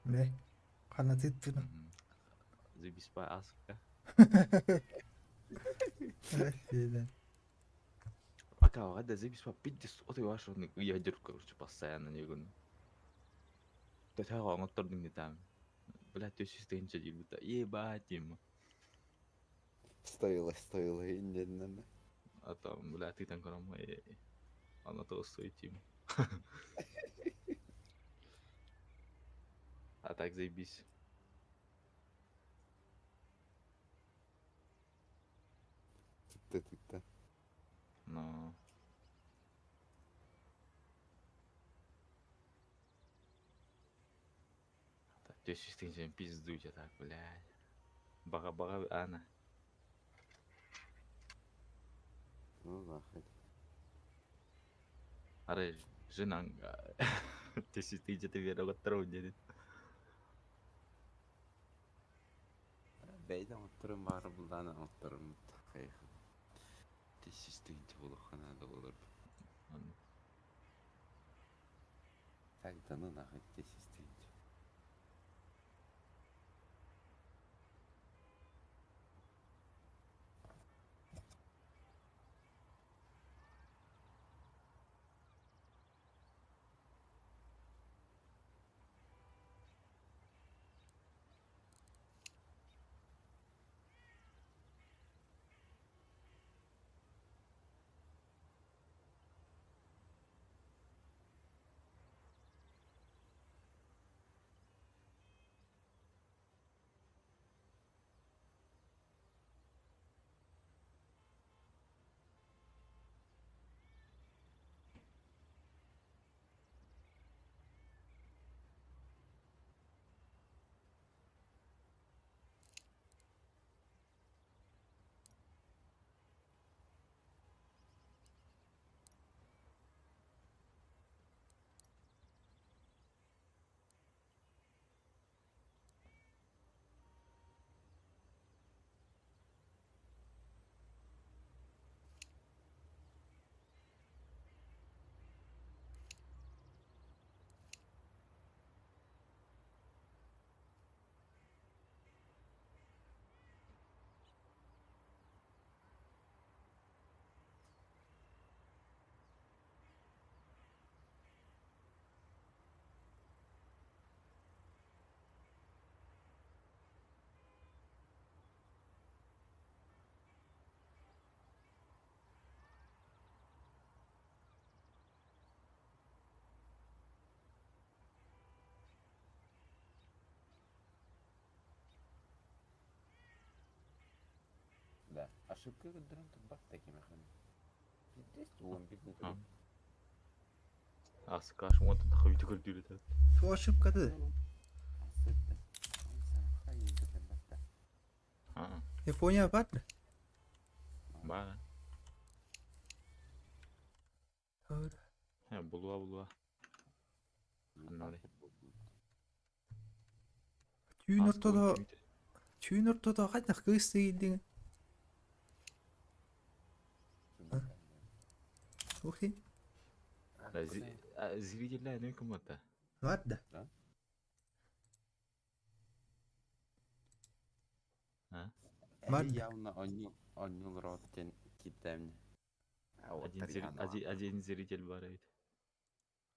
Бля, ханатыттын. Заебись по аска. Пока гада заебись по пиздец от вашу ядер, короче, постоянно не гон. Төтөҕө оҥоттордуҥ там. Бля, 300 тысяча диир Ебать им. Стоило, стоило иннинэн. А там, бля, ты там көрөм Оно того стоит им. А так заебись. Тытта тытта. Но... Так, 300 тысяч пиздуйте так, блядь. Баға-баға, ана. Ну нахуй. Арай, жена, 300 тысяч ты верил от дедит. Бэйдэ оҥотторун баара булдаан оҥотторун 300 тыһыынча буолуохха наада буолар. Так да ну нахуй 300 тыһыынча. Да, ошибка көрдөрөн турбат да кимэхэн. Пиздец уон бир А. Аскаш уонтан тахха бүтү көрдүүр Ту ошибкады. А, Япония бар да? ба. Булуа булуа. Ханнары. Түүн ортодо түүн ортодо хайдах кыыс тиийдиҥ? Ух ты. Зрителя не кому-то. Бар да? А? Бар да? Явно онньул рот диэн киирдээмнэ. Один, один зритель бар эбит.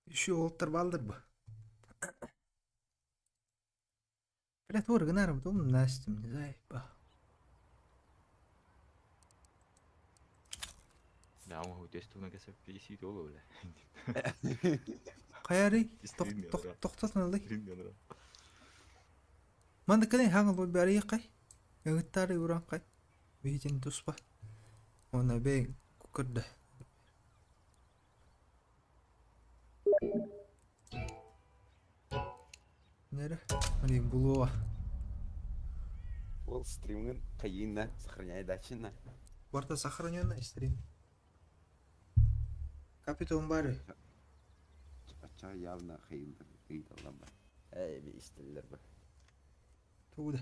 Еще уолаттар бааллар бу. Бля, туор гынарым тум Настя, не заеба. Да, он өтөс туһунан кэсэп PC туолу бля. Хайарый? Стрим Тохтотун ылый. Стрим Манна кэлэн хаҥыл барыйаххай. Ыҥыттаары ураҥхай. Биһитин туспа. Уонна бэйэҥ көрдө. Нэрэ, блин, булуо. Ол стримҥин хайыына сохраняй дачина. Барта сохраненный стрим. Капитон бары. Оччоҕо явно хайыыллар ыйыталлар ба. Ээ би истэллэр ба. Тугу да.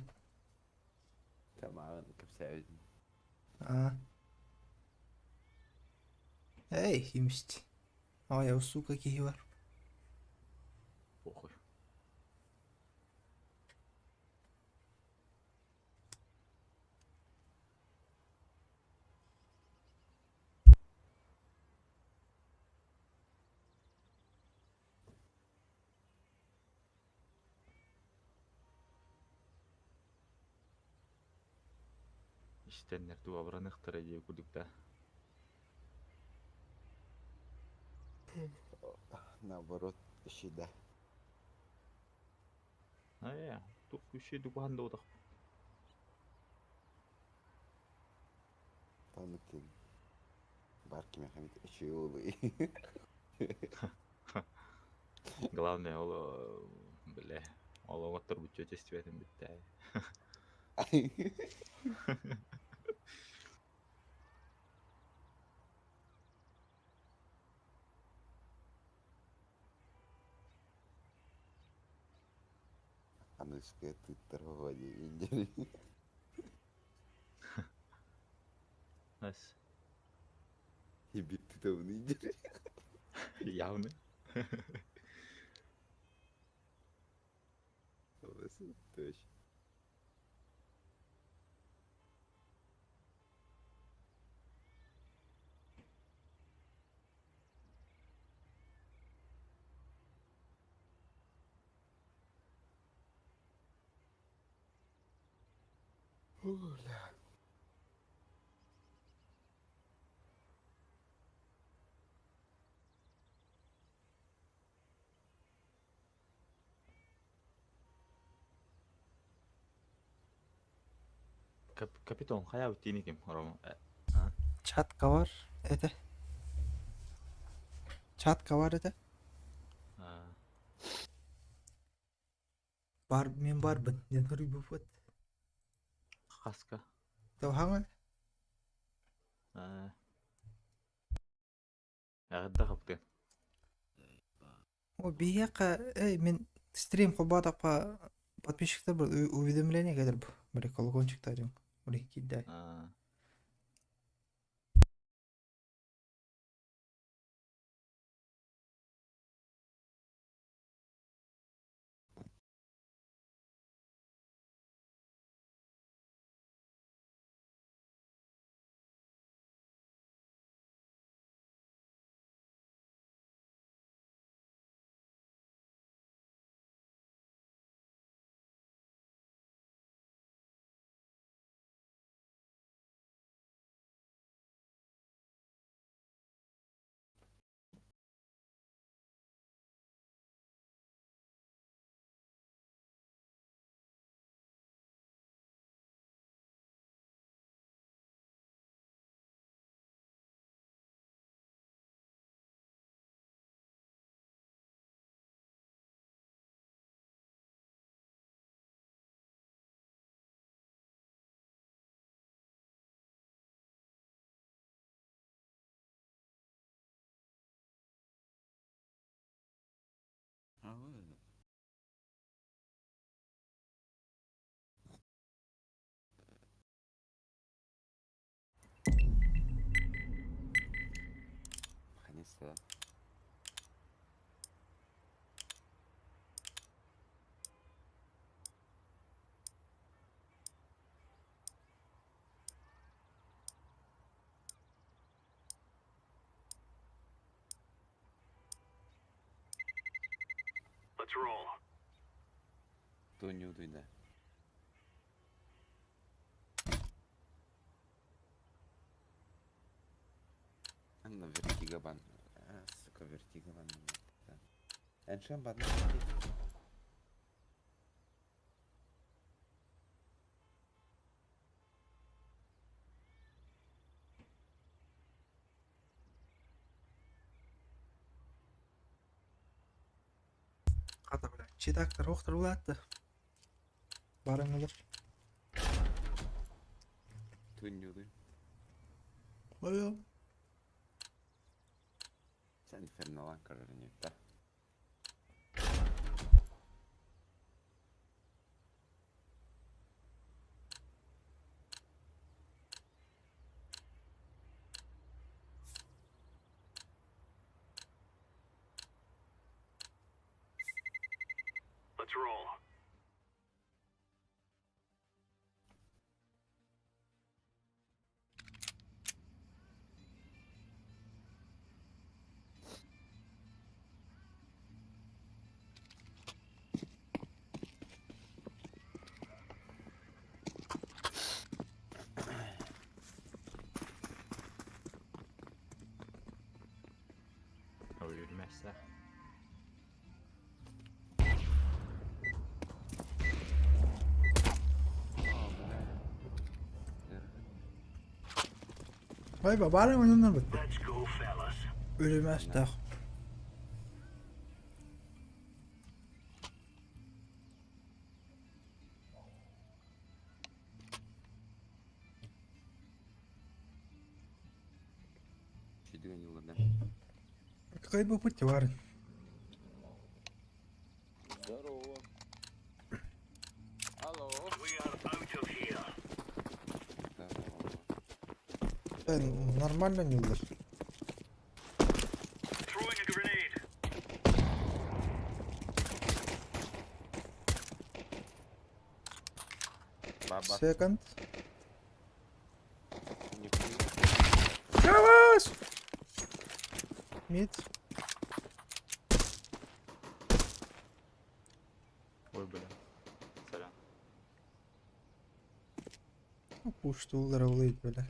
Тамааҕын кэпсээбитин. А. Эй, химист. Ой, сука киһи бар. Похуй. Истэннэр дуу абыраныахтара диэ курдук да. Наоборот, ищи да. Ээ, туох үчүгэй дукуһан да утах. Таныкын бар кимиэхэ үчүгэй Главное ол бile ол оҕоттор буччу честибэтин бүттэ. Аныгыскы тыыттар оҕо диэн Нас Биир тутабын индири. Явно. Точно. Бля. Капитон хайа тиини ким Рома? Чатка бар этэ. Чатка бар этэ. Бар мин барбын диэн хоруйбуппут. Хаска. Тоһаҥа Эҕэрдэ хаптын. О, биһиэхэ эй мин стрим холбоотоххо подписчиктар уведомление кэлэр бу. Били колокольчиктар диэн. Били киирдэ. Наконец-то. Туонньуу да. Анна вертига бан. А, сука, вертига бан. Эншен бан. Хата бля. Читактар охтар улаатта. Баран ылар. Туонньуу Ой. Sen Inferno'dan kararını. Ой, бабара ойнонор бытты. Өлүмэстээх. Какой бы путь варен? Здорово. Алло. Да, нормально не улар. Баба. Second. Кровать! Мид. Ой, бля. Сорян. Пуштулар улыйт, бля.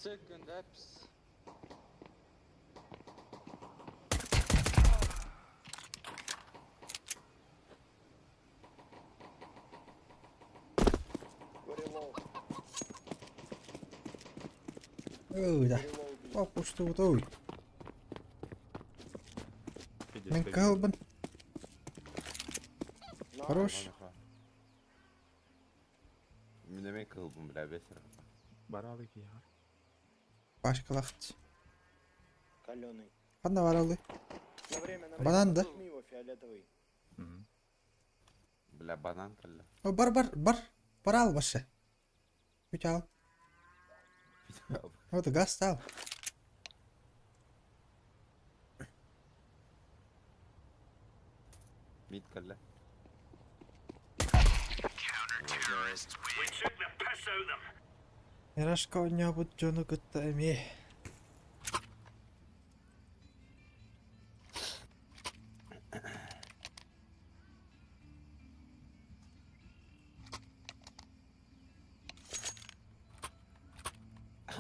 Second apps. Ой, да. Пуштуут, ой. Мин кыһылбын. Хорош. Мин эмиэ кыһылбын бля бесер. Баралы киһи. Башкалахт. Каленый. Ханна баралы? На время, на время. Банан, да? Возьми его, фиолетовый. Бля банан кэллэ. О, бар бар бар. Бар ал башы. Бүтэ ал. Вот газ стал. Мид кэллэ. Мирашка оонньообут дьону кытта эмиэ.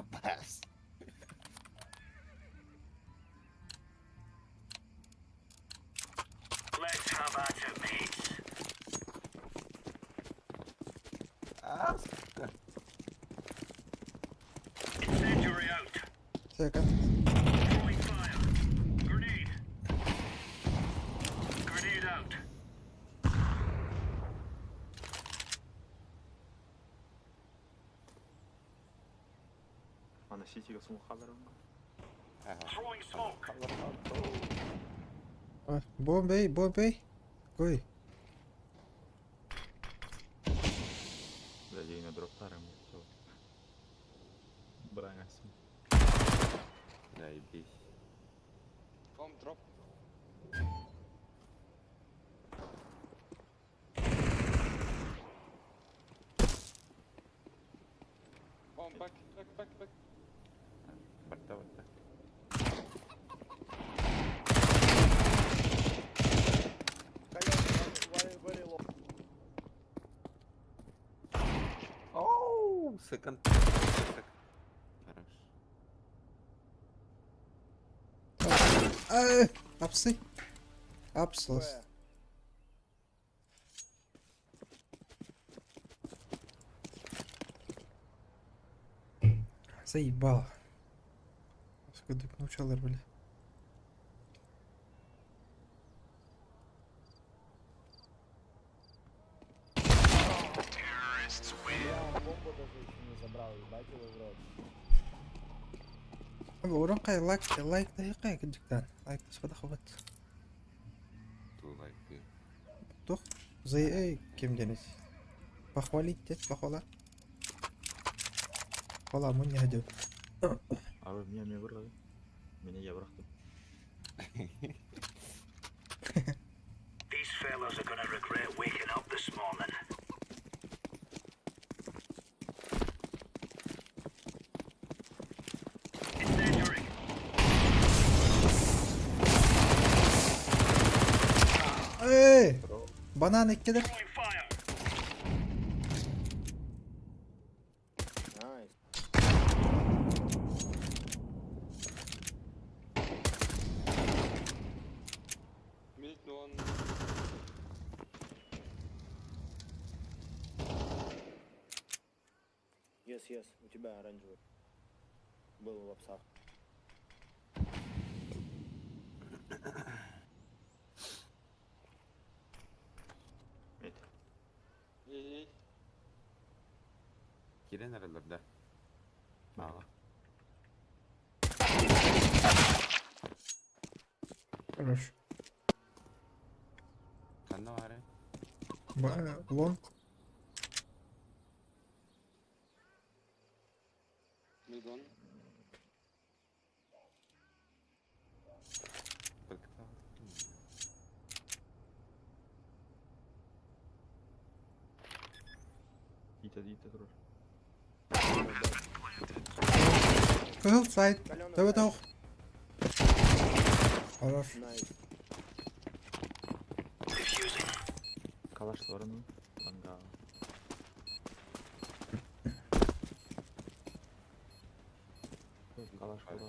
Бас. А, сука. Second. Аны ситигэ сун халарым. Бомбей, бомбей. Кой. Бля, дроптарым. Бранясың. Заебись. Bomb drop. Bomb back, back, back, back. Барта барта. Каленый, very, very low. Оу, second. Second. Хорош. Э, апсы. Апслас. Б. Заебало. Скадык научалар, бля. Я бомбу даже еще не забрал, ебать его в рот. Урон лайк лайк дақиқа кыджыктан. Лайк тасқада хабат. Ту лайк. Тух. Зай эй кем денес. Похвалить дед, похвала. Похвала, мы не ходил. Abi меня мне вырвали. Меня я бырахтым. These fellas are gonna regret waking up this morning. Incendiary. Эй! Банан иккидер. Throwing fire. Nice. Mid one. Yes, yes, у тебя оранжевый. Был в апсах. Мид. Эй, Кирен эрэллэр да? Баҕа. Хорош. Ханна баарай? Long. Mid one. Иитэ иитэ турар. Кыһыл сайт. Каленый Төбө сайт. тоҕ. Хорош. Nice. Defusing. Калашларын ланга. Калаш бар.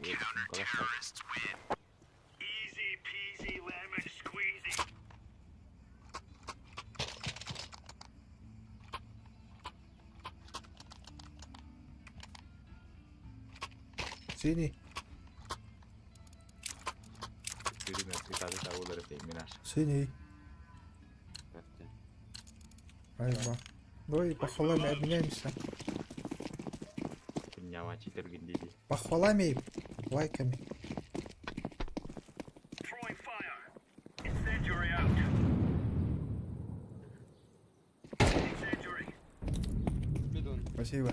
Нет, калаш бар. Easy peasy lemon squeezy. Синий. Синий. Айва. Давай похвалами обменяемся. Похвалами и лайками. Throwing fire. Incendiary out. Incendiary. Mid one. Спасибо.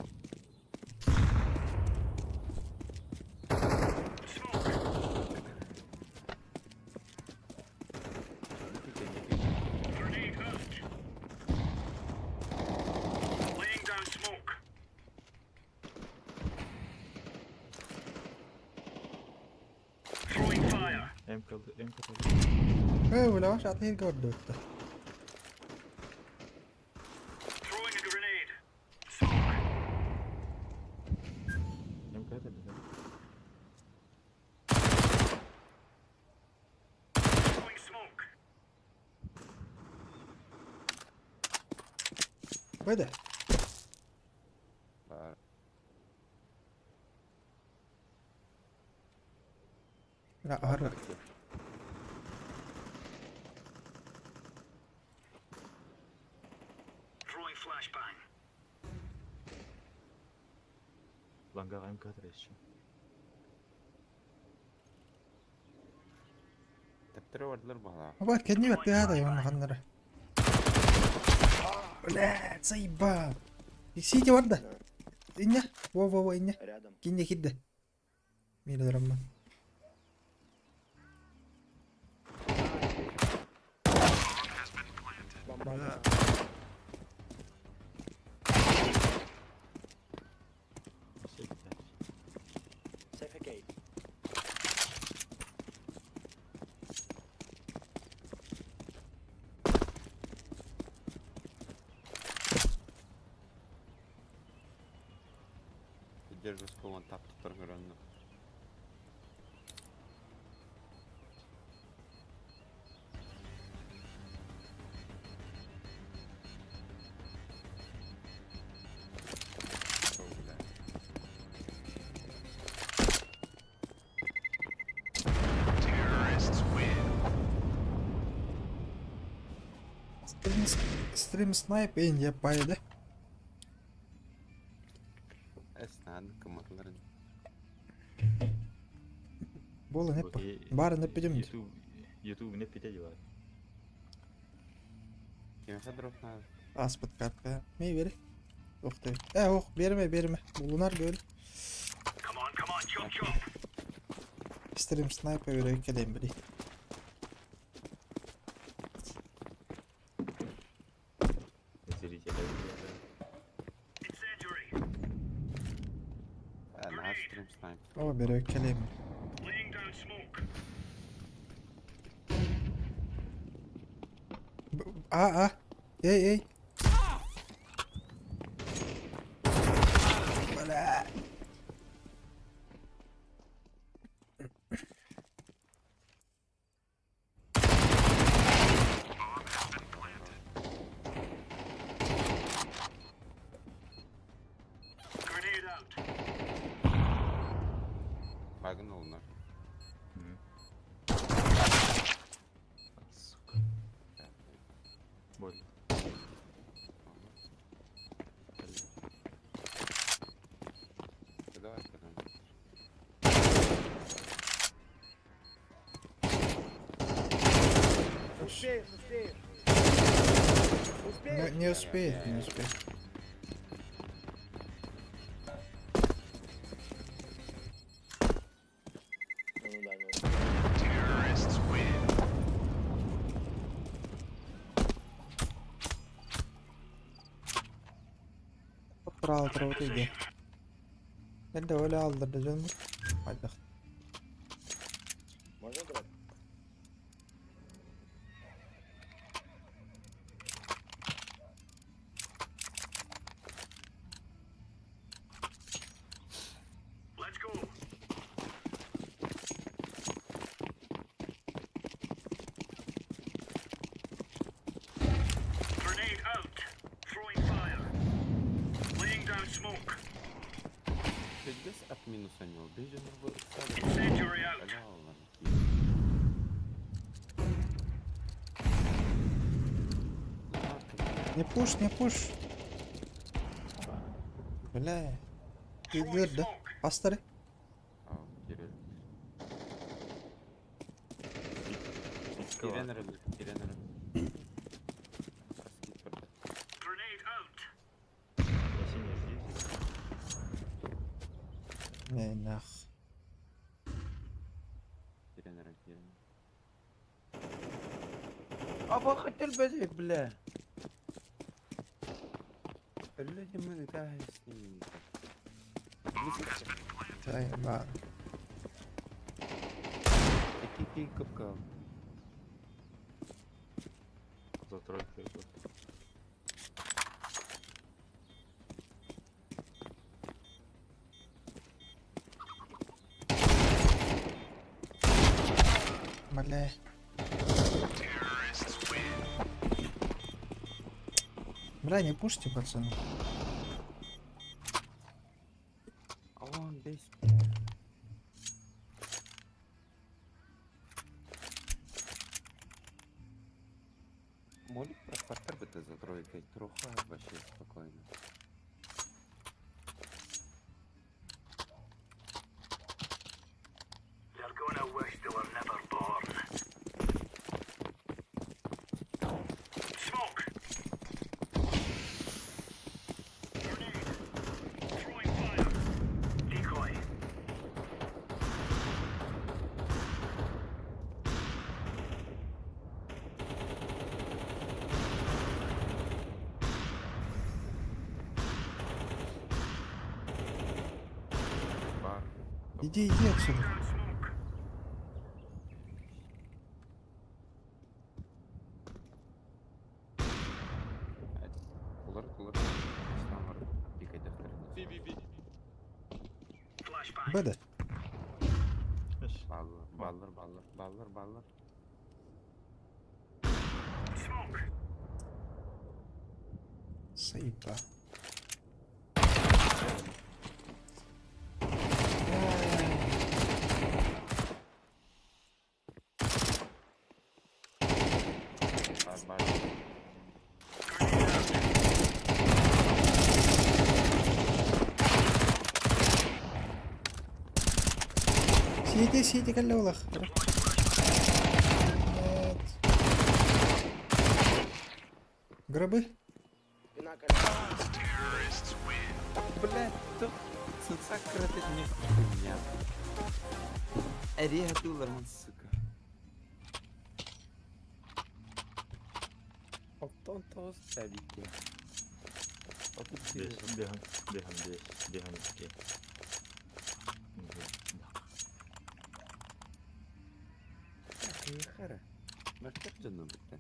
Smoke. Grenade out. Laying down smoke. Throwing fire. М кылды. Э, бля, ваш атыыр көрдү. Throwing a grenade. Smoke. М кылды. Throwing smoke. Бэдэ. Баар. Бля, ары. Throwing flashbang. Ланга М кылды еще. Тэптэрэ бардылар баҕалаах. Аба, кэнни баттыга да йон ханнары. Бля, заебал. Сити барда. Инне. Во, во, во, инне. Рядом. Кинне кидде. Мире драмма. Бомба. Бля. Suffocate. Держу сколон тап туттар көрөннү. О, бля. Стрим, стрим снайп ин я пайда. Эс наан кыматларын. Бола не па. Бары не пидем. YouTube YouTube не пите дела. Кимиэхэ дроп надо? Аспыт картка. Мей бери. Ох ты. Э, ох, берме, берме. Булунар бөл. Come on, come on, chop chop. Стрим снайп бере келем бери. Зрители. Incendiary. Э, наһаа стрим снайп. О, бере келем. Laying down smoke. А, а. Эй, эй. Бля. Багын олунар. Мгм. А, сука. Больно. Давай, давай. Успеешь, успеешь. Не, Успеешь? не успеет, не успеет. Ну да, не успеешь. Право травы иди. Это Оля алдырды canım. Hadi. Можно дроп? Let's go. Grenade out. Throwing fire. Laying down smoke. Пиздец от минуса не убежен был. Incendiary out. Не пуш, не пуш. Бля. Throwing Күйдір да. smoke. Бастыры. Кирен рыбы, Кирен рыбы. Grenade out. Я синий здесь. Не нах. Кирен рыбы, Кирен. Аба хотел бы, бля. Люди мы да с ними. Тайма. Какие капкан? За тройку идут. Бля. Бля, не пушите, пацаны. А он здесь. Молик про бы ты за тройкой труха вообще спокойно. They're gonna wish they were never born. Smoke. Grenade. Throwing fire. Decoy. Бар. Иди, иди отсюда. Down smoke. Кулар, кулар. Снамар. Пикай дохтар. Би, би, би. Flashbang. Б да. Баллар, баллар, баллар, баллар, баллар. Smoke. Заеба. Бар, бар. Сиди, сиди, каллах. Нет. Гробы? Спина коля. Блять, то цацакра ты не хуйня. Эрига дулар, сука. Оттон тоз табики. Бес, беган, беган, бес, беган, икки. Хара. Мартак жаным бітті.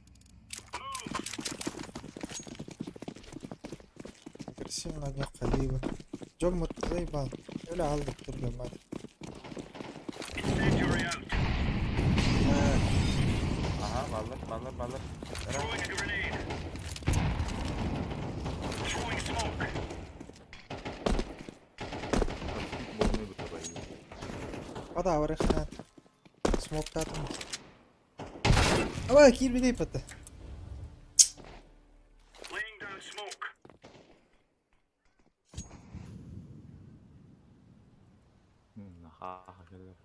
Агрессивно необходимо. Джон заебал. Öyle aldık duruyorum hadi. Incendiary out. Ага, баллар, баллар, баллар. Throwing a grenade. Throwing smoke. Пода барыхна. Смоктаатым. Давай, киирбитий пата. Laying down smoke. Хааха кэлэр.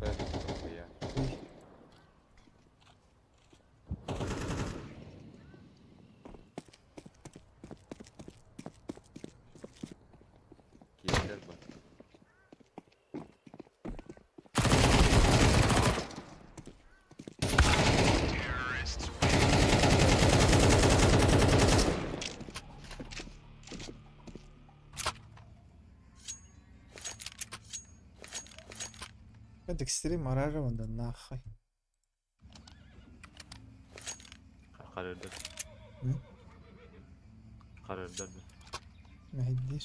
Б, я. Киирдэр бу. Это стрим арарым да нахуй. Харырдар. М? Харырдар да. Мэһэйдиир.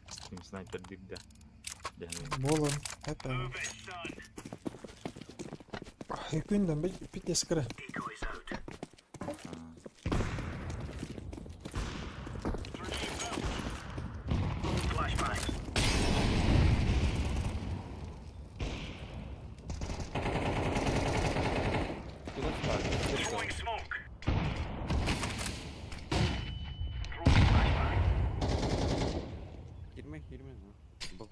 Стрим снайпер диир да. Дьаһайын. Буолун. Это. Move it, son. Күндэн бит искры. Decoys out. Аа. Grenade out. Flashbang. Куда спать? Throwing smoke. Throwing flashbang. Кирме, кирме. Бу.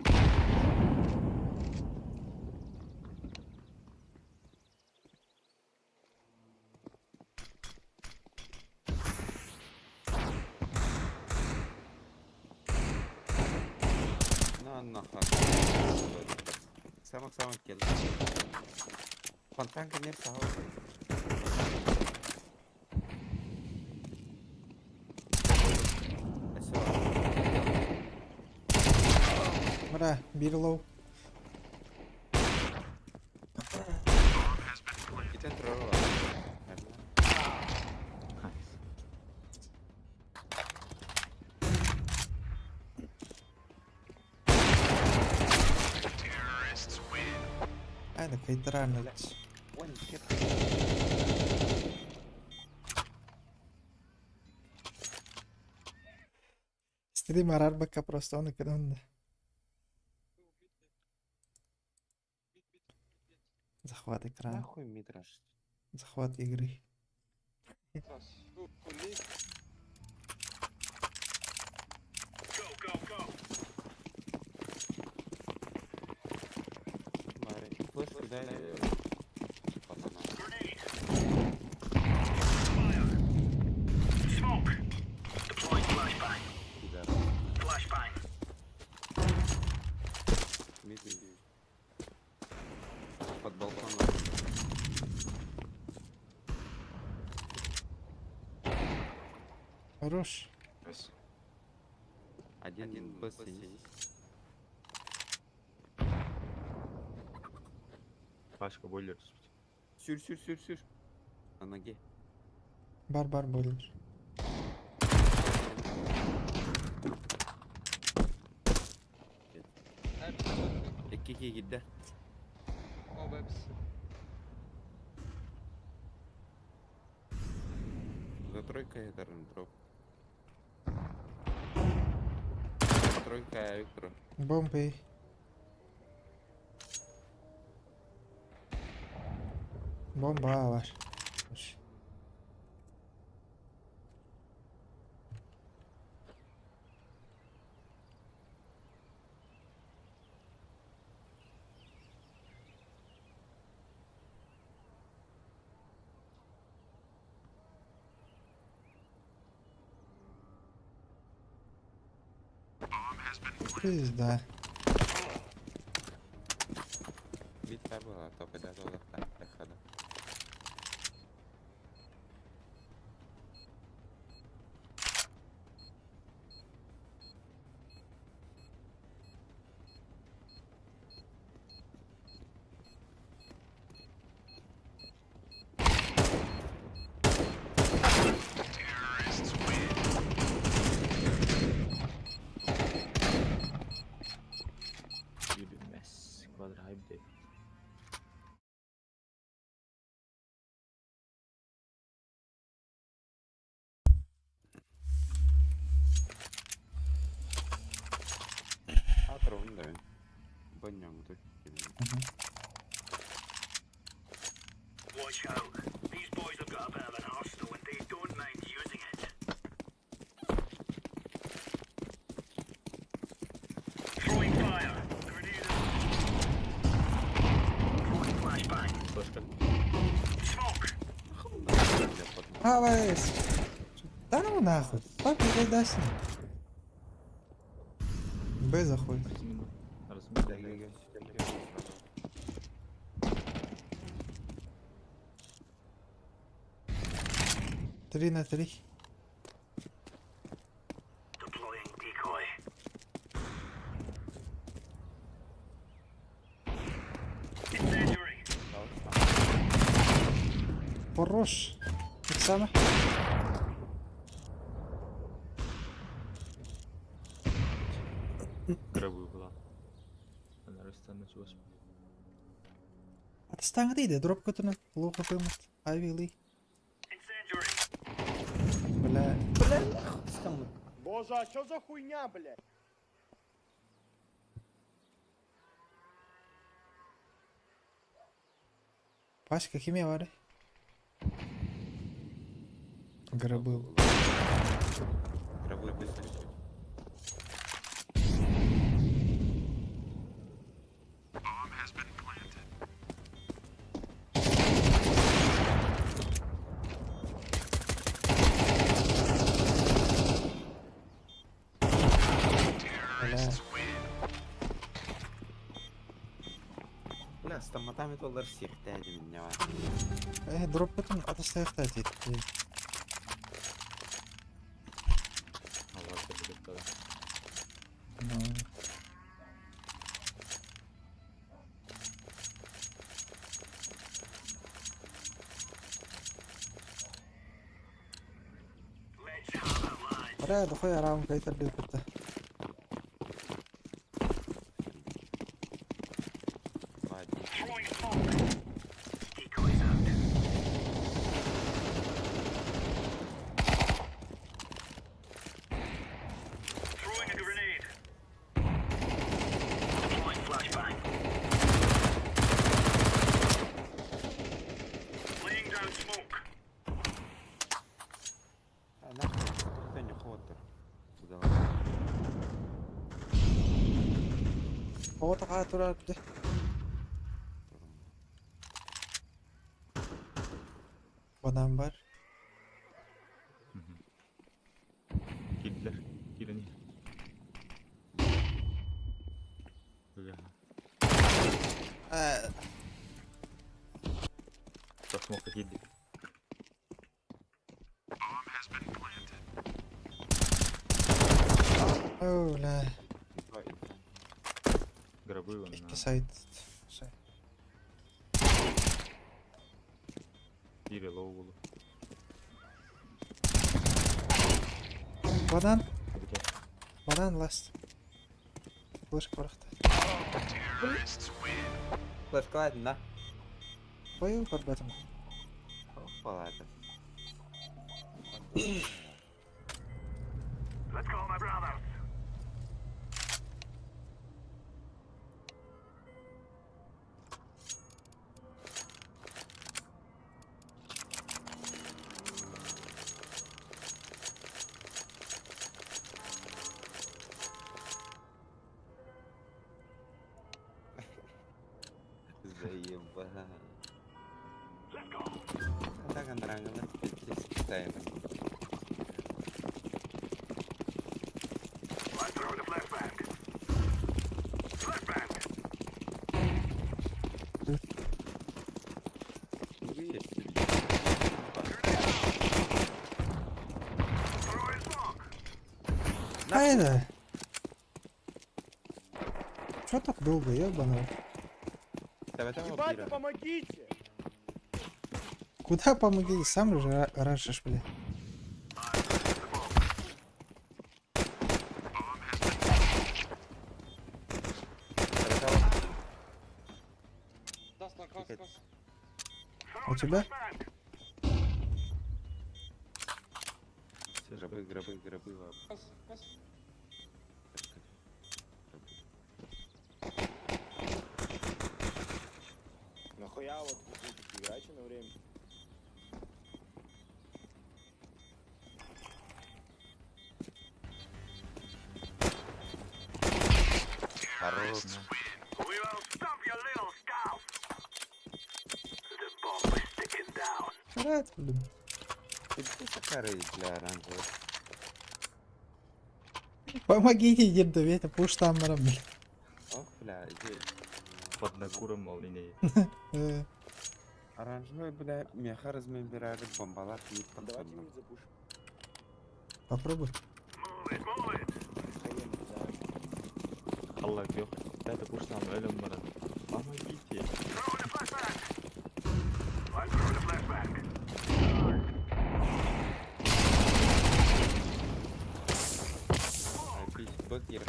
На нахуй. Самых самых кел. Фонтанка не сахал. Мара, биир low. Итен тролла. Nice. Айда кайтаран. One кет. Стрим арарбакка просто оны кырында. Захват экрана. Нахуй мидраш. Захват игры. Go, go, go. Мари. Флешку дай. Пацана. Grenade. Fire. Smoke. Deploying flashbang. Пидор. Flashbang. Мид иди. Под балконом. Хорош. Nice. Один Б синий. Пашка бойлер түспүт. Сүр, сүр, сүр, сүр. На ноге. Бар бар бойлер. Икки киирдэ. За тройкой это дроп. Тройка Виктор. Бомбы. Бомба бар. Хорош. Пизда. Битва была, топ да, да, да, хода. Yürümez. Quadra hype değil. Бонньоҥутуй. Watch out. These boys have got a bit of an arsenal and they don't mind using it. Throwing fire. Grenade out. Throwing flashbang. Флешка. Smoke. Давай. Да ну нахуй. Папа, дай с ним. Б заходит. Размин. Размин. 3 на 3. Deploying decoy. Incendiary. Хорош. Оксана. Гробы была. Она растянуть вас. Атыстаңы дейді, дроп көтіні. Лоха пымыт. Айвили. Incendiary. Бля. Бля, нахуй стаммыт. Боже, а чё за хуйня, блядь? Пашка, химия бар. Гробы. Гробы быстро. Бля. Бля, стоматами доллар сихтээди миннева. Э, дроп көтін атыстайықта дейді. Алла будет тогда. Ну. Let's have it, lads. Бля, дохуя раунд кайтар деп бітті. Throwing smoke. Decoys out. Throwing a grenade. Deploying flashbang. Laying down smoke. А нахуй, кто не ходит? Давай. Оғытаға тұрар бітті. Банан бар. Киллер. Киллер. Бля. Ә, Просмотр килди. Оу, бля. Инфа, инфа. Гробы он Екі на сайт. или лоулу. Банан. Где? Банан ласт. Флешка барақта. Флешка да? Қою көрбәтім. Опа, Let's go, my brothers. Заебал. Let's go. Так, андрангала, теперь I'm throwing a flashbang. Flashbang. Throwing smoke. Қайда? Чё так долго, ебаный? Ебать, ну помогите! Куда помоги? Сам же рашишь, бля. У тебя? Гробы, гробы, гробы, лап. Зря вот вы будете играйте на время. Хорош. We will stomp your little scalp. The bomb is ticking down. Рад, блин. Ты где сакары для оранжевых? Помогите, дед, пуш там, блин. Ох, бля, иди. Под накуром, мол, не. Оранжевый, бля, меха размебирали, бомбалар не Давайте подходно. мид запушим. Попробуй. Move it, move it. Хаем, да. Аллах, ёх. Это пуш там, өлөм баран. Помогите. Throwing a flashbang. I'm throwing a flashbang. Пить бакир.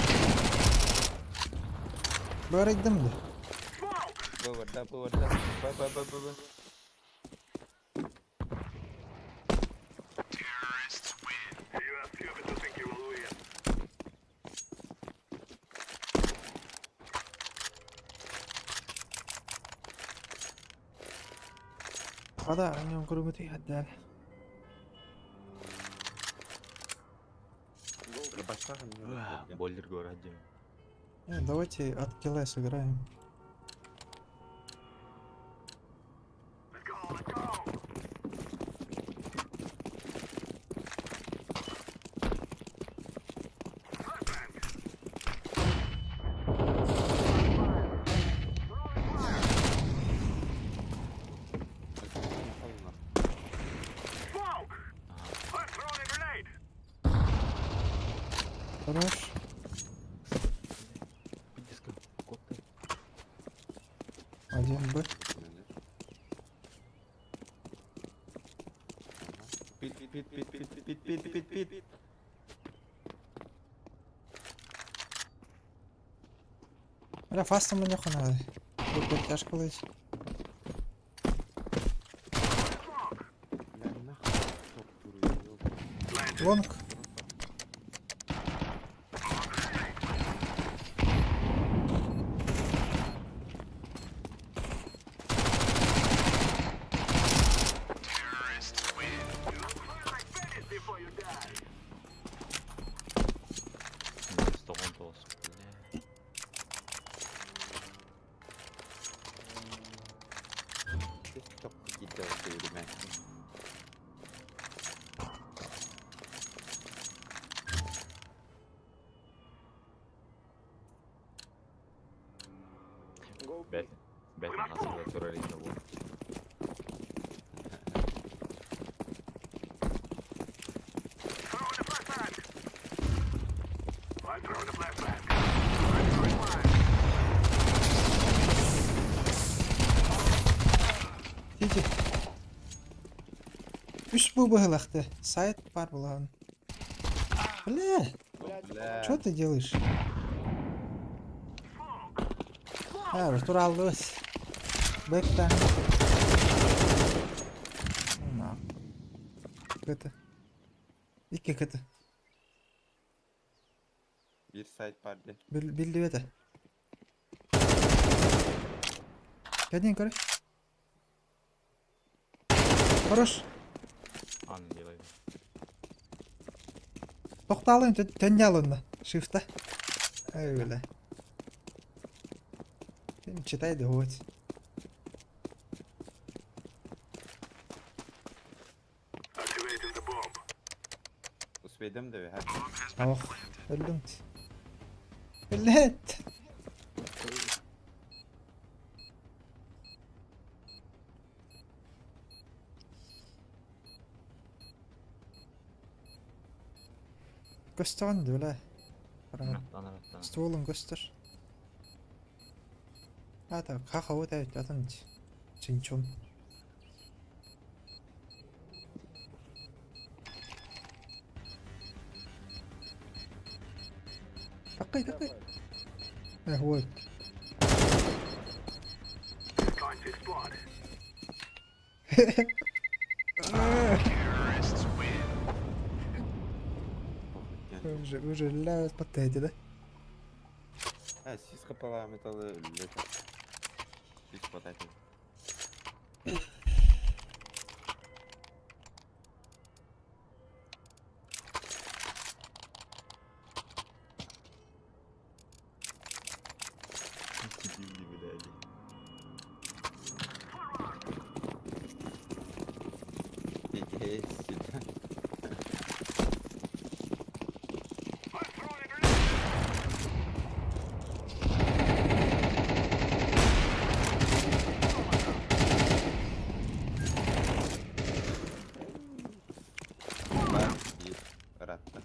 Бәрәйдем дә. Smoke. Быварда, быварда. Б, б, б, б, б. You are stupid to think you will win. Хада, аннан күрүмүтүй хаддар. Башка не Бойлер городим. Давайте от килла сыграем. Let's go, let's go. Smoke. I'm throwing a grenade. Хорош. Пиздец, кот ты. Один Б. Пит, пит, пит, пит, пит, пит, пит, пит, пит. Бля, фастом мне надо. Тут тяжко лыть. Бля, нахуй топ туру, ёб. Лонг. Like Venice before you die. Стогон тоос. Бля. Тик-ток какие-то время. Go Бәт. Бәт насында туралина бу. Throwing a flashbang. I'm throwing a flashbang. I'm throwing fire. Тити. Үш бу быһылахты. Сайт бар булан. Бля, Бля. что ты делаешь? А, туралдыбыз. Бэктан. На. Кыты. Икки кыты. Bir сайт pardi. Билди бете. Кәден көрі. Хорош. Аны делай. Тоқталын, төнне алынды. Шифта. Ай, бля. Сен читай да вот. Activating the bomb. Успейдем да ha. Ох, өлдүм. Блять. Көстөҕүн бля. Ана. Стволун көстөр. А так, хаха вот это атын чинчун. Такай, такай. Эх, вот. It's going to explode. Уже ля патети, да? Ha, siz kapalı Ahmet alı. Siz patati. Дебильный, блядь. Иди сюда. I'm throwing a grenade. Бар, есть. Ратта.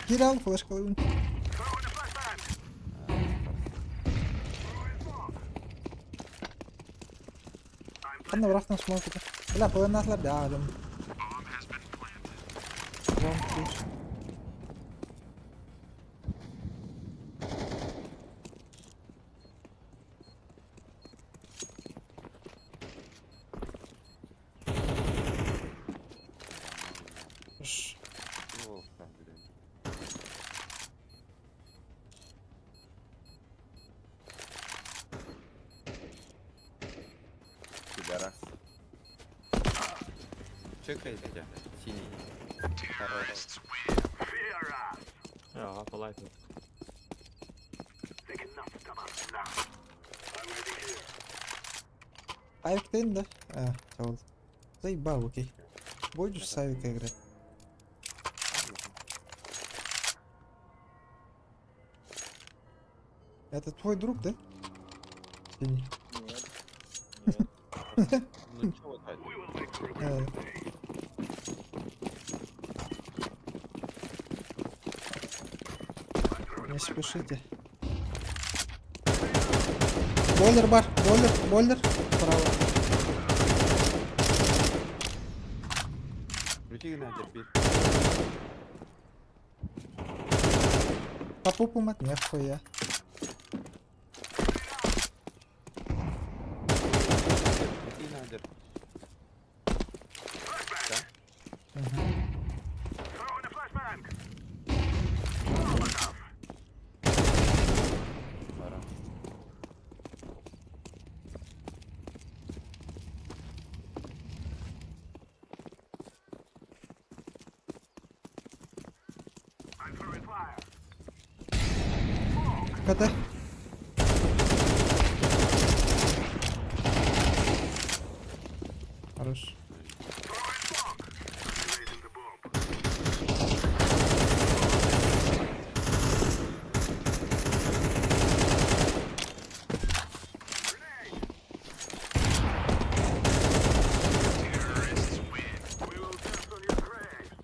Киир ал, флешкалыыбын. Throwing a flashbang. Throwing smoke. I'm Ханна бырахтан смок это. Бля, половина да, дым. Long push. Ш. Плохо, блин. Пидорас. Чекайте. Синий. Второй. Fear us. Ага, по лайку. They cannot stop us now. I'm waiting here. Авик ты, да? А, вот. Заебал, окей. Будешь с Авика играть? Это твой друг, да? Синий. Нет. Нет. Ну чего так? We will victory. Не спешите. Бойлер бар, бойлер, бойлер. Право. Включи на терпи. По попу мать, нихуя. Включи на терпи. Угу. Throwing a flashbang. Molotov. Пора. I'm throwing fire. КТ. Хорош. Throwing smoke. Raising the bomb. Grenade. We will dance on your graves.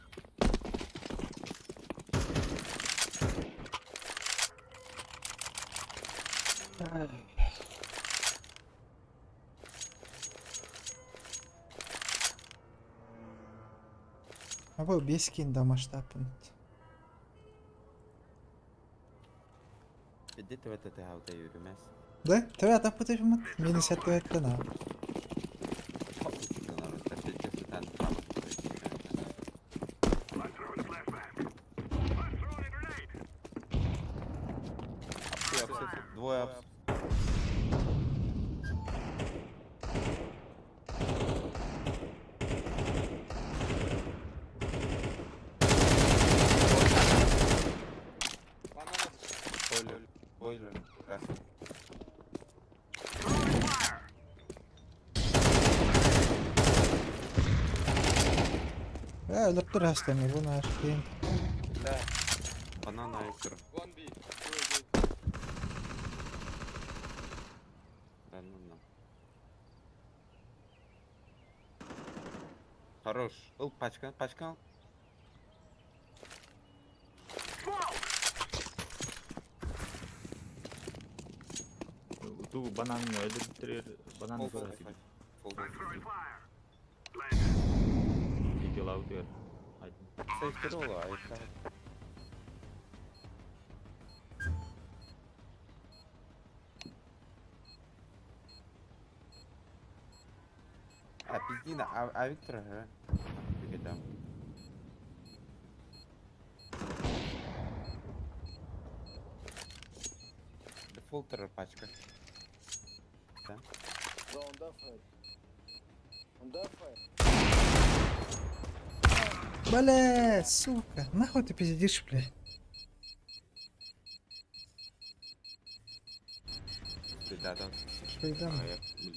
А был бескин да масштаб. Иди ты в этот ауто юрюмес. Да? Ты это потом минус это это на. I'm throwing a flashbang. I'm throwing a grenade. Двое апс. Бойлер. Бойлер. Красный. Throwing fire. Өлөртөр хастами бу наш кийин. Да. Банана экстра. Да ну на. Хорош. Ыл, пачка, пачка. Smoke. Ту банан өлөртөр банан Фол, фол, көрөсүң. фол. I'm throwing fire. Blend. Видео аутер. Один. Сейф а это... А, пиздина, а Виктор, ага. Там. Дефолтер пачка. Да. Да, он дефает. Он дефает. Бля, сука, нахуй ты пиздишь, бля? Пиздатан. Швейдан. А я блин,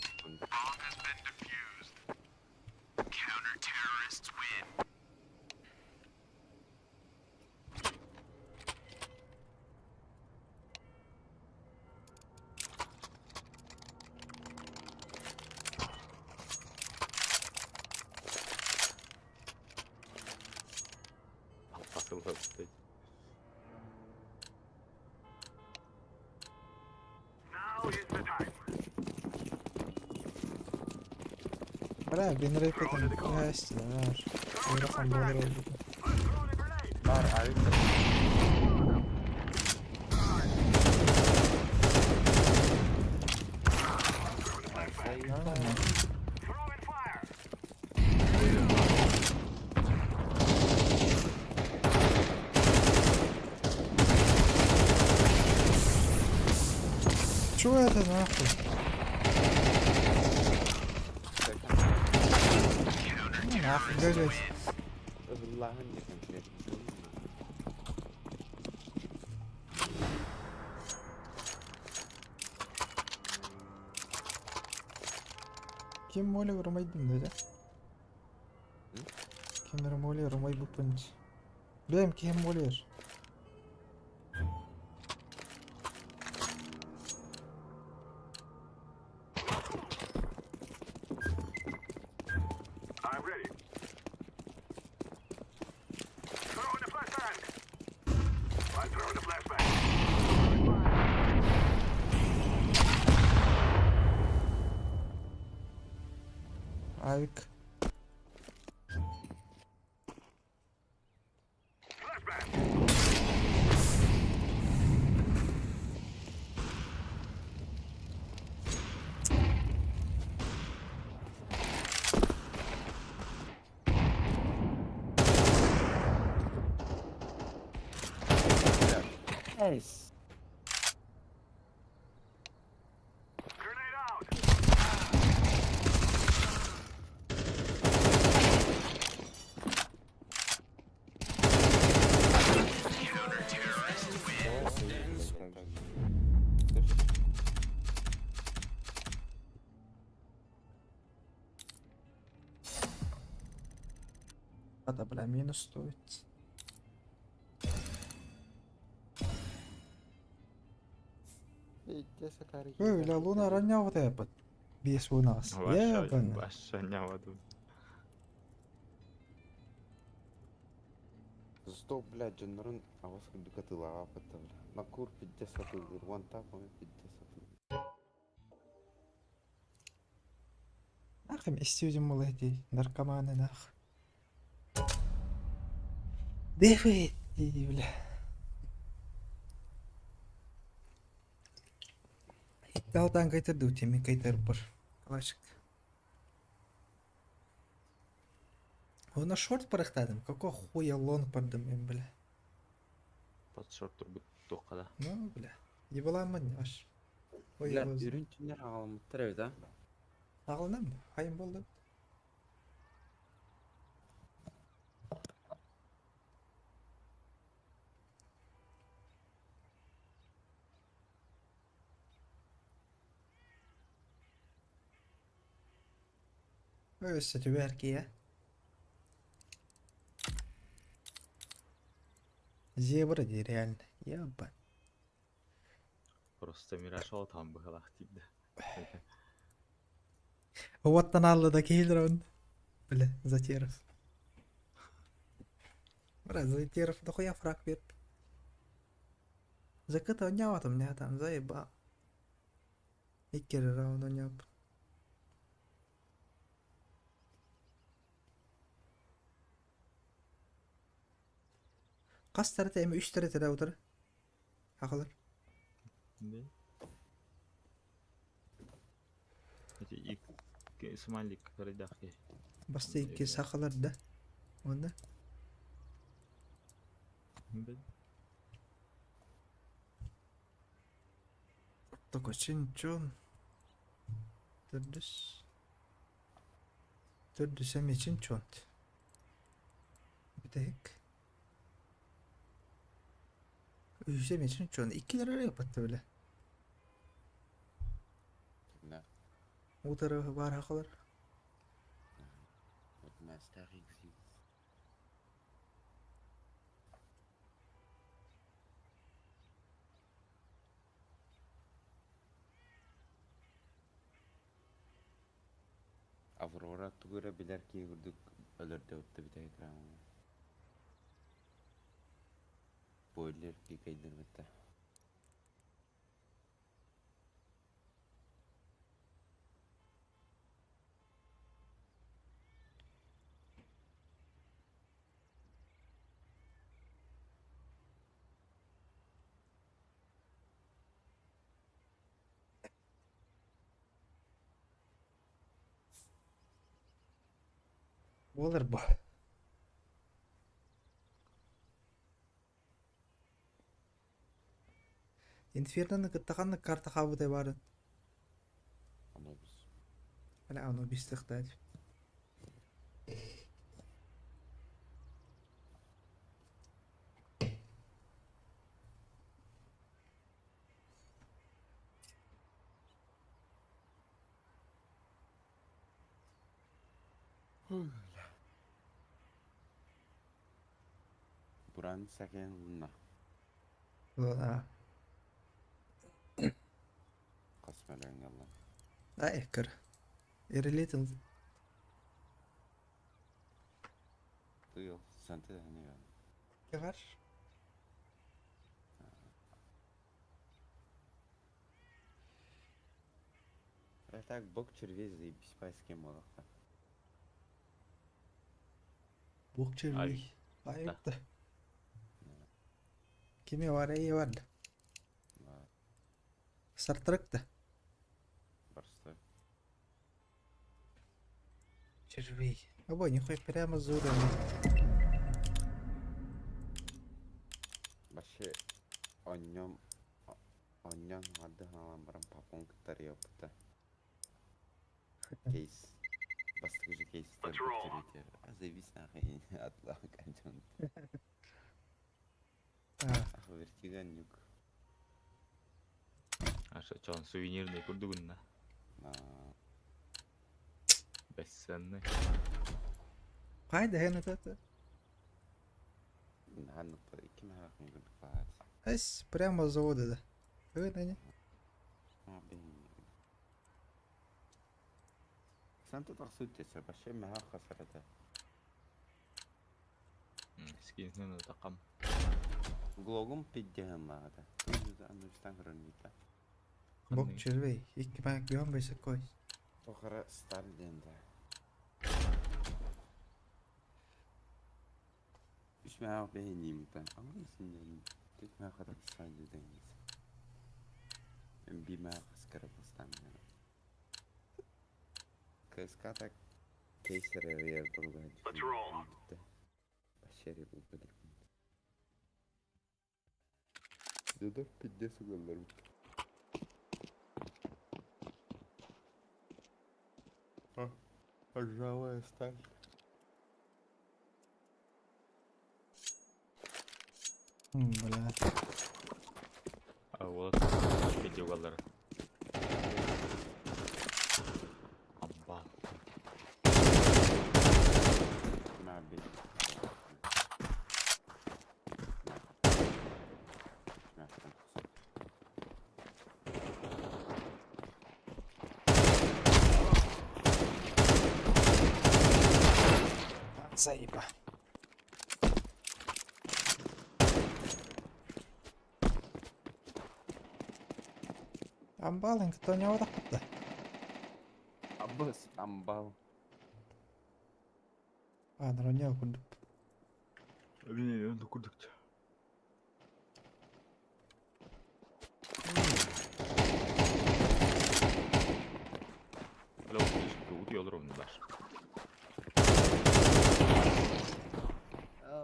Алпасылга блядь. Now is the time. Бля, бинрейт там есть, знаешь. Ыарахан буолар буолбут. Throwing a grenade. Бар, авик. Throwing fire. Чё это нахуй? Ну нахуй, блядь. Ыллаһын диye конкретно. Ким моли румайдын деді? Ким моли румай бупынч. Бэм ким молер. I'm ready. Throwing the flashbang. I'm throwing the flashbang. Авик. Flashbang. Nice. Grenade out. Ата, бля, минус стоит. Ой, бля, луна раннява тэпэт. Бес у нас. Ебана. Ваша няваду. Стоп, блядь, дьоннорун аҕыс курдук атыылаабаппыт бля. Макур пиздец атыылыыр, one tap эмэ пиздец атыылыыр. Нахуй истиудим молодей, наркоманы нах. Дефы, бля. Алтан кайтарды утеми кайтар бар. Калашик. Она шорт парахтадым. Какого хуя лонг пардым им, бля. Под шорт турбут туохха да. Ну, бля. Ебаламын аш. Ой, Бля, ебал. үрүн түннэр аҕаламмыттар эбит а? Ағылнам, хайым болды. Өссө түбәрки, я. Зебра де реально. Ебать. Просто мираж ол там быһалаах тиийдэ. Оттан алла да кейлер Бля, Затеров. Бля, Затеров, дохуя фраг беріп. Закыта ойнап у меня там, заебал. Иккер раунд ойнап. Қас тарата эми үч тарата да отыр. Ақылар. Да. Эти икки смайлик көрөйдөххө. Баста икки сақылар да. Онда. Такой чинчон. Төрдүс. Төрдүс эмиэ чунт. Бүтэһик. Үһүс эмиэ чунт. Иккилэр эрэ ыппатта бile. Да. Утары баар хахалар. Вот Master Exit. Аврора тугу эрэ билэр киһи курдук өлөрдө утта бүтэһик рауҥҥа. Спойлер пикайдырбыта. Буолар бу. Инферноны кытта ханнык карта хаалбытай баарын? Анубис. Бля, Анубис тыхтаат. Буран сакен луна. Луна. Хас мөлөҥ Ай, кыр. Эрилетин. Тыыл, санты да Var. А так бок червей заебись пайским молоко. Бок червей. Айыпты. Кими var iyi var. Сартракта. Барстой. Червей. Або, нихуя прямо зурами. Вообще, о нем, о нем отдыхала баран папун кытары опыта. Кейс. Бастык же кейс. А заебись нахуй атлак анчон. Ах, вертига нюк. А что, чон, сувенирный курдугунна. Бесценный. Қайда хэн это? Эс, прямо с завода, да. Вы, Санта тахсыт вообще меха хасарата. Скинсен такам. Глогум пиддеһэн лаада. Аннустан хронита. Бок червей. Икки бак бион бейсекой. Тохара стар ден да. Үс меха бэһинимта. Аңын синнен. Тик меха тахсан ден. Би меха скара бастан. КСК так кейсер буруга. Let's roll. Башери бу бедер. Дедер пидде сугаллар. А, ржавая сталь. Бля. А вот видеолар. Амба. Маби. Заеба. Амбалын кто не одақпытта. Абыс амбал. А, нроня курдук. Блин, он курдук. Ло, утуйолор оннулар.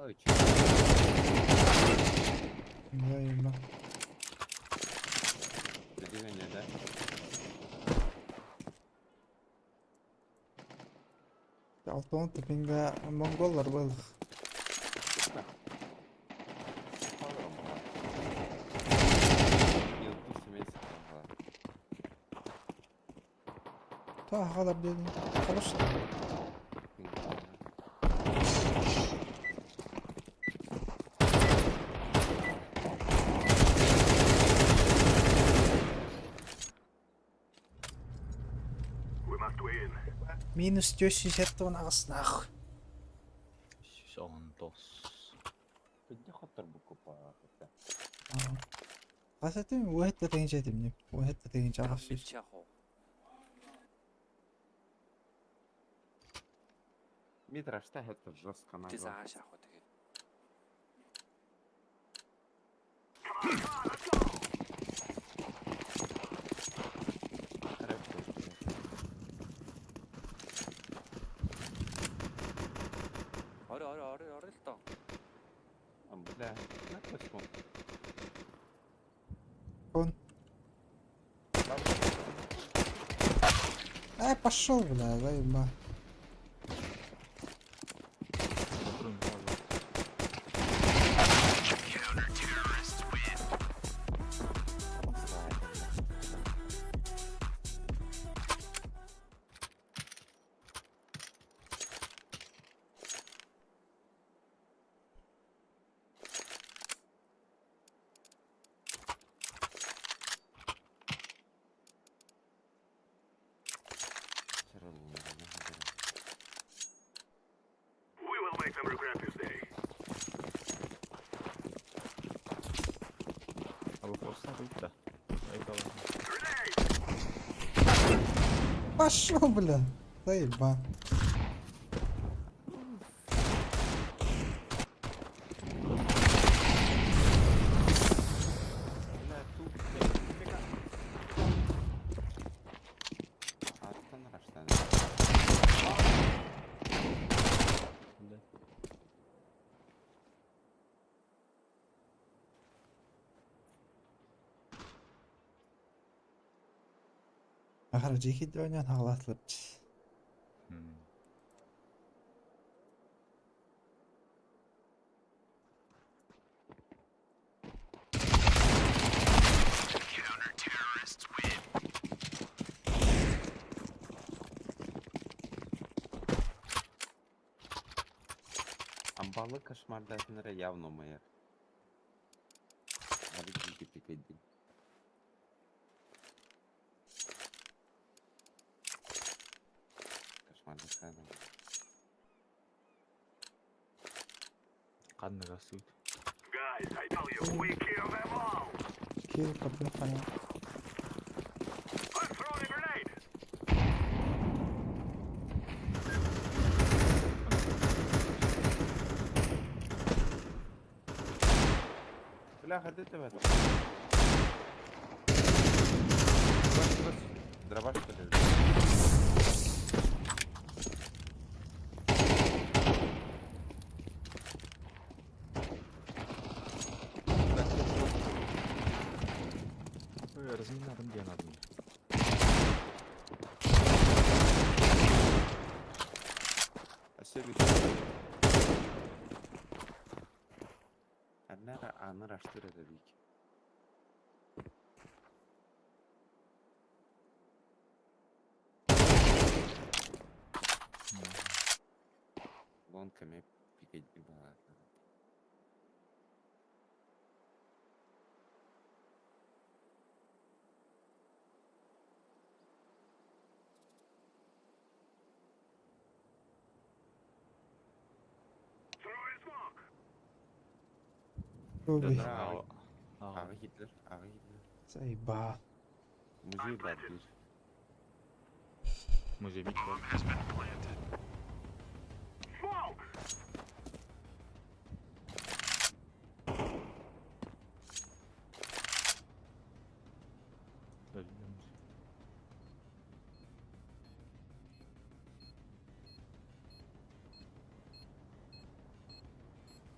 Ой, чё? Заеба. Движение, да? Алтон тупинга монголлар был. Та хагалар дедин. Хорошо. We must win. Минус 478 нахуй. Сүүс Пидде хоттор букупа. Хасатын уһэтта тегин этим. Уһэтта тегин чагас. Мичахо. Митра, что это жестко Ти нагло. зааш ах тэгээд. Орой орой орой орой л доо. А, бля, на точку. Он. Ай, пошел, бля, заеба. We will make them regret this day. Grenade! Пошел, бля. Заеба. Бля, тут. Аттан раштан. Ахара жеки дөнен хагалатлып. Амбалы кошмардатынра явно моя. Арыгы пикайдин. Кошмарда хайна. Ханныга сүйт. Guys, I tell you, we kill them all. Кил капын хана. I'm throwing a grenade. Бля, ходи тебе. Дробаш, что ли? Разминарым диэн надо. А себе. Аннара аны раштыр это бик. Гонками пикать была. Throwing smoke. Руби. Да. Ага Гитлер, ага Гитлер. Заеба. Музей бар бир. Музей бит бар. Smoke!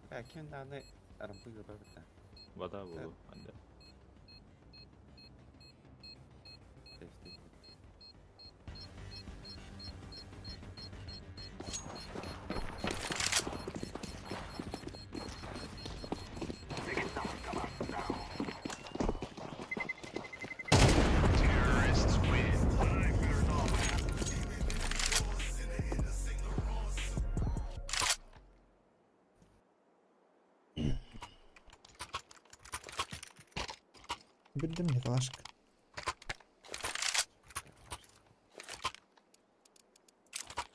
А кем даны армпы гыбарда. Вода болу. Анда. Тефти. Бирдим Николашка.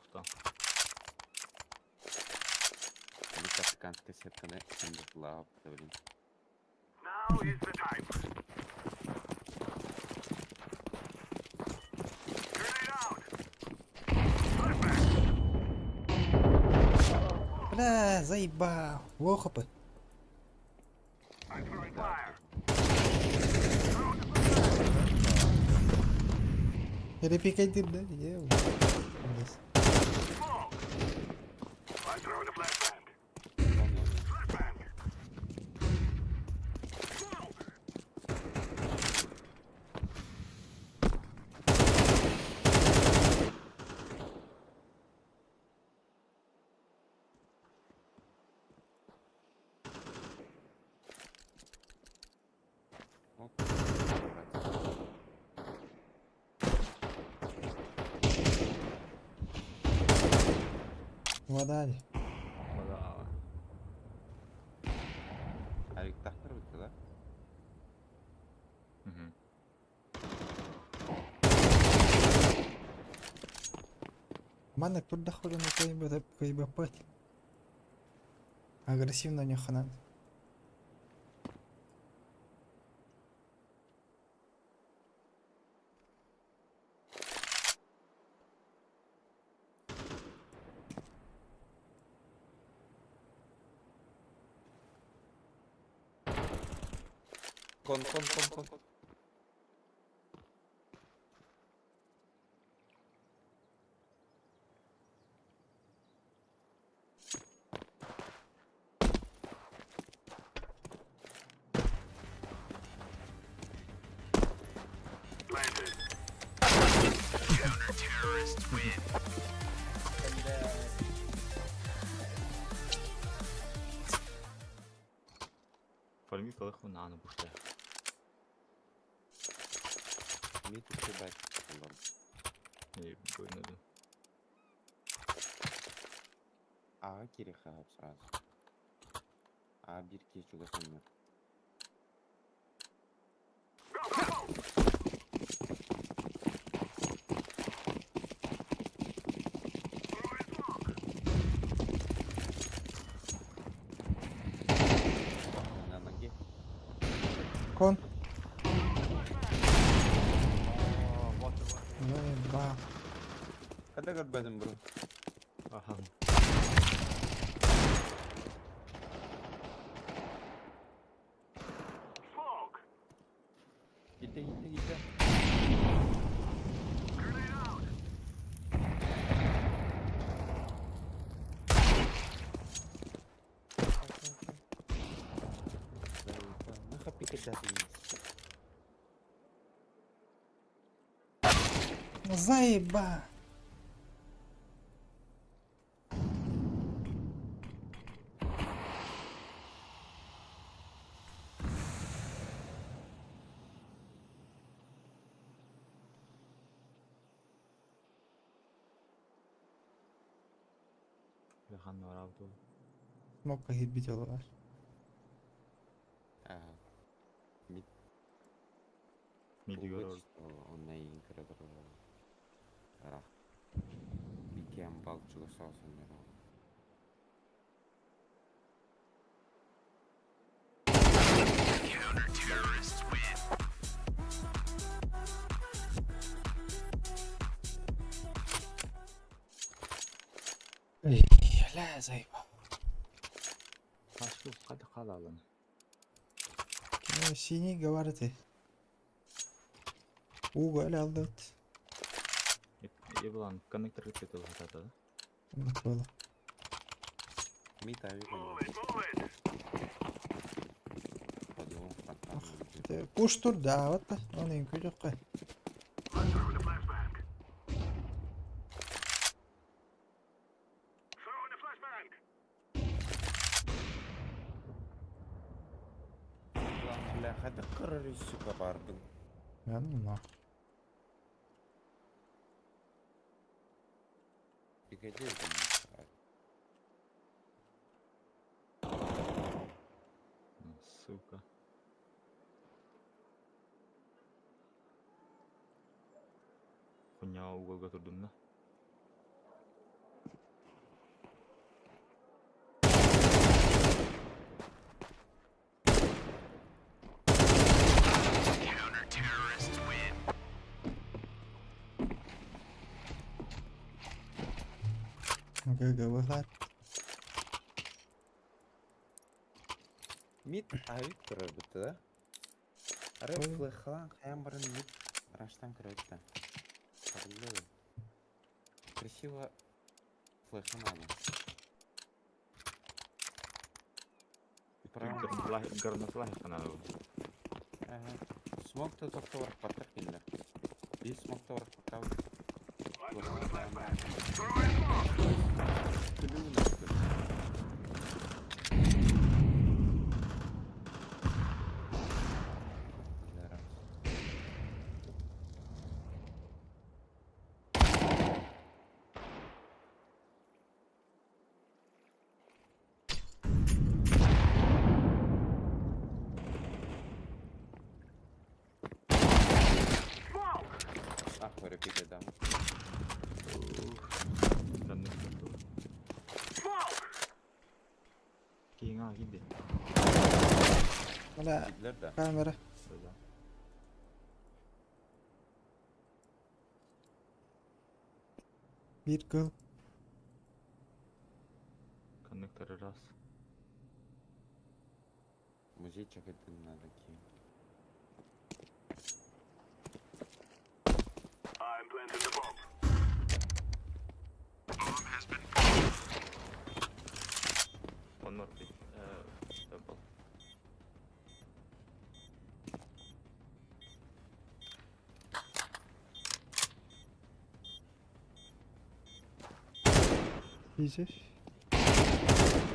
Кто? Бу африканская сетканы сындыртылаап блин. Now is the time. Grenade out. Flashbang. Бля, заебал. Лоу хп. I'm throwing fire. Перепикай да? Е, Молодец. Smoke. I'm throwing a flashbang. Flashbang. Smoke. Оп, брать. Вода ли? Вода. Арик тахтар битті да? Угу. Манна турдахпына кыйбаппат. Агрессивно неханан. Кон, кон, кон, кон. Planted. Бля. Фарми калаху на аны бушта. Мид ушибать. Ладно. И бойнаду. А кириха сразу. А бир кечуга соннор. Go, go, go. Throwing smoke. На ноге. Кон. О, вот вот. Заебал. Когда көрбөдүм бро? Ага. Smoke. Ките, ките, ките. Grenade out. Наха пикетятыныз. Заеба. Лехан барабы. Смокка хитбит олар. Ага. Мид Миди көрөр. Оннайын көрөдөр. Ара. Бикен балчуга соосундар. Бля, заебал. Башкы када калалын. Кино синий говорит. Уголь алдыт. Еблан коннектор кетет ол хатата. Вот было. Мид ави. Move it, move it. Подумал, фронтан. Пуш тур да, вот. Он им күлөккө. I'm throwing a flashbang. Throwing a flashbang. Lan бля, хада көрөр сука бардым. Я ну на. Пикете. Сука. Хуйняҕа уголга турдум да. Окей, выхлад. Мид авик турар битте да? Арай Ой. флехалаан хайаан баран мид раштан көрөбүт да. Табыллыа. Красиво флеха надо. Правильно. Горнослахи надо. Ага. Смог то тохто барахпаттар кинилэр. Биир смог то барахпаттар. Ах, репите дам. Киҥ киирди. Бля, Киирдилэр да. камера. Биир кыл. Коннектор раз. Музей чакайтын надо киин. I'm planting the bomb. One more bit. Temple. Пиздец.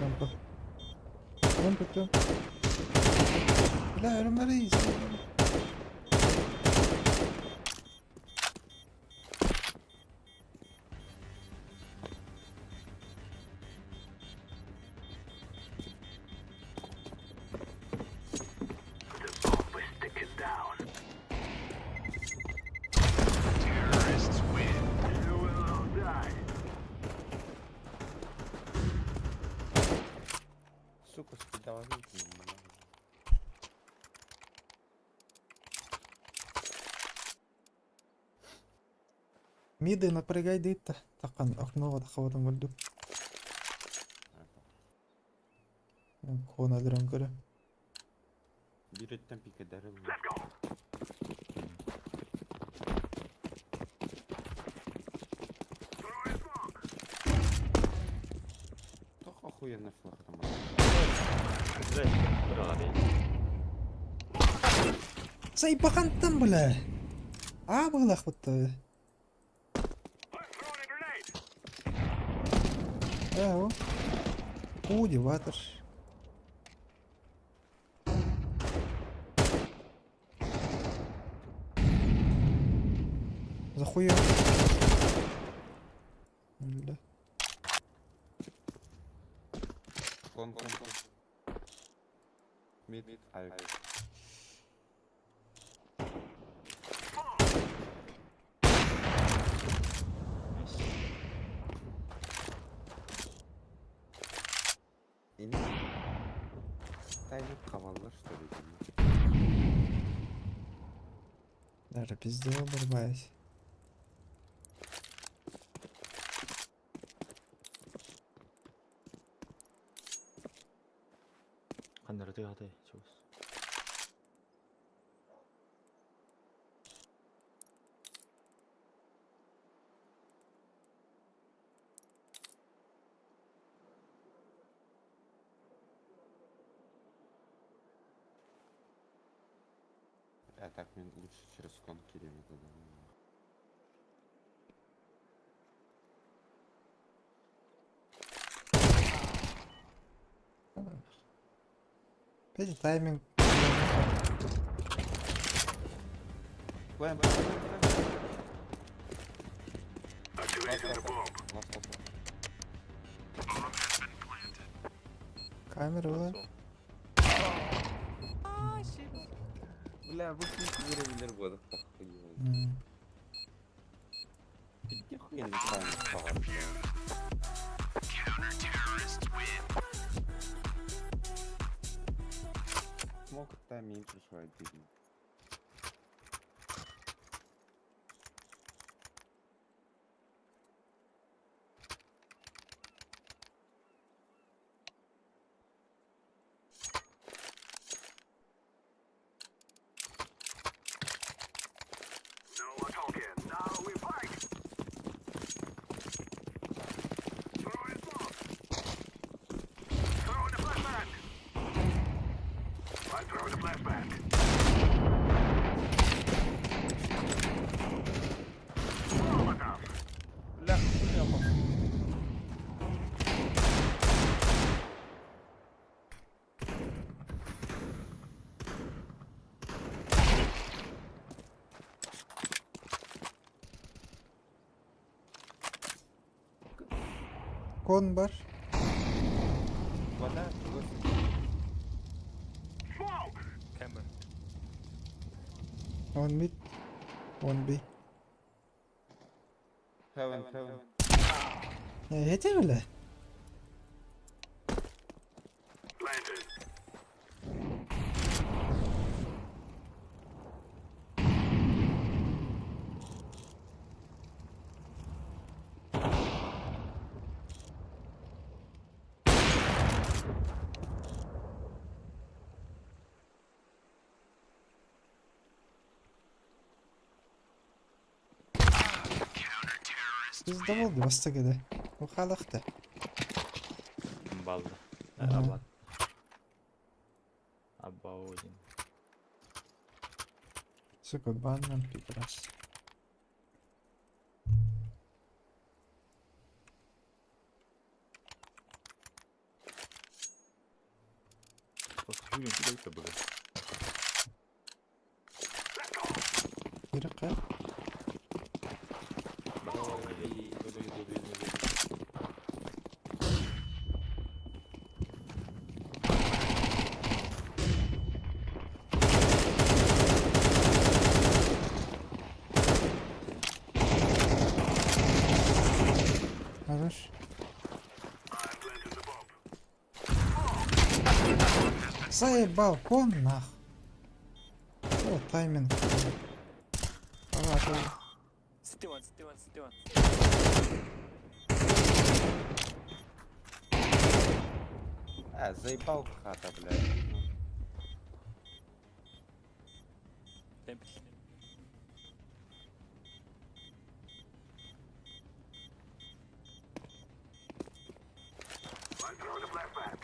Лампа. Лампа, кто? Бля, Ромарис. The bomb is ticking down. Terrorists win. You will all die. Сука, спидовик, бля. Миды напрягай дейт таққан окноға таққабатан көрдүм. Кона дрон көрө. Бир өттен пикедер. Let's go. Throwing smoke. Тох охуенный флаг там. Бля, Сайбахантан бля. А былах бутта. I'm throwing a grenade. Да, о. Уди, ватер. Захуя. Да. Кон, кон, кон. Мид, мид, авик. Nice. Ини. Тайминг хабаллар, что ли? Даже пиздел вырубаюсь. Ханнары тыгатай, чуус. А так мне лучше через кон кирем это да. Опять тайминг. Плэн, плэн, плэн, плэн. Activating the bomb. Ласт, ласт, ласт. Камера была. Бля, bu kim görebilir bu arada? М. Кэнни баҕар. Смог кытта мин пришла дигин. No more talking. Now we fight. Throwing smoke. Throwing the flashbang. I'm throwing the flashbang. Molotov. Бля, хуйня по. Кон бар. Вода, чего Smoke. Camera. One mid. One B. Heaven, heaven. Эти бля. Planted. Пиздовол баста кеде. Бу халахта. Балда. Ага. Абат. Абаудин. Сука, банан пидорас. Просто Юлин куда это было? Кирка. Хорош. I'm planting the bomb. Заебал, кон нах. О, тайминг. Ага, то- City one, city one, city one. А, заебал хата, блядь. Temple. I'm throwing the flashbang.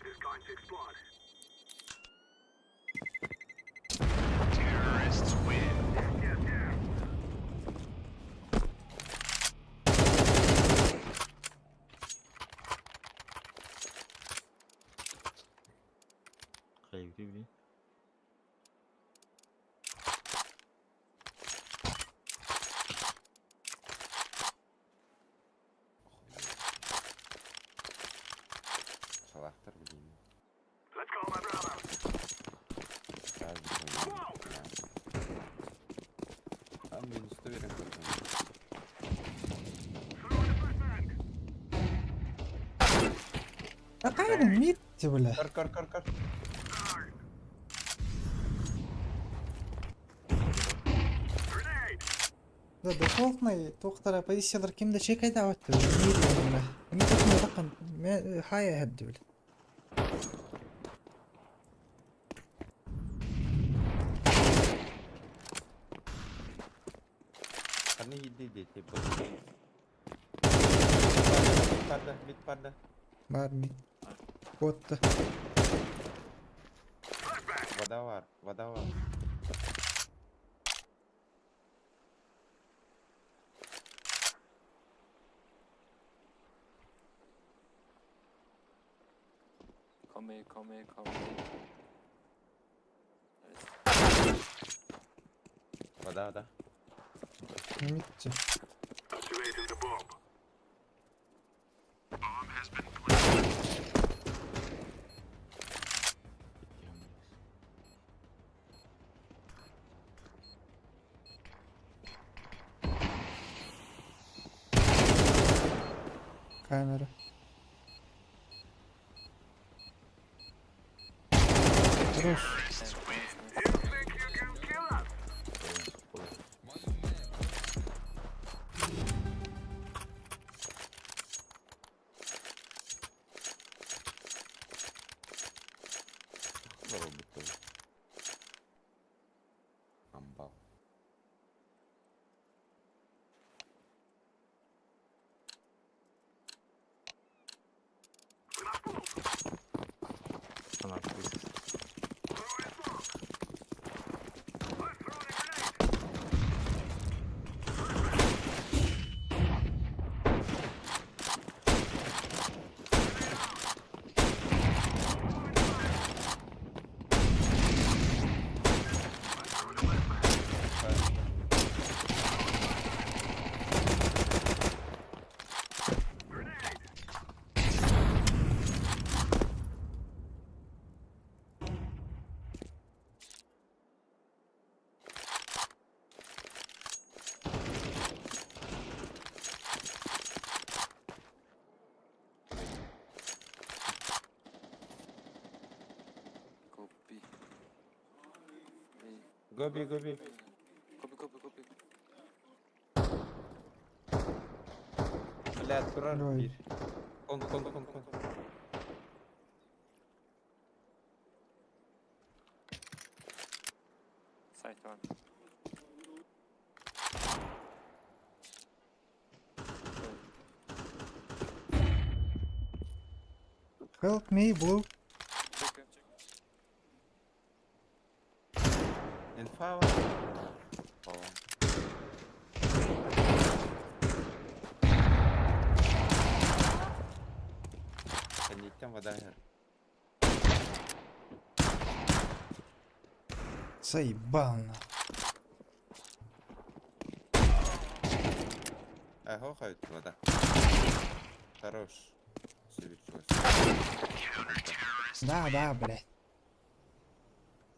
It is going to explode. Terrorists win. Yes, yes, yes. Хайди, блин. Шалахтар, блин. Let's go, my brother. Сразу понял, бля. А, минус 100 верен только. Throwing the flashbang. Какая мид, бля? Кар, кар, кар, кар. Grenade. Да, дефолтный тоқтара позициялар кимде чекайда аватты бля. Мид бля. Мид өтмө тақын. Хая хәдді бля. Они еды дети, Мид парда, мид парда. Бар мид. Котты. Водовар, водовар. Come here, come here, come here. Nice. Вода, вода. Мид. Activating the bomb. Камера. Хорош. Nice, nice, nice. You think you can kill us? Барбыт. Амбал. Она крысист. I'm throwing a grenade. Go B. A. Go B, go B. Go B, go B, go B. Бля, турар Давай. bir. Кон, кон, кон, кон. Side one. Help me, blue. Check, check. Инфа var. О. Кэнниттэн вода иһэр. Заебал нахуй. Эһо хойут вода. Хорош. Сибирь Да, да, блядь.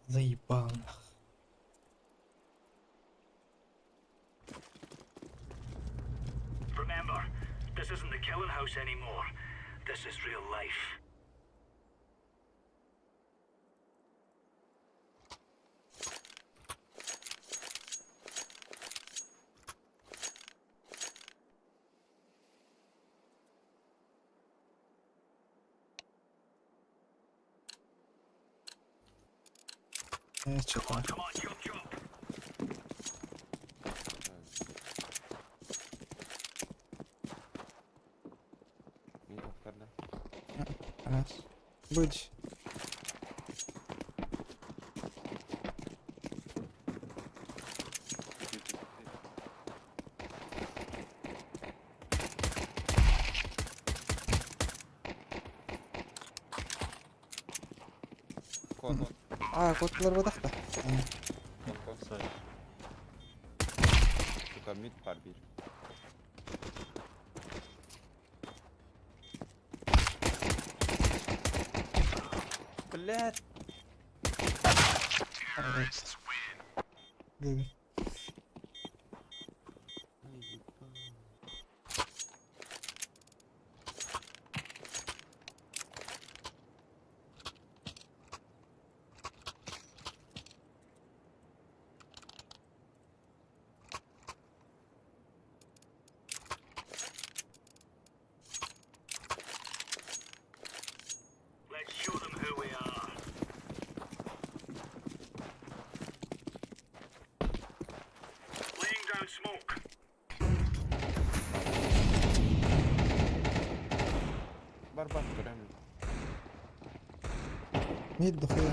Заебал нахуй. Remember, this isn't the killing house anymore. This is real life. Чё там? Come on, chop chop. Мин тохторда. Раз. Будь. B, B, B, B. Кон, кон, А, котлар бадах да. кон, кон. Сайт. Сука, мид бар bir. Блядь. Гг. Let's show them who we are. Laying down smoke. Бар бар турам. Мид дохуя.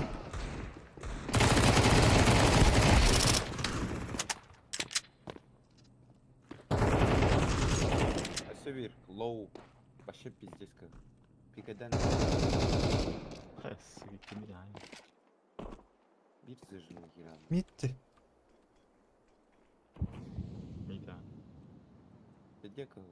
Сибирь, лоу. Вообще пиздец как. Пикадан Свити меня. Бир зыжын киран. Мидти. Мита. Где кого?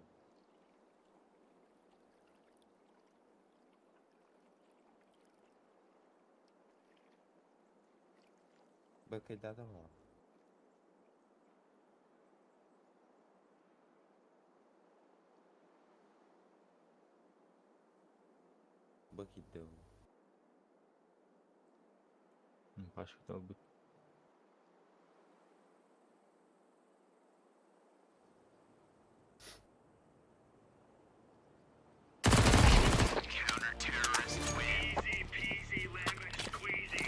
Бэкайда давал. Б киирдэ ол. Пашка ылбыт. Easy peasy lemon squeezy.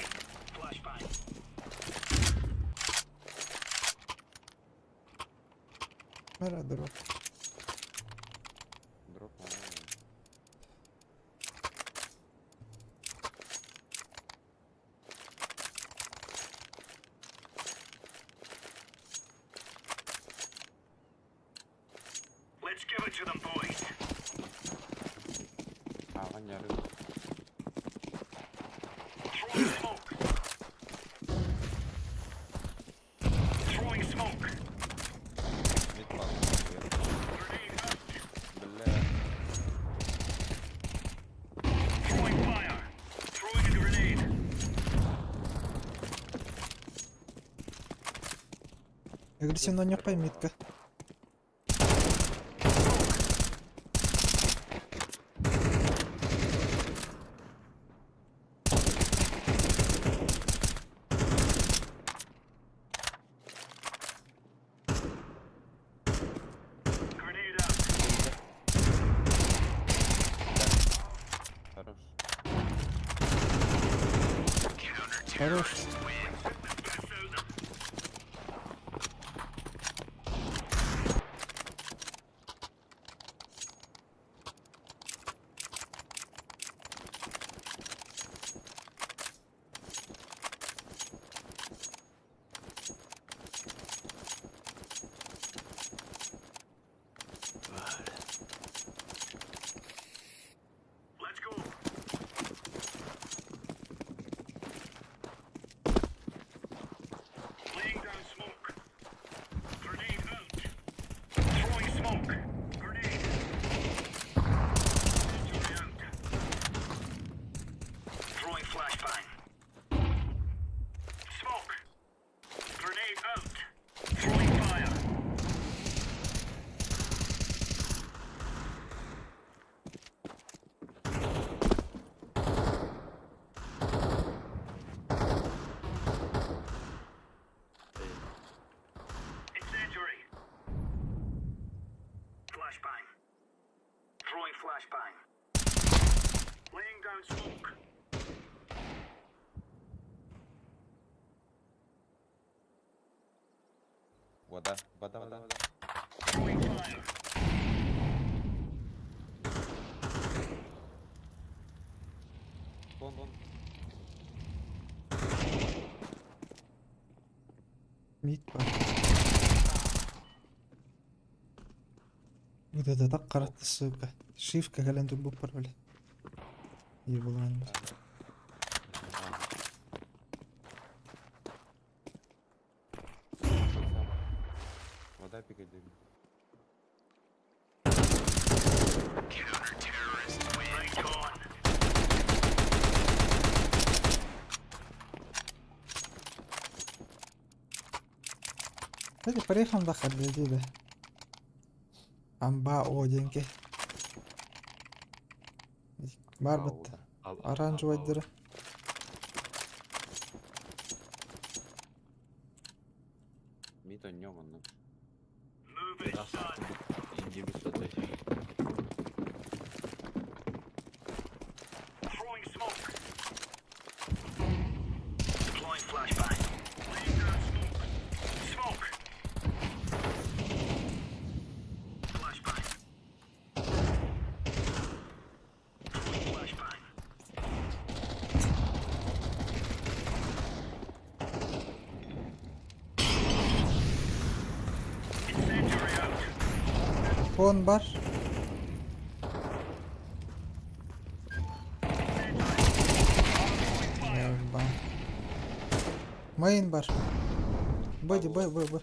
Flashbang. Мера дроп. Дроп нормально. Let's give it to them, boys. Ааҕан ярым. Throwing smoke. Throwing smoke. Мид баар. Grenade out. Бля. Throwing fire. Throwing a grenade. Агрессивно не поймитка. Grenade out. Хорош. Хорош. Best out them. Let's go. Laying down smoke. Grenade out. Throwing smoke. Grenade. Incendiary out. Throwing flashbang. Smoke. Grenade out. Throwing fire. Incendiary. Flashbang. Throwing flashbang. Laying down smoke. Вода, вода, вода. Throwing fire. Вон, вон. Мид бар. Вот это так каратты, сука. Шивка кэлэн турбуппар, бля. Ебалан. Вода пикадилли. Right on. Кстати, проехал до Хабида. Амба оденьки. Бар бит. Оранжевый дыра. Мид онньоҥ онно. Move it, son. Индивид Throwing smoke. Deploying flashbang. Laying down smoke. Smoke. Flashbang. Throwing flashbang. Incendiary out. Кон бар. Еба. Мейн бар. Боди, бой, бой, бой.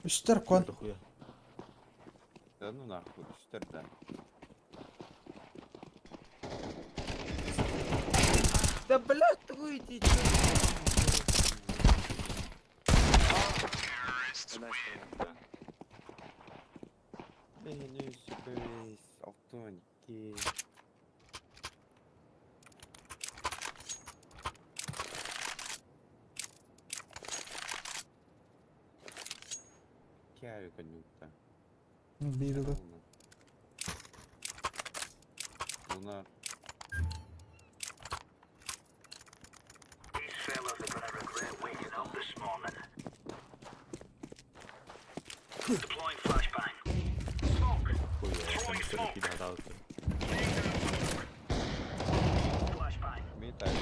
Үстер кон. Дохуя. Да ну нахуй, үстэр да. Да блядь, ты иди, чё? Блин, ну сюрприз, Алтонь. Ки. Киави конюкта. Биир ыла. Лунар. These fellas are gonna regret waking up this morning. Deploying flashbang. Smoke. Хуя, я там кидался. Flashbang. Митай.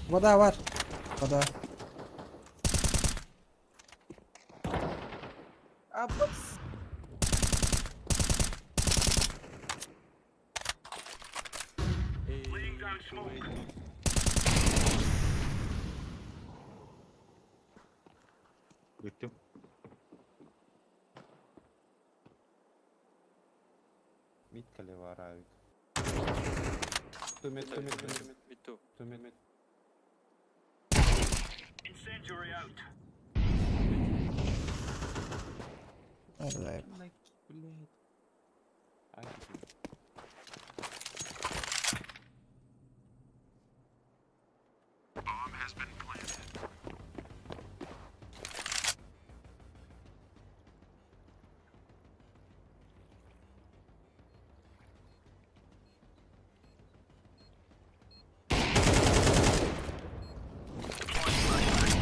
Вода бар. Вода. Апс. Laying down smoke. Бүттүм. Мид калеваравик. Тумит, тумит, тумит, Mid two. тумит, мид. Incendiary out. Алай. Блядь. Ай, Deploying flashbang.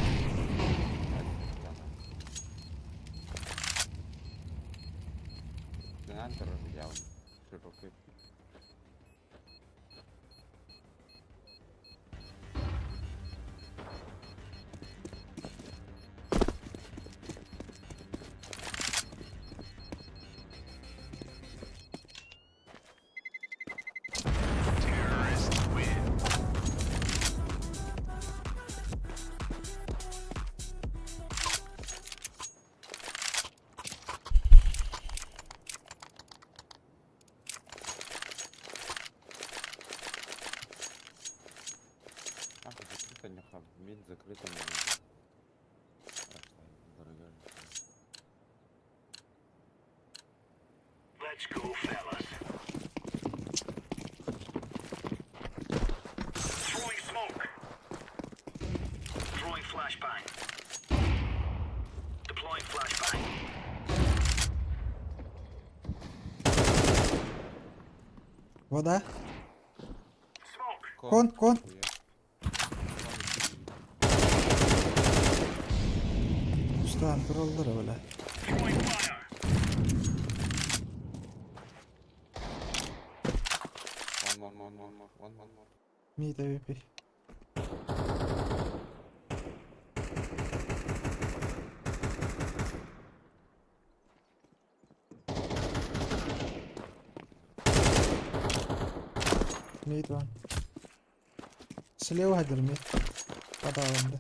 Гранатор взял. Широкий. А, закрыто не хаб. Мид закрыто не хаб. Let's go, fellas. Throwing smoke. Throwing flashbang. Deploying flashbang. Вода. Smoke. Кон, кон. Устан тураллар бля. Throwing fire. One more, one more, more, one more, more. Мид AWP. Mid one. Слева хадыр mid. Подавында.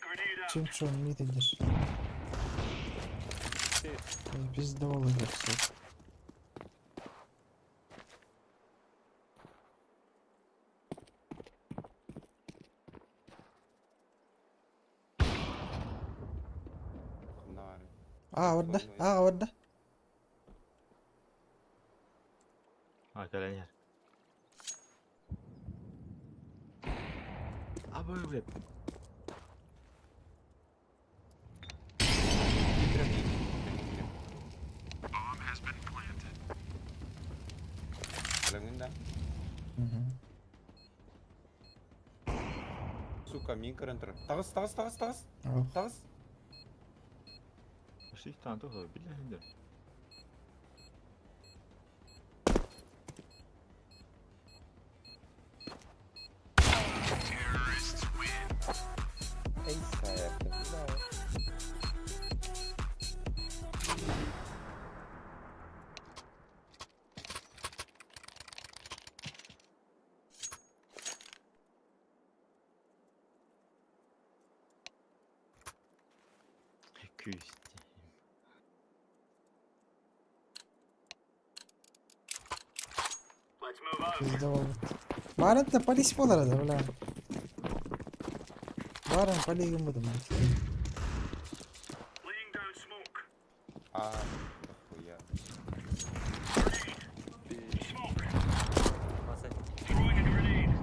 Grenade out. Чем что mid идешь? Пиздовал идешь, сука. Хнары. А, орда. А, орда. А, кэлэн иһэр. Абы, блядь. Прям мид, прям мид. Прям да? Угу. Сука, мин көрөн турар. Таҕыс, таҕыс, таҕыс, таҕыс. Ох. Таҕыс. Пошли там тоже, били Эй, сайт, бля. Күүс. Let's move out. Пиздовал. Барын полис болар да, бля. Барын полигон будем. Laying А, дохуя. Throwing a grenade.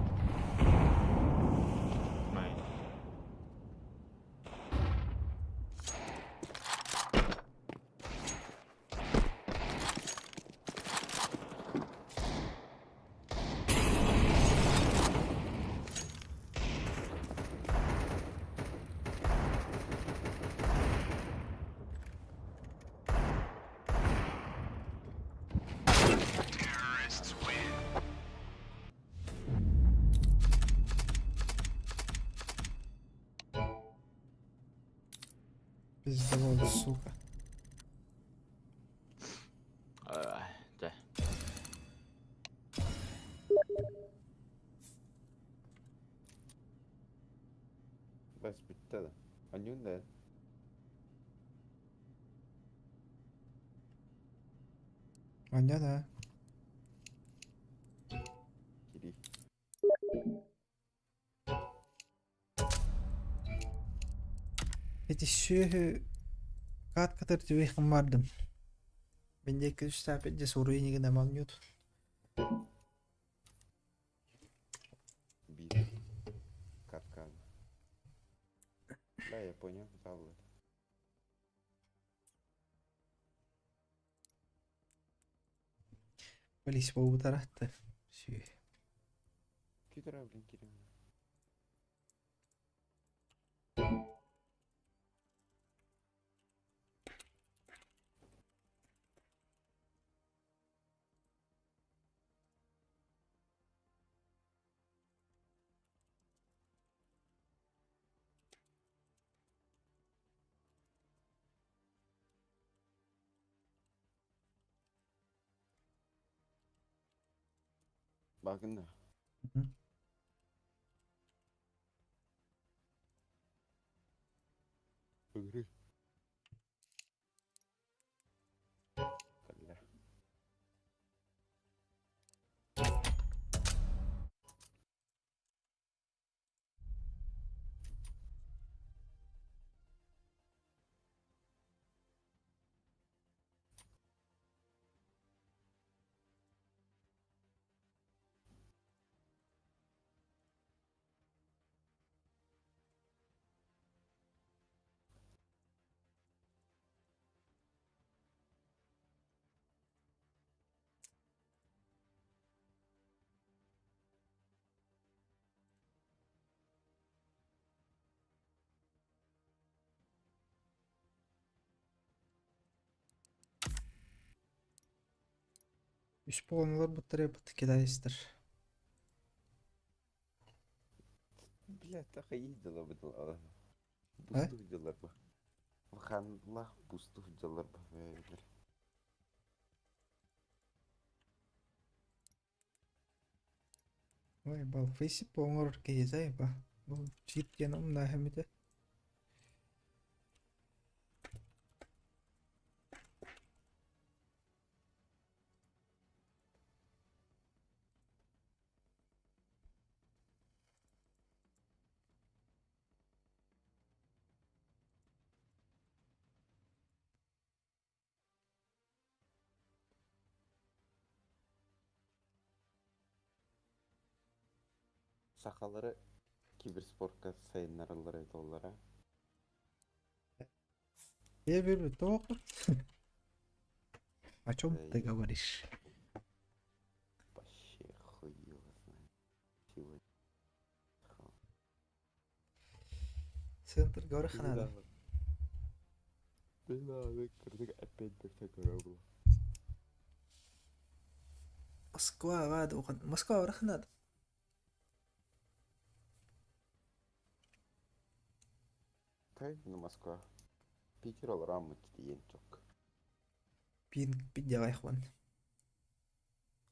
Мэй. Пиздовол, сука. Чэ. Бас бүттэ да. Анньуун да. Аня, да. Кири. Ити сүөһү каат катар түбэйхин бардым. Мин диэки үстээпит дьэ суруйун игин амалньут. Биир. Каткан. Да, я понял, забыл. Полис буолбутаратта. Сүөһү. Китера, блин, кирим. Багын да. Мгм. Ыгыры. Калля. Үс буолан буттар бут китайстар. Бля, так и ездила бы дела. А? Бустух дьаллар бы. Ханлах бустух дьаллар бы. Бля. Ой, бал фейсип оҥорор киһи ба. Бу чит диэн умнааһыммыта. Сахалары киберспортка сайыннараллар этоллара. Я беру тоқ. О чем ты говоришь? Вообще хуй его знает. Сегодня. Центр говори надо. Опять бы всякое было. Москва, вады, Москва, надо. Кайф на Москва. Питер олороммут тиийэн чок. Пин пиддявай хван.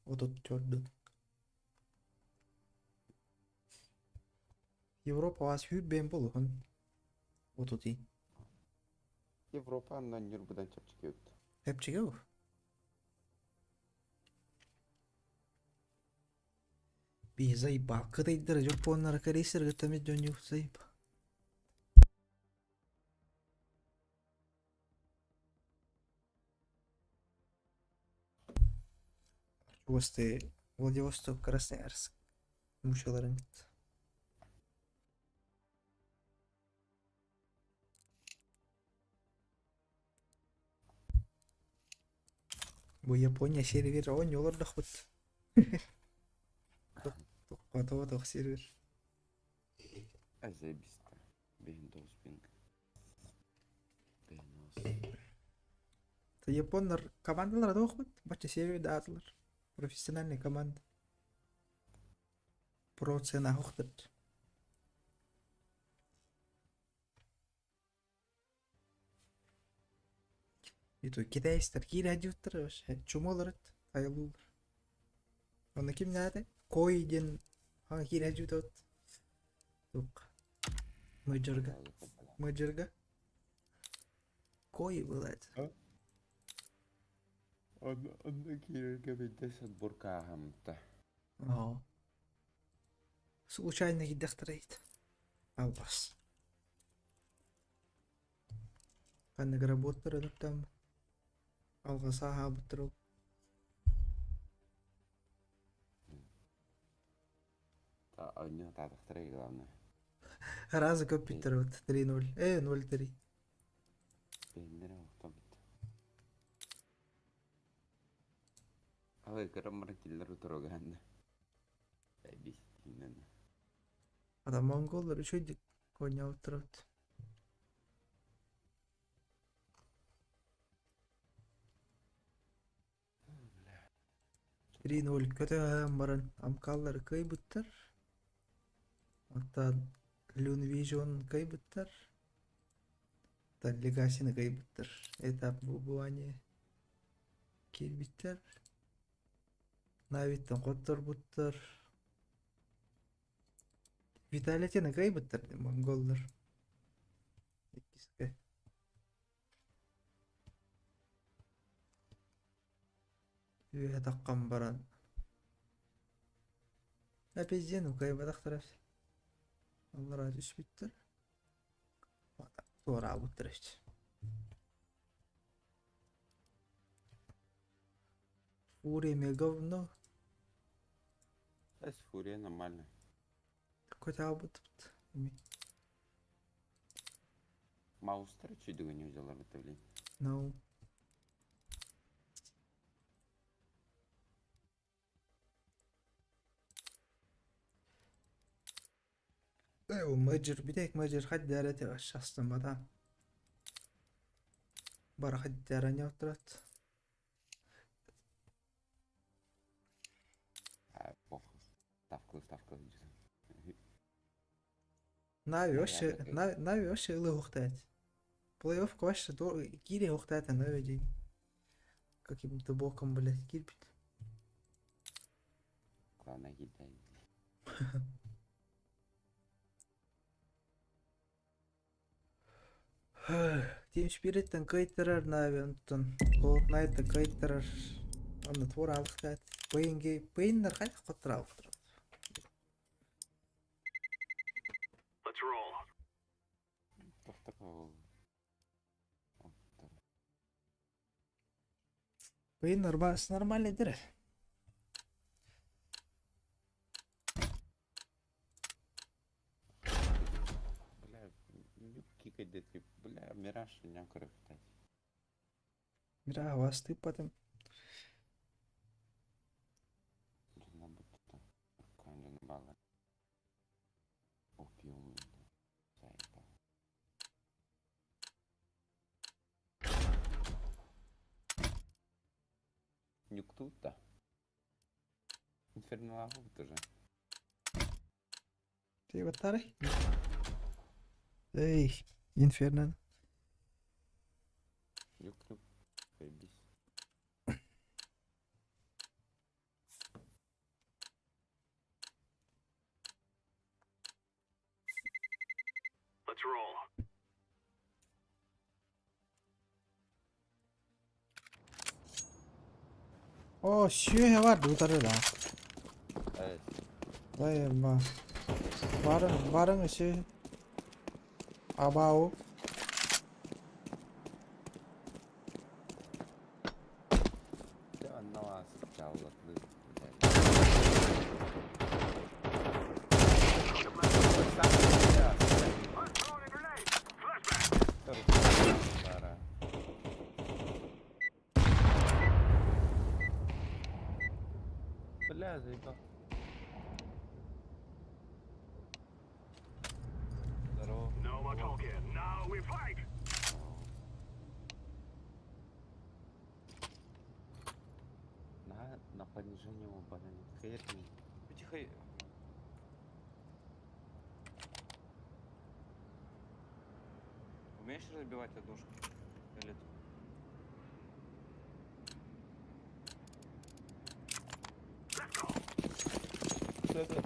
Вот тут төрдүн. Европа вас хүрбен болуһун. Отут и. Европа аннан Нюрбадан чэпчэки эбит. Чэпчэки уу? Би заебал. Кытайдары Жапоннары корейстер кытта дьонньу заебал. Чугастыы Владивосток, Красноярск муучаларын кытта. Бу Япония сервер оонньуу олордохпут. Тохтоотох сервер. Заебись-то. Бэйэн тоҕус пинг. Бэйэн оҕус. Японнар командалара туохпут? Бачча сервер да аатылар. Профессиональный команда. Про цена хохтат. И то китайстар киирээдьиттэр вообще чумолорут айылуулар. Онно ким наада? Кой диэн хаҥа киирээдьиут туох мыдьырга мыдьырга Кой было это. Онно киирэргэ биирдэ отбор кааһаммыта. Оо. Случайно киирдэхтэрэ Албас. Ханнык работтар өлүктам алҕаса аһаабыттар ол. Оонньуу таатахтара главное. Разы көппүттэр вот 3-0. 0-3. Бэйэлэрэ охтобут. Ой, кыраммар киллэр утуругаанна. Эбистиинэн. Ата монголлар үчүгүйдик оонньообуттар эбит. 3-0 көтөһөн баран Амкаллары кыайбыттар. Оттон Люнвижн кыайбыттар. Оттон Легасины кыайбыттар. Этап выбывания киирбиттэр. Навиттан хотторбуттар. Виталитины кыайбыттар монголлар. Иккискэ. Үөһэ таххан баран Апизден кыайбатахтара аллараа түспүттэр туораабыттар эбит. Фурия эмиэ говно. Эс фурия нормально. Көтөҕөбүт эми. Маустар үчүйдүгүн дьаларбыт блин. No. Мыдьыр бүтэк мыдьыр хаддара шастымата. Бара хаддара не отырат. А, похуй. Ставка, ставка. Нави вообще, Нави вообще ылы ухтать. Плей-офф вообще кире ухтать, а Нави день. Каким-то боком, блядь, кирпит. Главное, кидай. Team Spirit'тен кыйтарар Нави, онтон Cold Night'тан кыйтарар. Онно туора алыхтаат. Пейнге, Пейннер хайдах хоттураабыттар. Let's roll. Тохтор. Пейн нормальный дыр. Бля, кикать бля, мираж не кровь. Мира, вас ты потом. Опиум. Заебал. Нюктут-то. Инфернал тоже. Ты вот тарай? Эй, Инферно. Нюк-нюк. Заебись. Let's roll. О, сүөһэ бар утары да. Э, Ай, ма. Барың, барың сүө. Абау. Ты анналас чаллатлы. Бля, заебал. Здорово. No more talking. Now we fight. На понижение убавления. Херни. Тихо. Умеешь разбивать однушку? Или Let's go.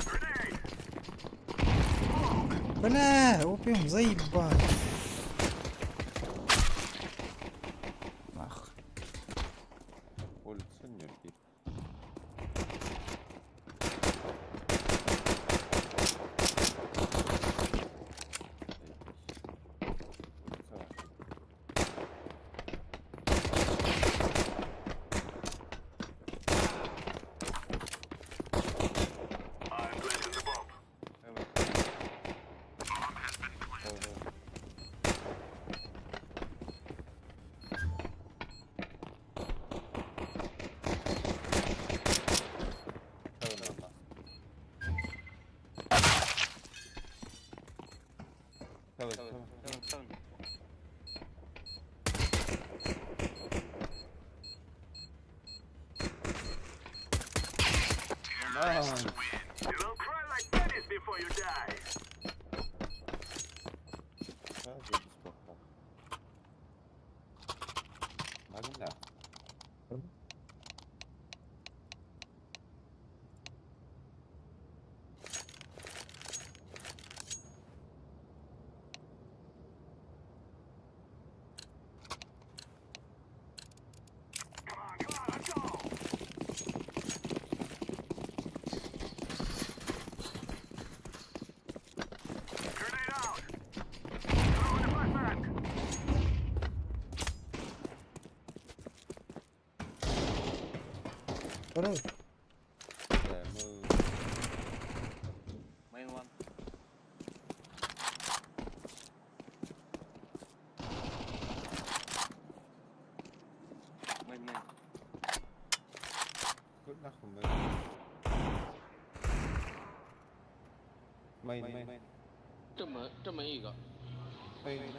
Grenade. Бля, опиум, заебал. Нах. Улицу не рби. Улица. I'm planting the bomb. Эвер. Давай. Давай, давай. Давай, давай. Seven, seven. Nice. You will cry like babies before you die. Да, заебись плохо. Ладно, да. Come on, come on, let's go. Grenade out. Throw in the flashbang. Второй. Да, мы... Main one. Main, main. Какой нахуй мы... Main, main. 这门这门一个， Main, main.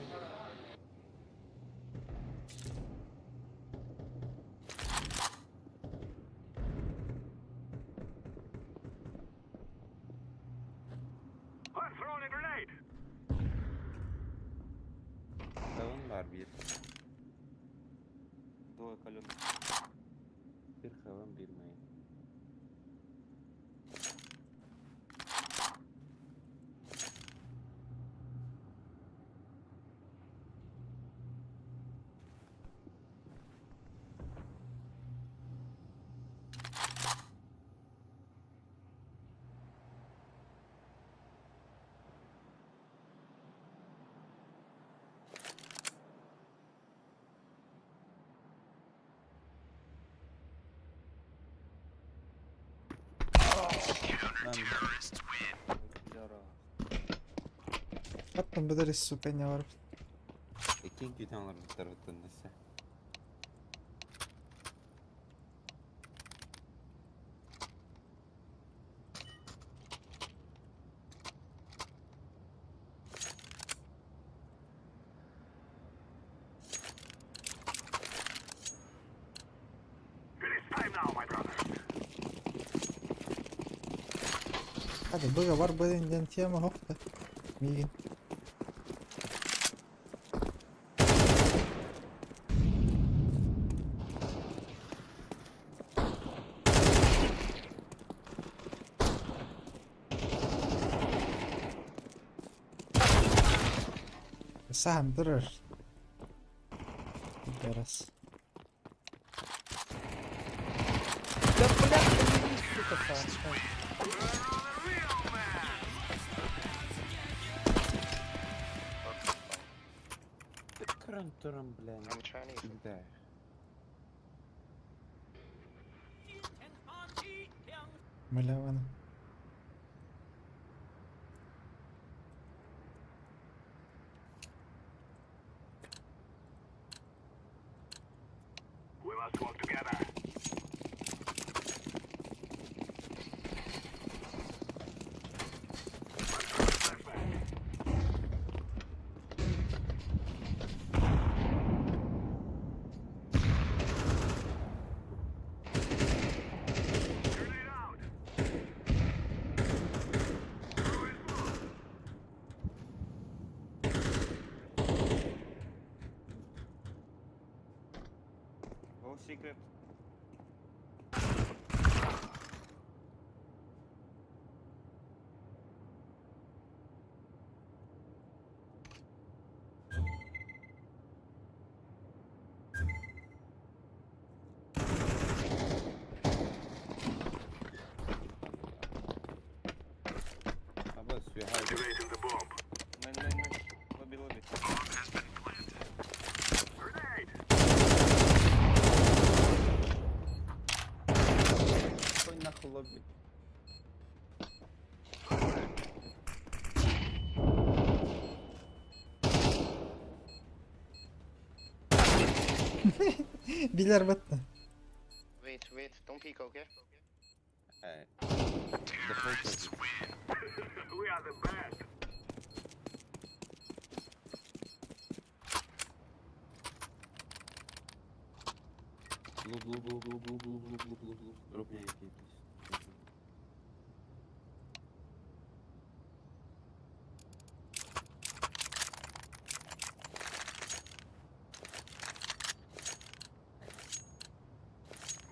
I'm throwing a grenade. Heaven var bir. Двое каленых. Bir heaven bir main. Lan Пидорас. Аттым бедер ступеня бар. Икки күтэн олорбуттар буттан десе. It is time now, my brother. Hadi быга бар быдын ден тема хопта. Мигин. Сам дурар. Раз. Да бля, сука, Саша. Крантуром, бля. Да. Малявана. Secret. Аба сүөһэ Activating the bomb. Main, main, main. Lobby, lobby. Grenade! Какой нахуй лобби? Билэр бэтті. Wait, wait, don't peek, okay? Э, Дефолт. We are the best. Луп, луп, луп, луп, луп, луп, луп, луп, луп, луп. Drop me AP, please. Thank you.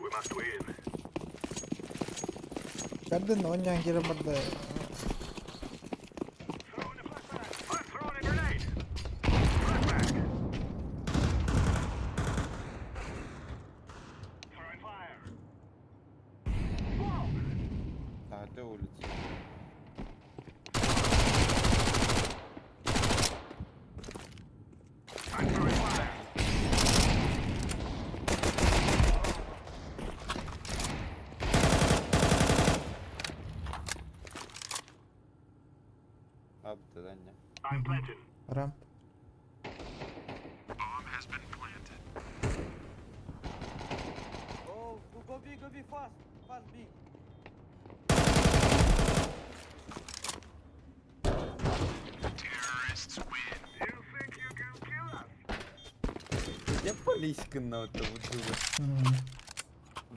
We must win. Кәрден оннан кире барды. Throwing a flashbang. I'm throwing a grenade. Flashbang. Throwing fire. Smoke. Таһырдьа улица. I'm throwing fire. Абда, не. I'm planting. Рамп. Oh, go, go B, go B, fast. Fast B. You think you can kill us? Я полиська на того дура. Мгм.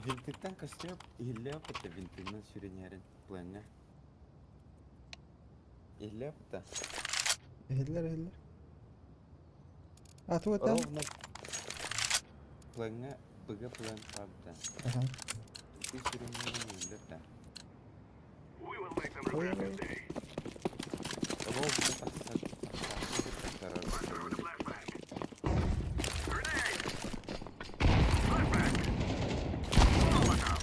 Винтыктан костер иһиллэппэтэ винтынан сүрүнээрин планна. Иһиллэппэтэ. Иһиллэр, иһиллэр. А ту этен? Ровно планга быга план правда. Аха. Ты сүрүнээрин иһиллэппэтэ. We will make them regret this day. Ровно тахсар тахсар Throwing a flashbang. Grenade! Flashbang! Molotov!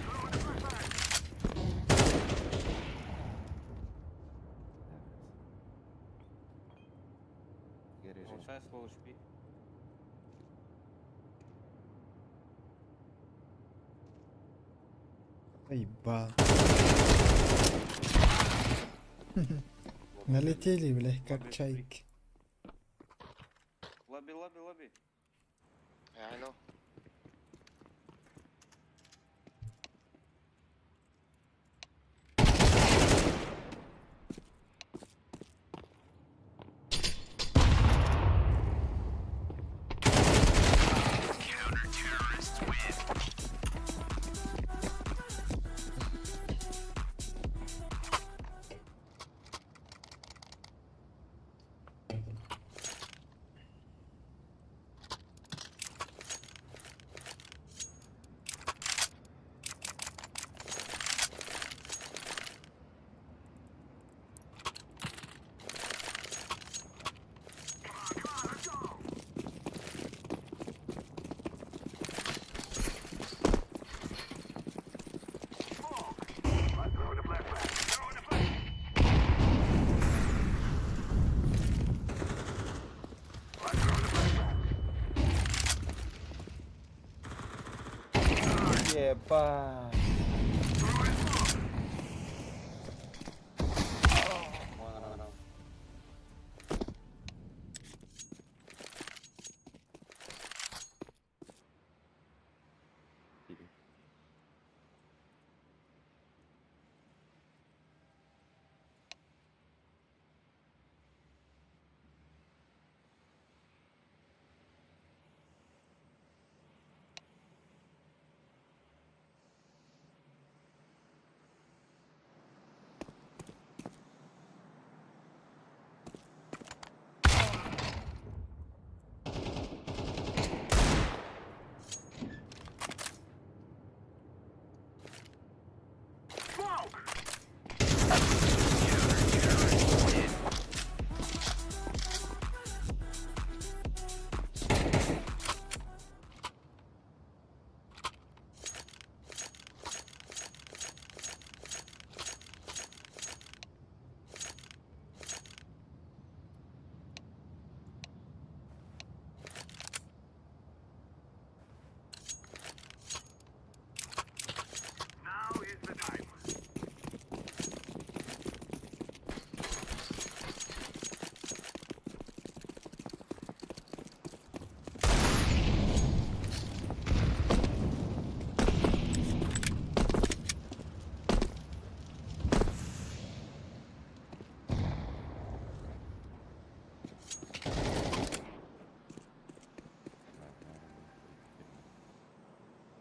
Throwing a flashbang! Outside, slow HP. Ебал. Налетели, блядь, как чайки. Lobby, lobby, lobby. Yeah, I know. Smoke! I'm throwing a flashbang. Throwing a flashbang. I'm throwing a flashbang. Ебать. Throwing smoke. Вон, рам, рам.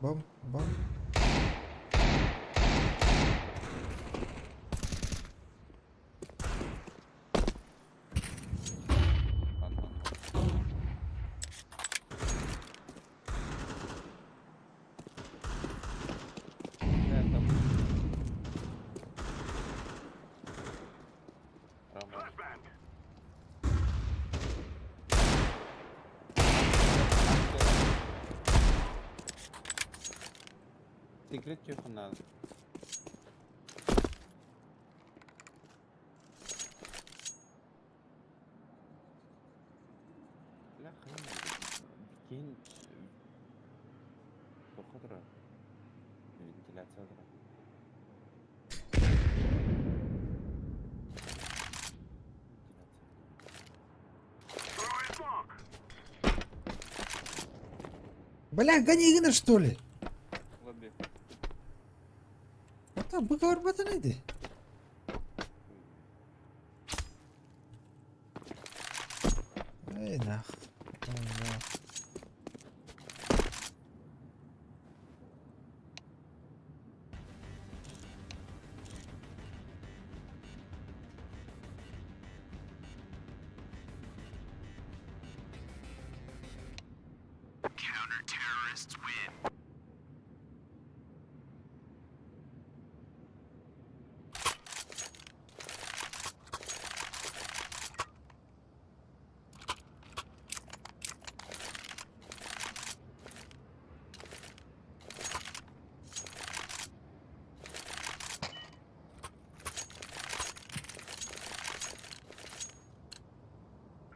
Бом, бом. Секрет тихо надо. Бля, Кин Тоқыдыра. Вентиляция Бля, гони гына что ли? Лобби. Вот там быка барбата найди. Эй, нах. Ой, нах.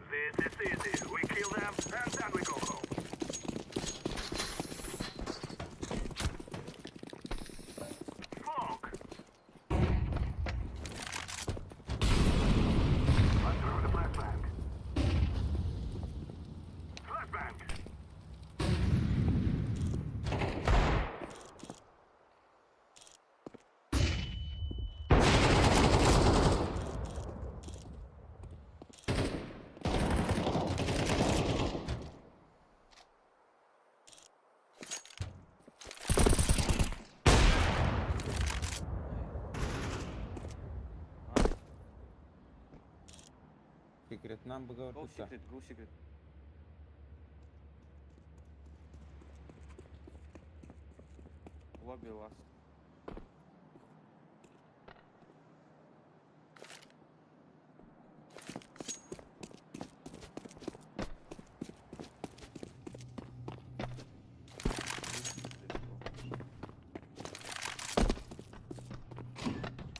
This is easy. We kill them and then we go home. Smoke. I threw the flashbang. Flashbang. Секрет нам бы Go говорит. secret, go secret. Lobby last.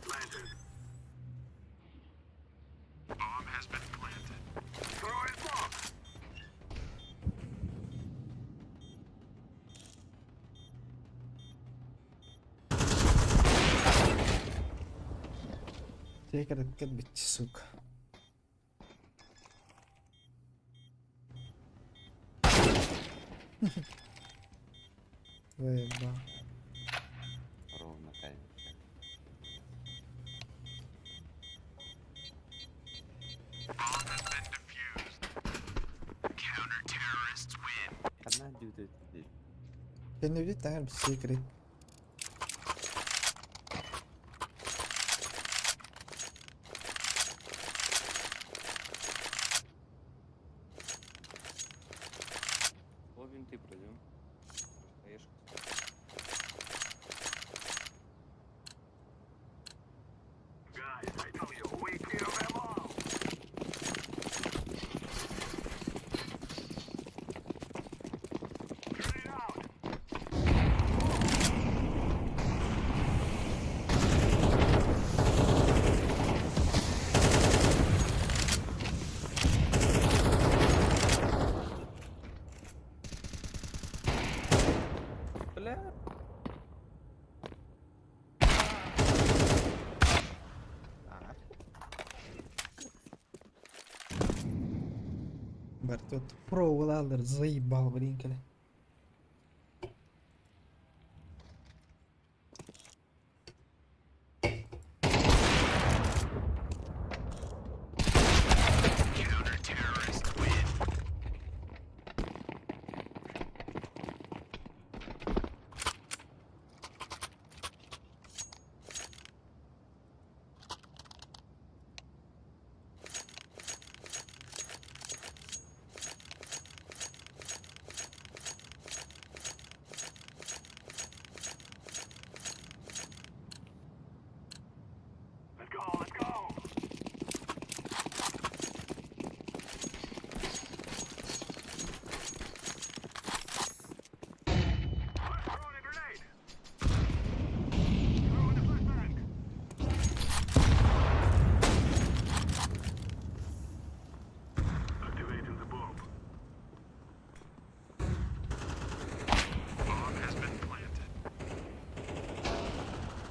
Planted. Bomb has been planted. Throwing smoke. Секрет кэлбит, сука. Заебал. Ровно таймер. Одна дюда. Кэннибит таҥар секрет. Лобби винты пройдем. Хаешка. Guys, I tell you, we kill them all. Grenade out. Бля. Бартот про заебал, блин, кэлэ.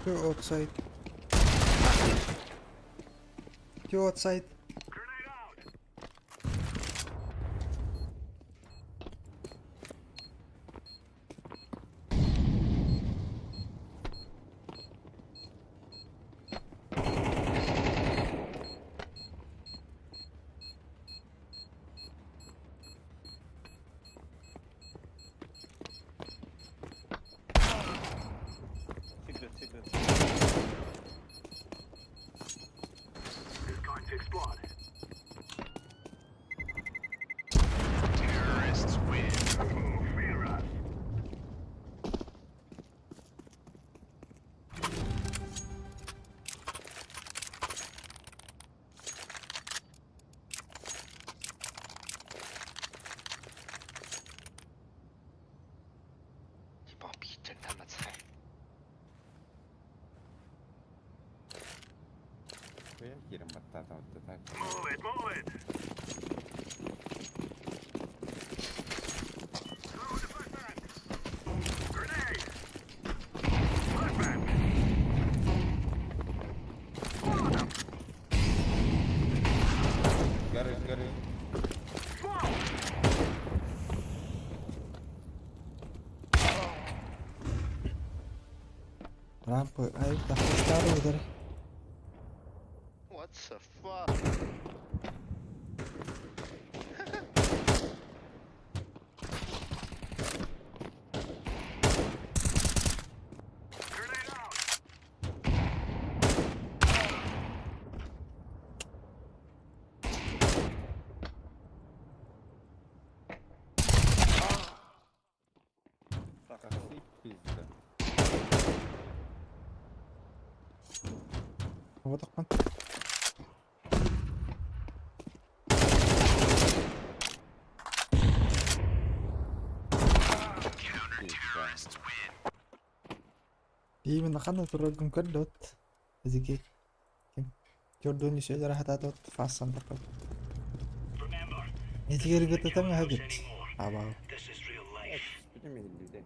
Two outside. Two outside. Grenade out. Секрет, секрет. It's going to explode. Terrorists win. Fear us. 这帮逼真他妈菜！ Хуя хером баттата вот так. Move it, move it. Throw the flashbang. Grenade. Flashbang. Molotov. Горы, горы. Smoke. Рампа, ай, старый удар. What the fuck？ Grenade out. Так, Такси пизда. Вот так. Пизда. Именно хана турагым көрдөт. Азики. Jordan сөйлер хататот фасан такой. Remember, Нетигер гытатам хагыт. Аба. this is real life. Бүтүн мехилди.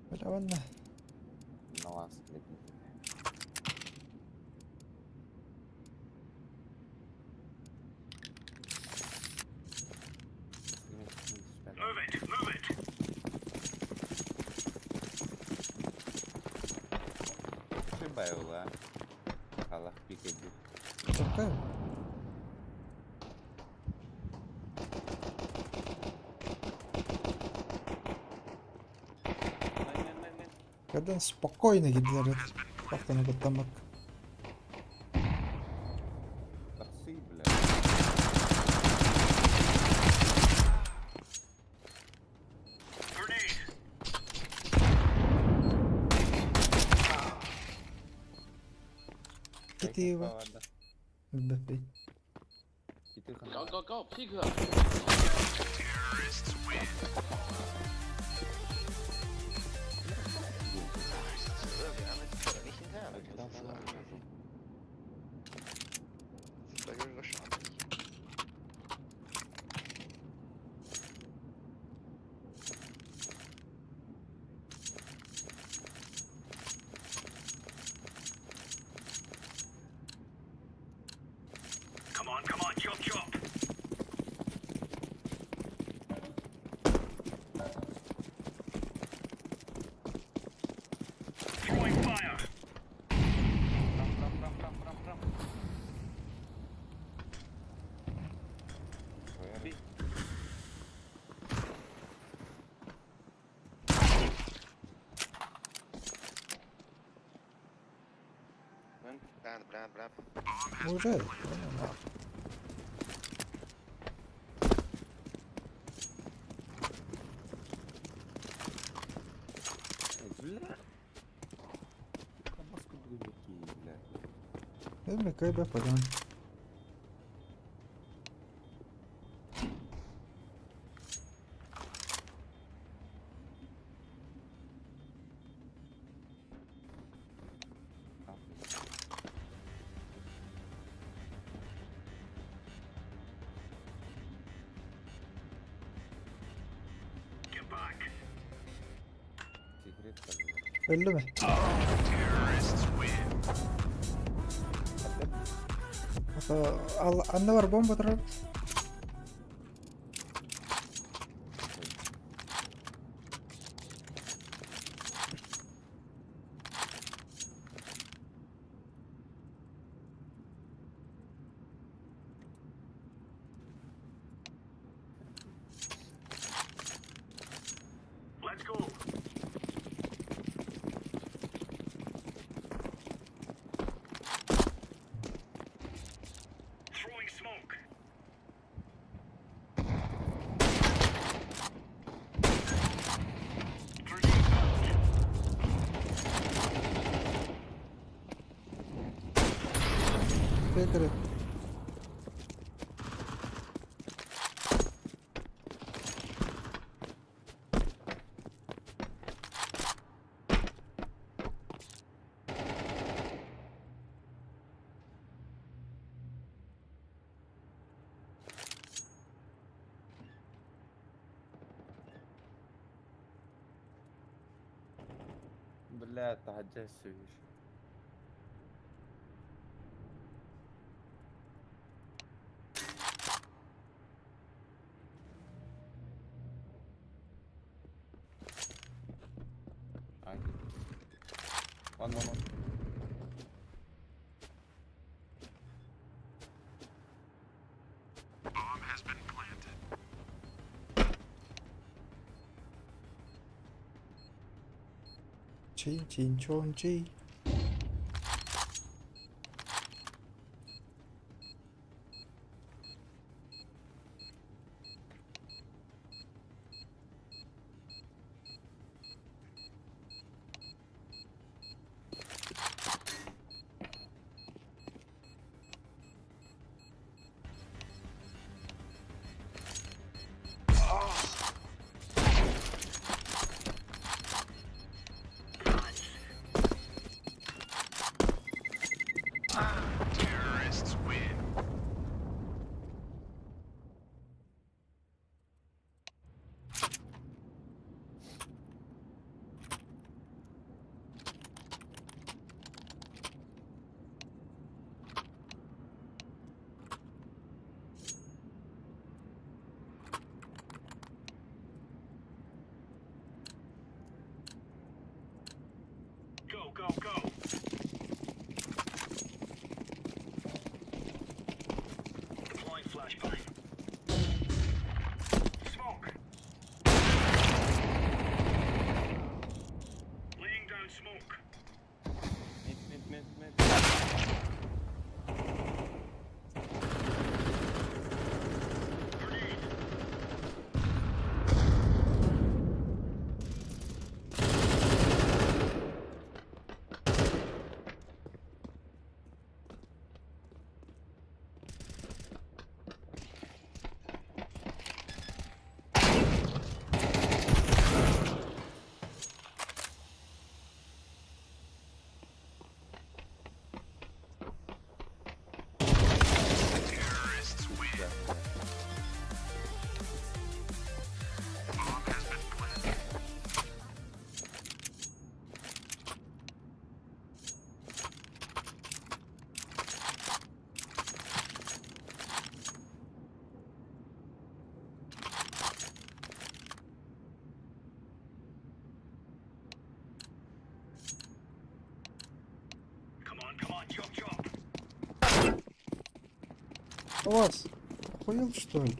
Бля, ванна. На вас, блядь. Move it, move it. Шибайла. Аллах пикади. Такая. Мэн, мэн, мэн, мэн. Когда спокойно гидлерет. Как-то на тамак. Такси, бля. Grenade. Китиева. БП. Go go go, pick. 这给他们扯没心态了，这次，这就是个傻逼。 Come on, come on, chop, chop. Throwing fire. Рам, рам, рам, рам, рам, рам. Би. Мэн. Бля, бля, бля. Уже. Бля. Маску глубокие, бля. Это КБ пойдем. Öldü mü? Ата анна бар бомба турар. Let's go. Throwing smoke. Grenade out. Бекер. Бля, таһырдьа сүр. Ай. One, one, one. Чин чин чон чи. Go, go, go. Deploying flashbang. Smoke. Laying down smoke. Mid mid mid mid. Grenade. Come on, come on, chop, chop. Вас, охуел что ли?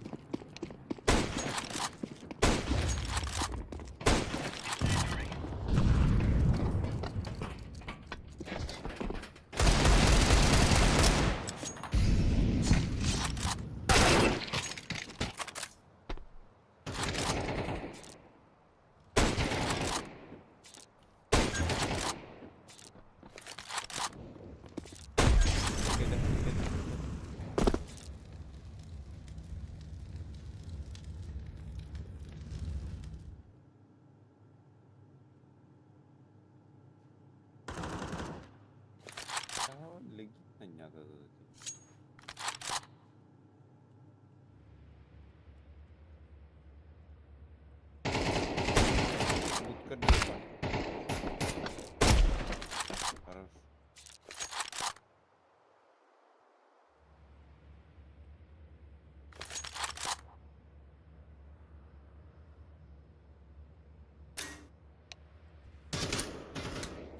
Кеде, кеде.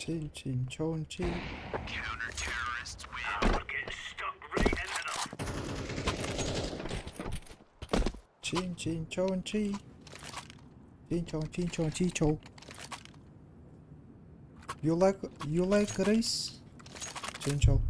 Чин чин чон чин. Чин чин чон чи. Чин чон чин чон чи чоу. You like rice? Чин чоу.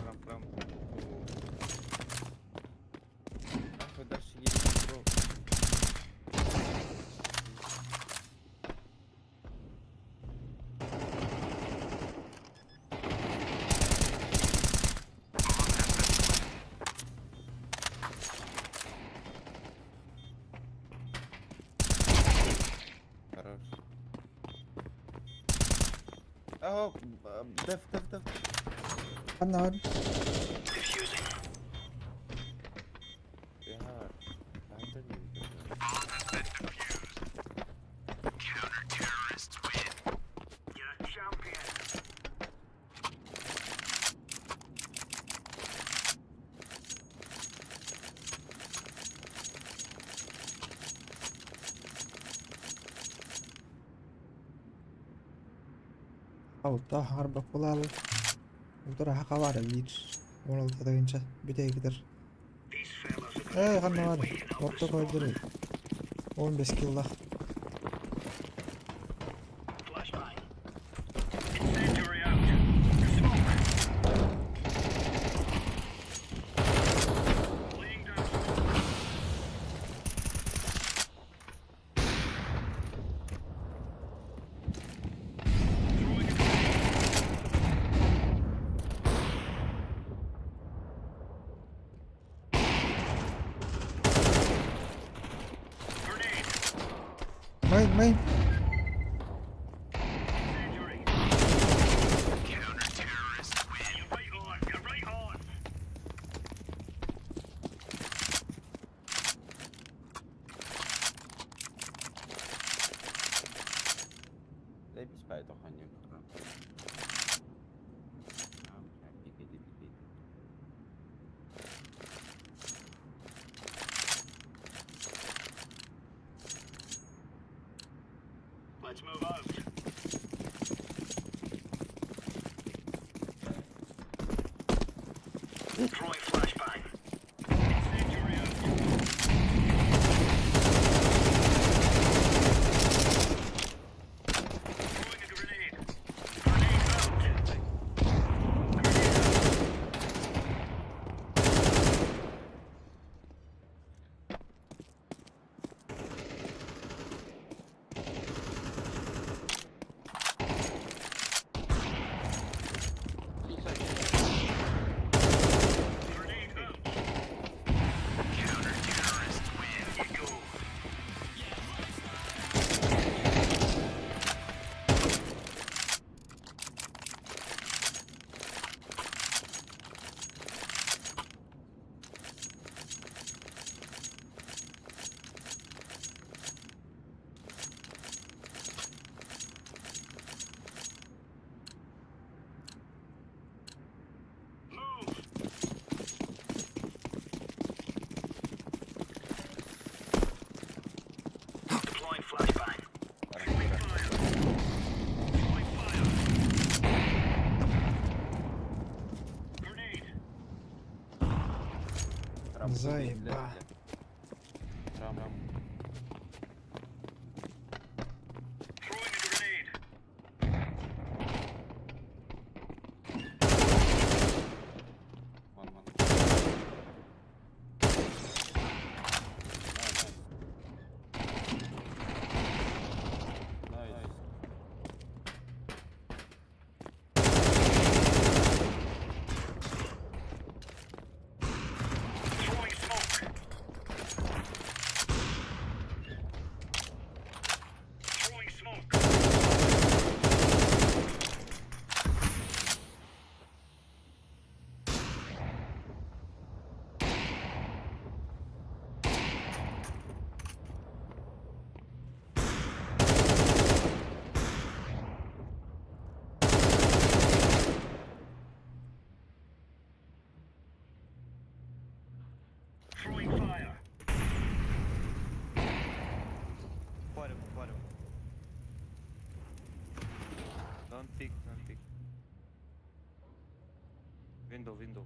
Рам, рам. Нахуй дальше едем, бро. Хорош. О, деф, деф, деф. Ханна Я... Да, это не Алта харба кулал. Утара хакавара бир. 16 тыгынча бүтэ китер. Э, ханна бар. Орто койдуру. 15 киллах. Мейн, мейн. Заебись по эту хуйню. А, бля, пикайте, пикайте. Рам, Заеба. Рам, рам. Ван, ван. Nice, nice. Nice. Window, window.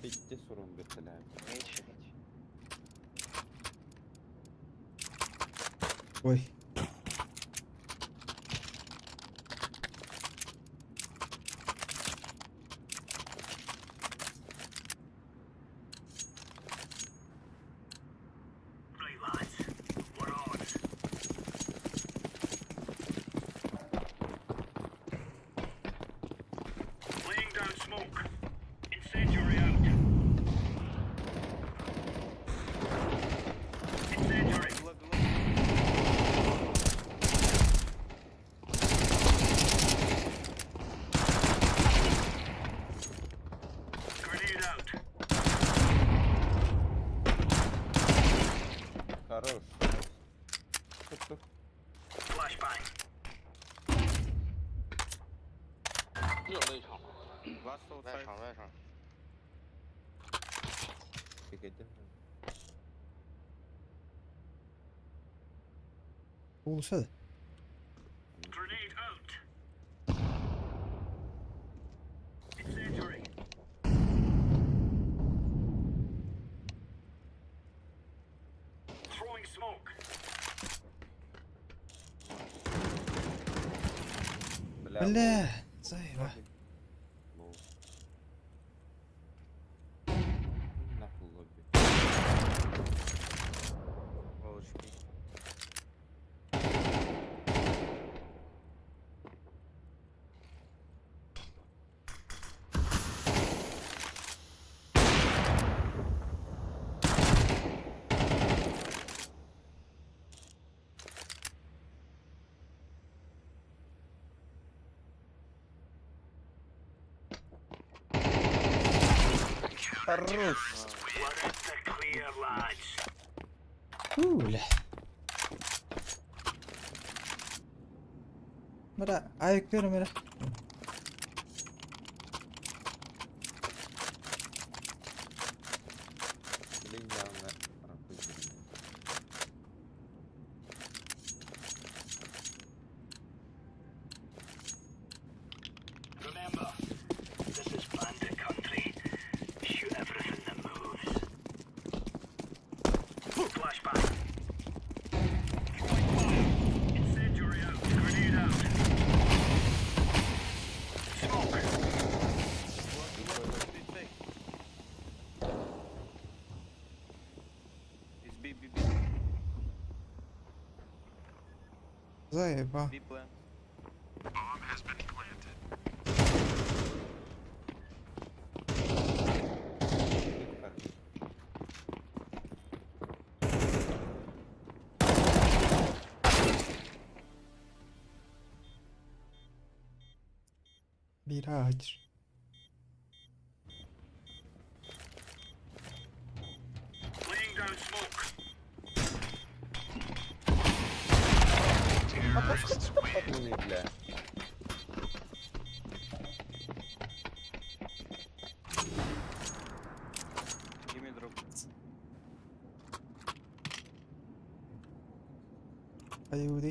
Bitti sorun bitti Меньше, меньше. Ой. Right, lads. We're on. Laying down smoke. Incendiary out. Incendiary. Grenade out. Хорош. Тук-тук. Flashbang. 又内场。 Last 外 outside. 场外场。 Тикетим. Уулусса да. Grenade out. Incendiary. Throwing smoke. Бля. Бля, заеба. Лоу. Нахуй лобби. Волочки. Хорош. We're in the clear, lads. Уу, бля. Мара, айык бер мара. Блин, явно рапы блин. Remember, this is bandit country. Shoot everything that moves. Flashbang. Throwing fire. Incendiary out. Grenade out. Smoke. It's B, B, B. Заеба. B plant. Bir ağaç. Laying down smoke. Патроны, бля. Give me drop. Ayıbı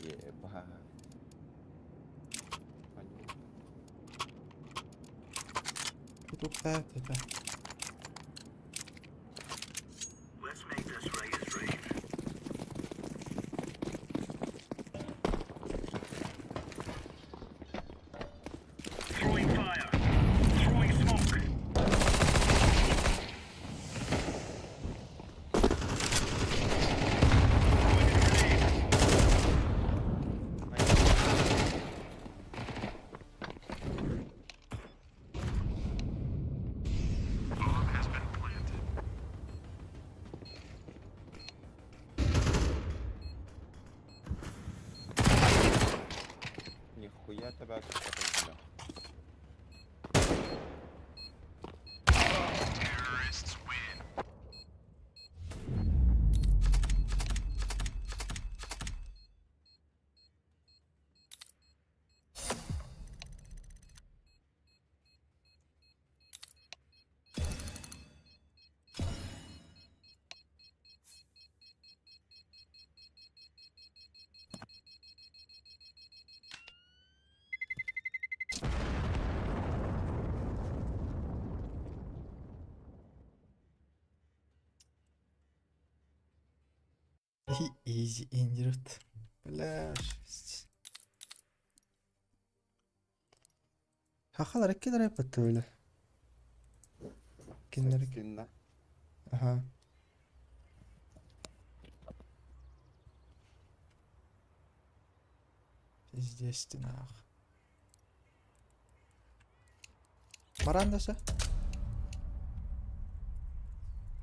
Еба. Понятно. Петух tepe. Let's make this right as rain. Throwing fire. Throwing smoke. Throwing a grenade. Нихуя тебя как бля. Изи injured. Бля, жесть. Хахалар икки эппэтте öyle. Кинилэр Кинна. Ага. Пиздец ты нах. Барандаса.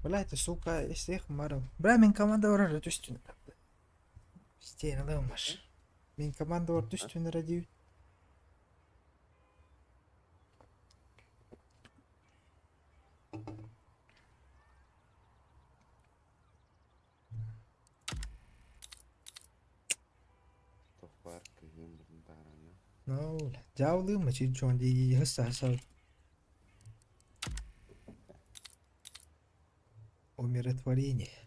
Бля, ты, сука, если их марам. Бля, мин команда барар түстүн. Стейн алымаш. Мин команда бар түстүн радио. Туох баар кыһыым бутун таарана. Ну, дьаалыым чичон ди хаса хаса. Умиротворение.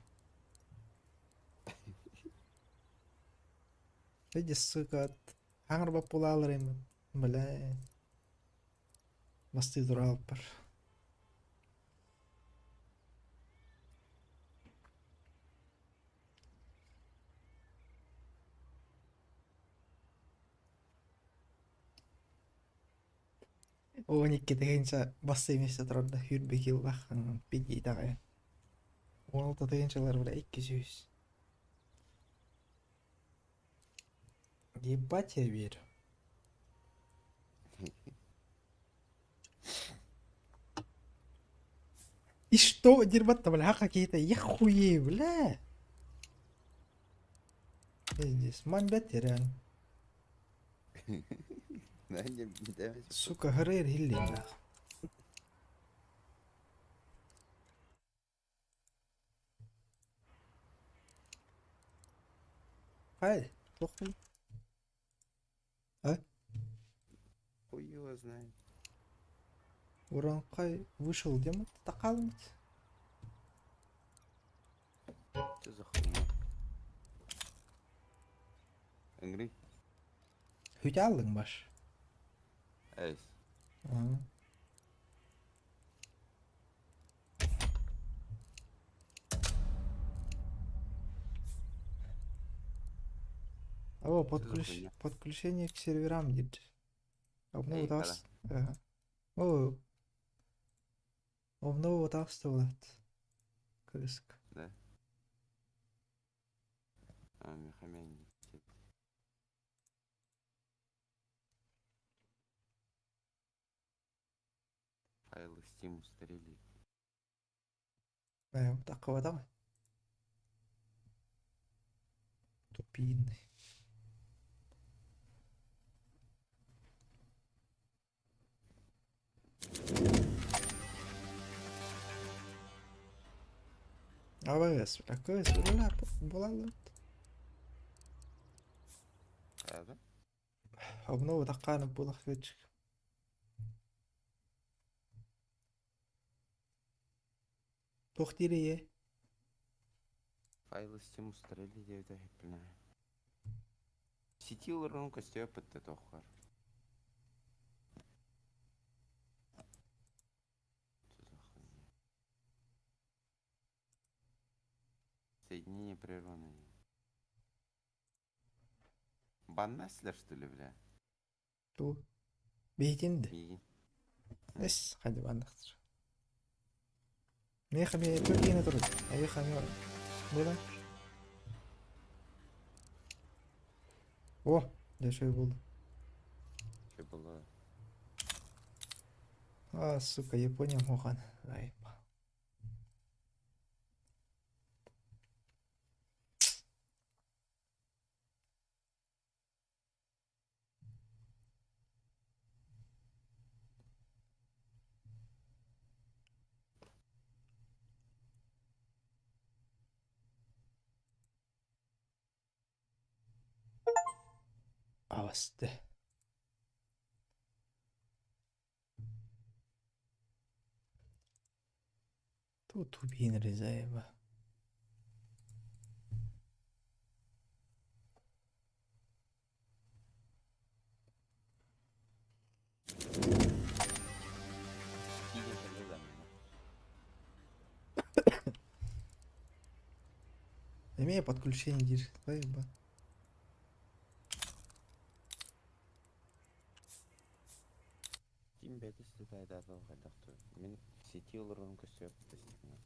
Видишь, сука, хаҥар баппулаалар бля. Масты туралпар. 12 тыһыынча бассейн миэстэ турарда сүүрбэ килолаах пидиитэҕэ. 16 тыһыынчалар бля 200. Ебать я верю. И что, дербатта, бля, какие-то, я хуею, бля. Пиздец, мамбет реально. Сука, грыр хилли нах. Хай, плохо. А? Хуй его знает. Уранкай вышел, где мы такалмить? Что за хуйня? Энгри? Хүтялың баш. Эйс. Ага. О, Что за хуйня? подключение к серверам дейді. Обнову Эй, тас. Ага. О, обнову тасты болады. Кырыск. Да? А, Михамян. Файлы Steam устарели. Такого давай. Тупинный. АВС, бля, КС, бля, була Правда? Обнова такая була хвечик. Тохтирие. Файлы Steam устарели диэбитэ иһиппинэ. Сити олорон көстүө пытты тоххар. Что за хуйня? Соединение прервано. Баннаслер, что ли, бля? Ту. Бейтинди. Миигин. Эс, хadi баннахтыр. Меха ме Түркияны турут. Айха ме була. О, дешевый был. Что было? А, сука, Япония мухан. Ай, Авасты. Тут тупин Резаева. Киде кэллэ да миэнэ. Эмиэ подключение диир. Заеба. Ким бэйэтэ ситэ хайдах тур. Мин сити олорорун көстүбэт стримҥа.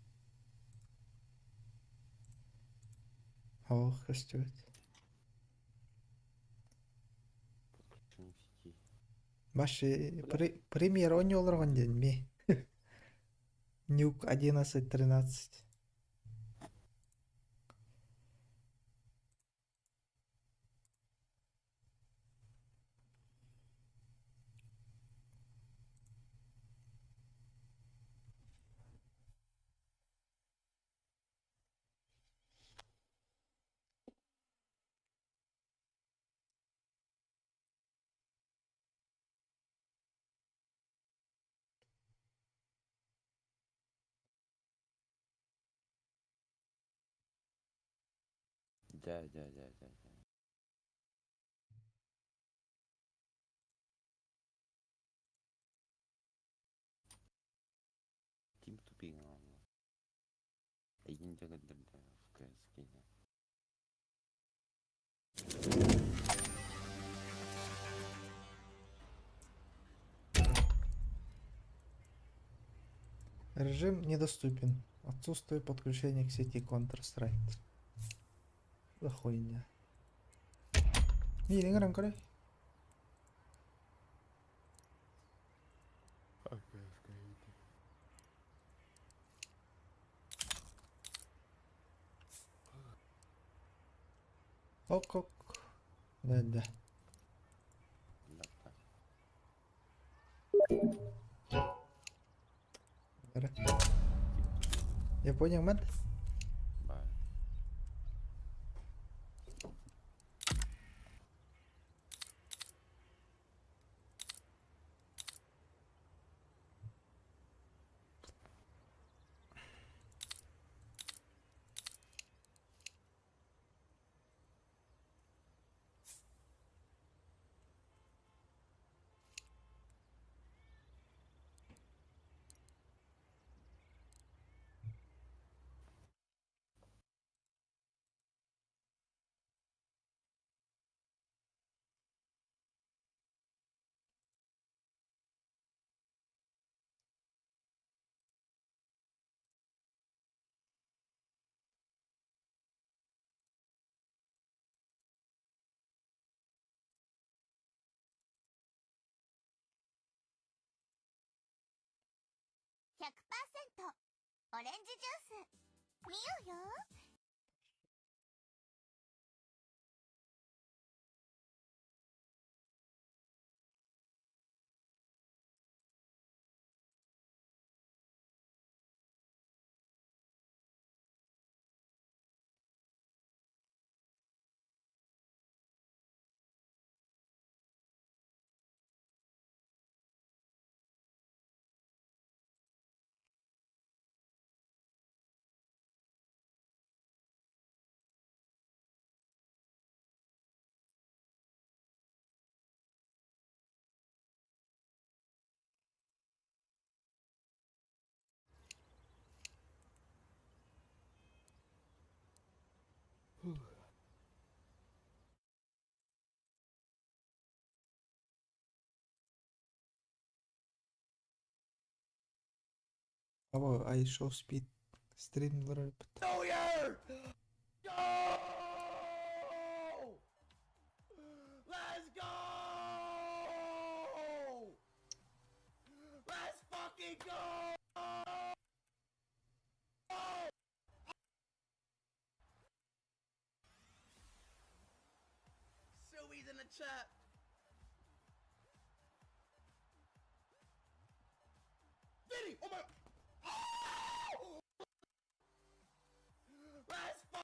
Ох, көстүбэт. Подключение к сети. Баши премьер оонньуу олорон диэн ми. Нюк 11-13. Дьэ, дьэ, дьэ, дьэ, дьэ. Ким тупигын оҥордо? Эйигин дьэ көрдөрдө ФКС киинэ. Режим недоступен. Отсутствует подключение к сети Counter-Strike. Да хуйня. Миигин ыҥыран көрөй. Ок ок. Да да. Япония мэн? Баар. 100%オレンジジュース見ようよ。 Аба I show speed стримлер Go! Let's go! Let's fucking go! Suey's in the chat. Vinny! Oh my! Oh! Let's fuck!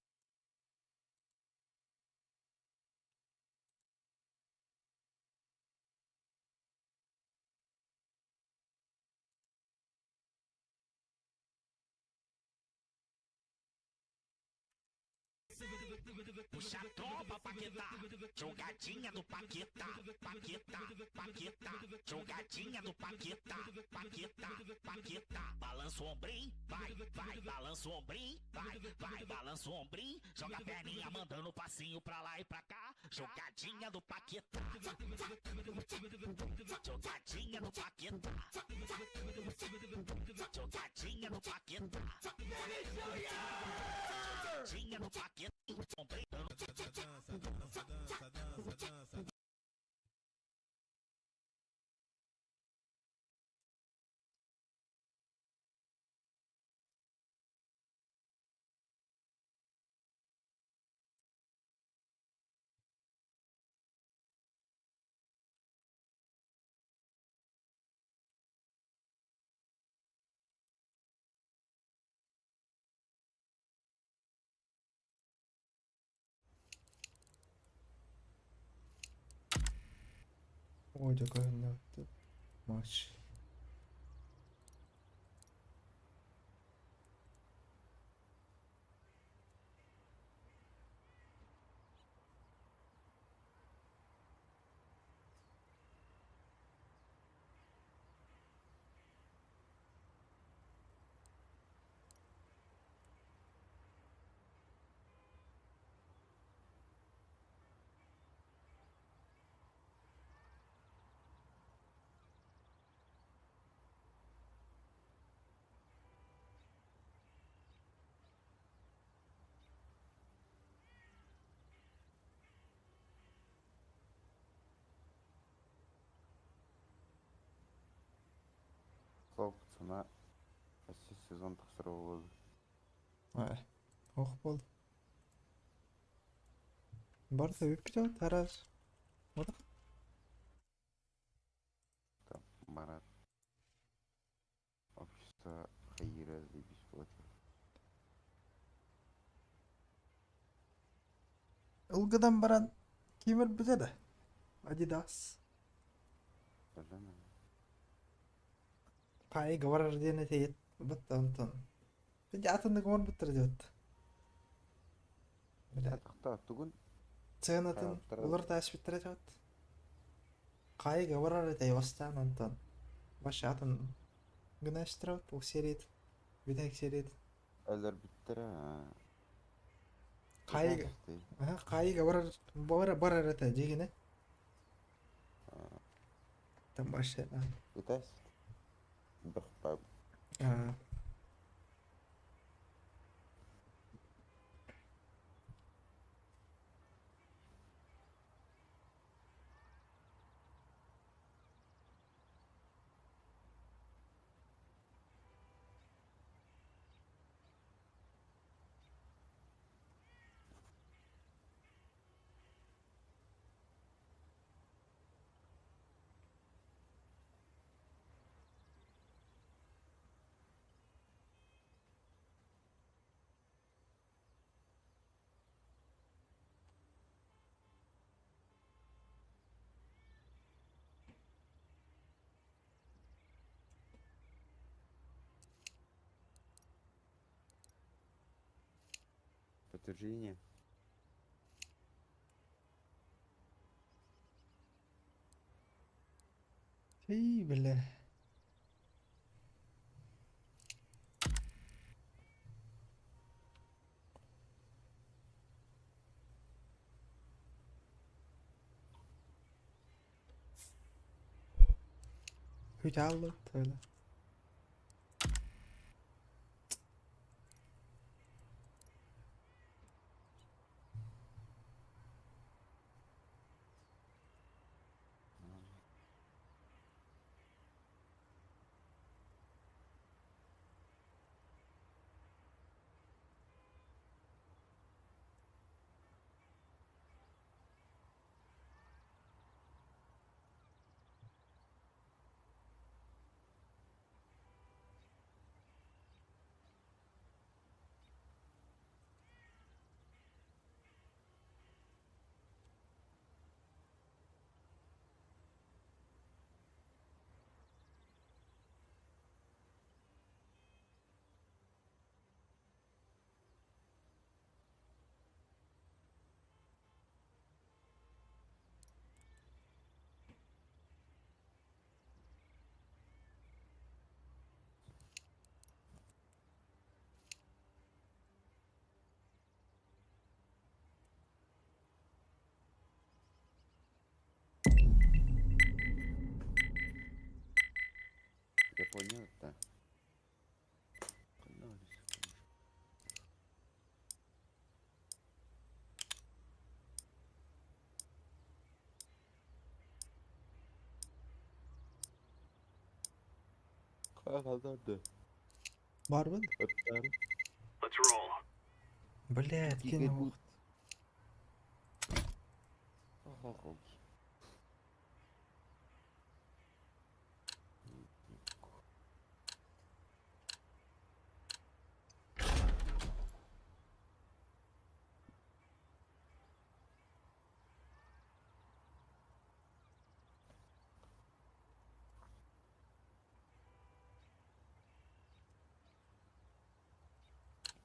Puxa a tropa, Paquetá. Jogadinha do Paquetá, Paquetá, Paquetá. Jogadinha do Paquetá, Paquetá, Paquetá. Balança o ombrinho, vai, vai, balança o ombrinho, vai, vai, balança o ombrinho. Joga a perninha mandando passinho pra lá e pra cá. Jogadinha do Paquetá. Jogadinha do Paquetá. Jogadinha do Paquetá. Jogadinha do Paquetá. Ой, такая матч. Слава пацана. Өссө сезон тахсара буолуо. Ээ, ох буол. Барыта бүппүт араас. Бодох. Там Марат. Общество хайыра заебись вот. Ылгыдан баран ким өлбүтэ да? Адидас. Бэлэм. Хаайга барар диэн этиэт батта онтон. Дьэ атыннык оҥорбуттар диэбит. Бля, Тахта тугун сыанатын хаалыттара уларыта түспүттэрэ диэбит. Хаайга барар этэ бастаан онтон. Вообще атын гына түстэрэ ол серият. Бүтэһик серият. өлөрбүттэрэ. Хаайга хаайга барар барар барар этэ дьиҥинэ. Там вообще Ытас. Бахпа. А, Подтверждение. Эй, бля. Hüdalı öyle. Понял да. Хаалларды. Барбын? Ыттары. Блядь, Кигэ кини бут.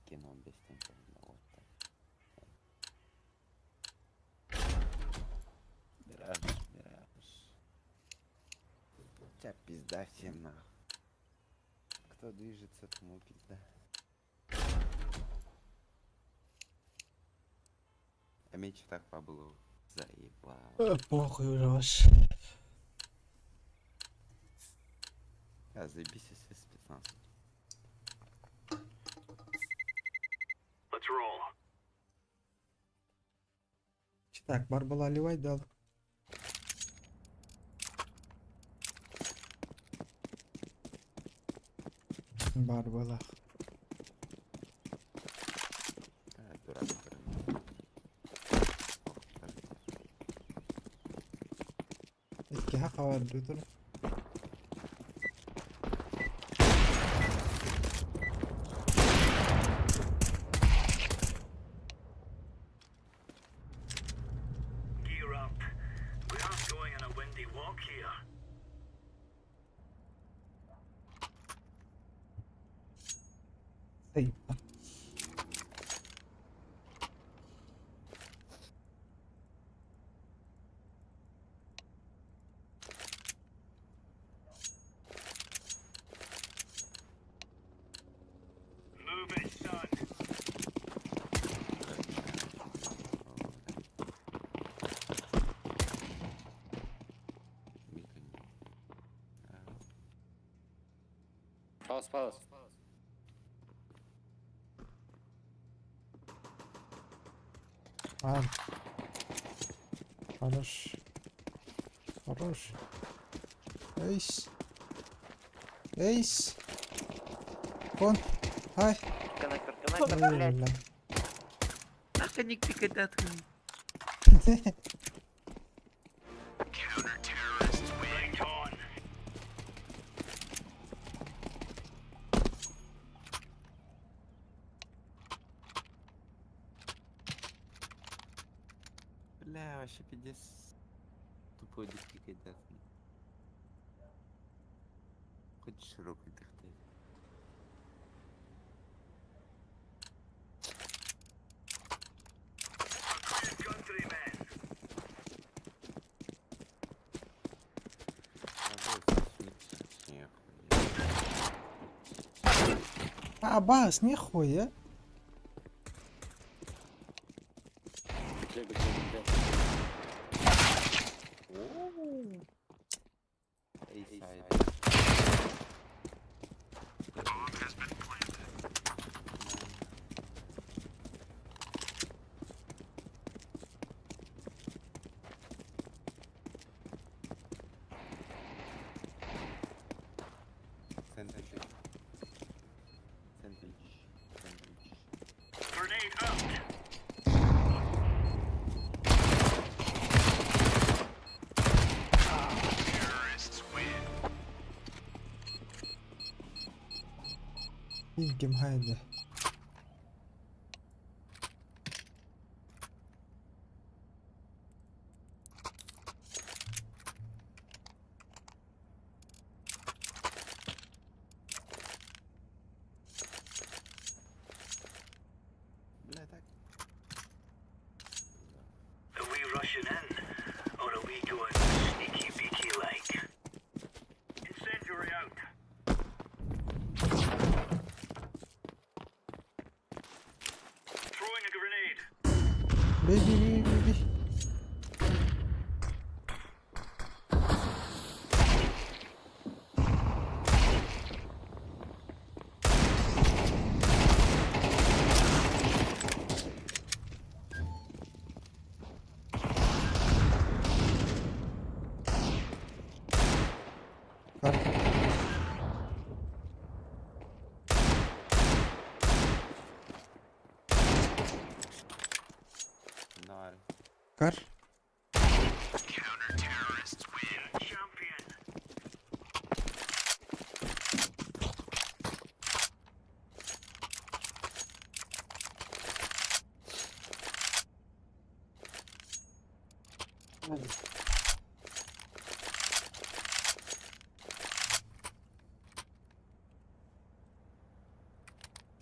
Кино бестен уоттар. Мираж, мираж. Тебя пизда всем нахуй. Кто движется, тому пизда. А меч так побыл. Заебал. Похуй уже ваш. А, заебись, если спецназ. Так, бар была ливай дал. Бар была. А, дурак, дурак. Икки хавар дутур. Заебал. Палас, палас. А. Хорош. Хорош. Эйс. Эйс. Вон. Ай. Коннектор, коннектор, блядь. Бля. Нахуй пикает. Бля, вообще пиздец. Тупой дикий кайдат. Хоть широкий дыхтай. А, бас, нихуя. Быстрее, быстрее, быстрее. Сэндвич. Сэндвич. Сэндвич. Ким хайда. Бля, так. Бей, бей, бей, бей, бей. Кар.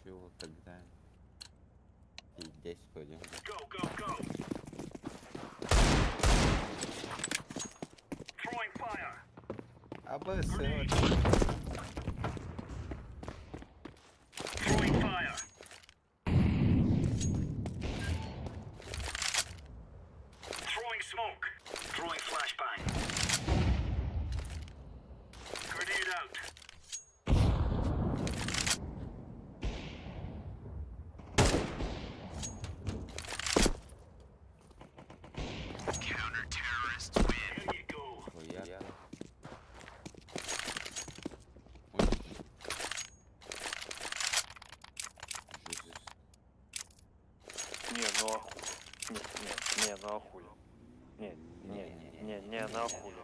Чего тогда? Здесь пойдем. АБС. Я. Ой. Жесть. Не, ну ахуй. Не, не, не, ну ахуй. Не, не, не, не, ну ахуй.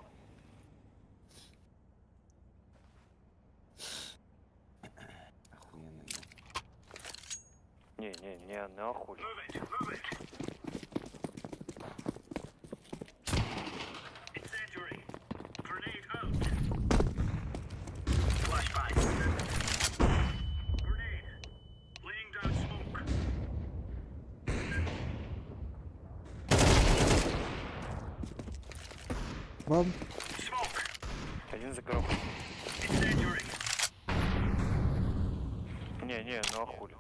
Охуенно. да. Не, не, не, ну ахуй. Бом. Один за коробкой. Не, не, ну ахуй.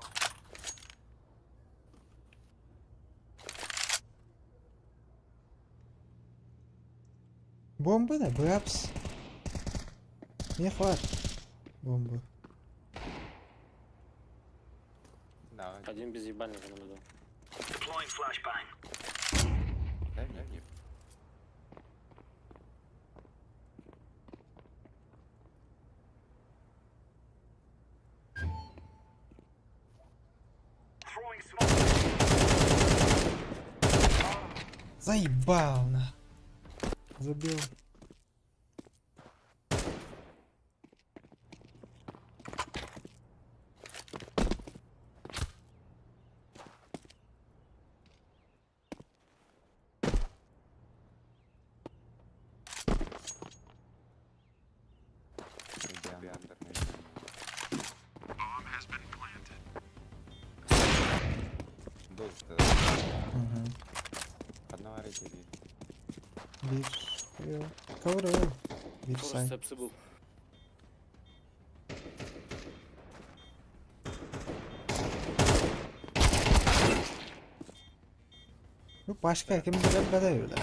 Бомба да, бапс. Мне хватит. Бомбы. Давай. Один без ебальника на виду. Дай мне. мне. Заебал на. Забил. Иди, under, наверное. Доза. Угу. Одного рейтинга. Bir. Yo. Cover oğlum. Bir Тоже say. степсы был. Bu başka kim bilir bedel öyle.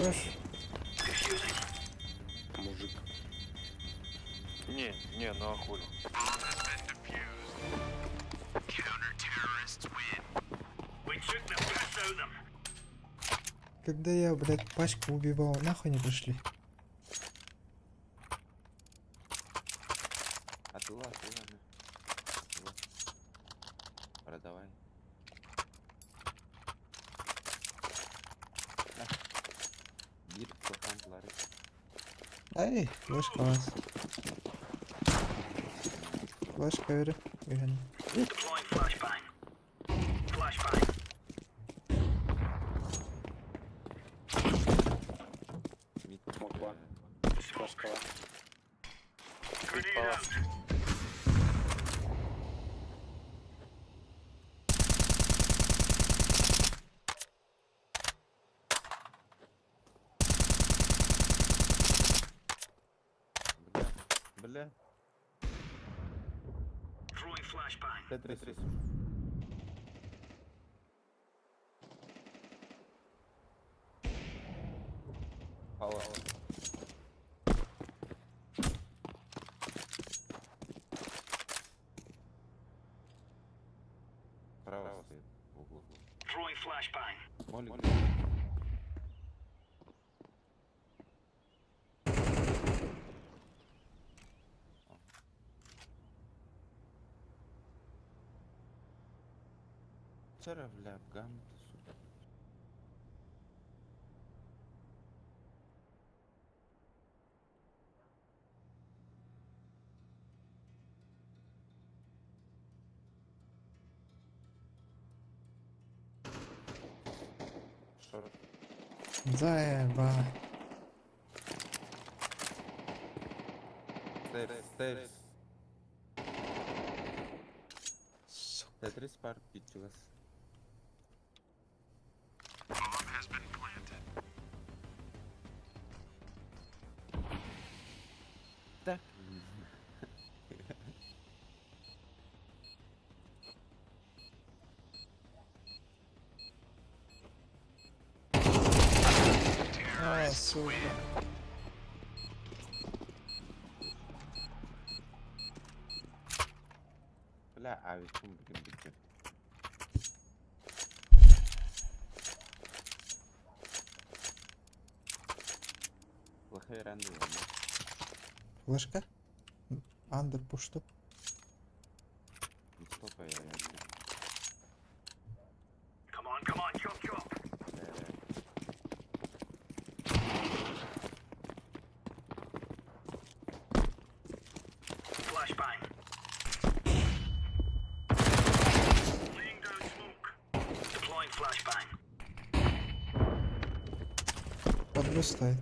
Koş. Мужик. Не, не, ну ахуй. Когда я, блядь, пачку убивал, нахуй не пришли. Атыла, атыла, на. Атыла. Продавай. На. Bir toplantıları. Ey, flash kalas. Flash cover. Yürü. Mid. Смокла. Флешкова. Палас. Бля. Бля. Тетрис. Алло. Право стоит в углу. Молик. Чара, бля, Афган, ты, сука. Шорт. Заеба. Stairs, stairs. Сука. Тетрис пар пичугас. Так. А, сука. Бля, авикум блин битер. Плохая ранда. Флешка? Андер пушту. Стопа я. Под Б стоит.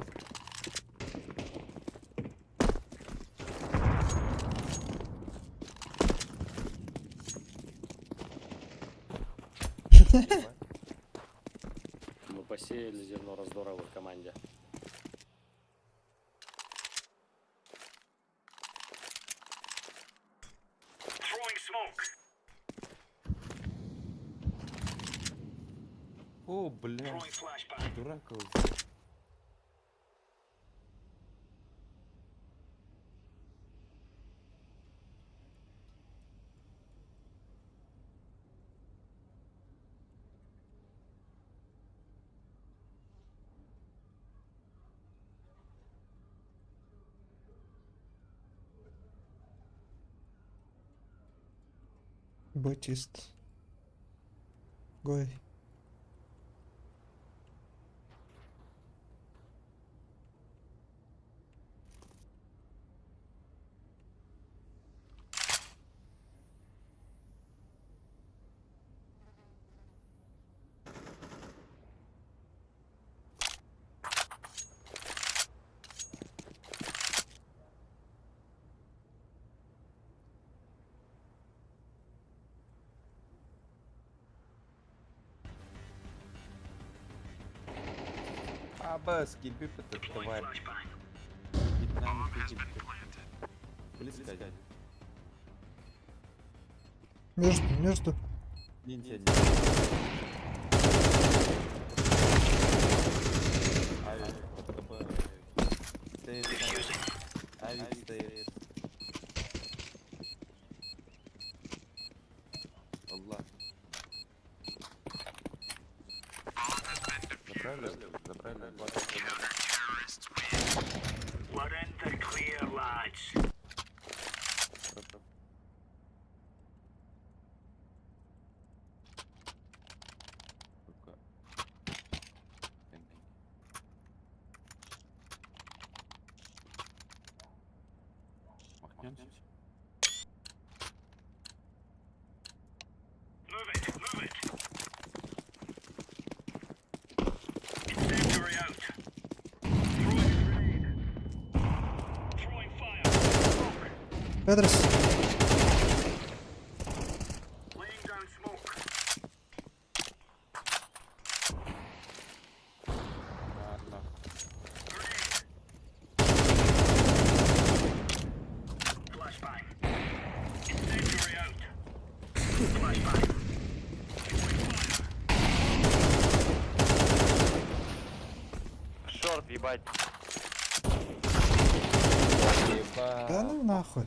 Мы посеяли зерно раздора в их команде. О, бля. Дурак. Б чист. Гой. А, Б, скипи этот тварь. Вьетнам, Близко. Между, между. Ниндзя, ниндзя. Авик, ПТБ. Стейр. Авик, стейр. Аллах. Забрали, забрали. Стоп. Сука. Махнемся? Петрос. А, нахуй. Шорт, ебать. Ебать. Да ну нахуй.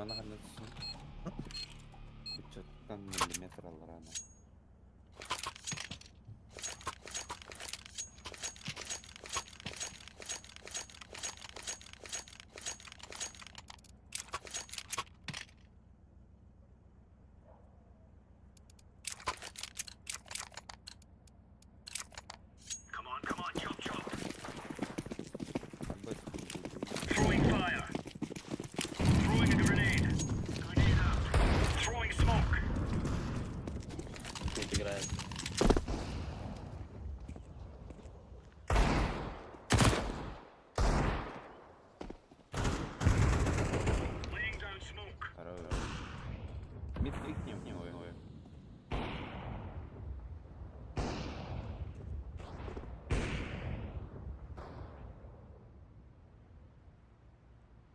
Алларана ханна түстүн? Быччаттан миллиметр алларана. Тут играет. Мид крикни в него.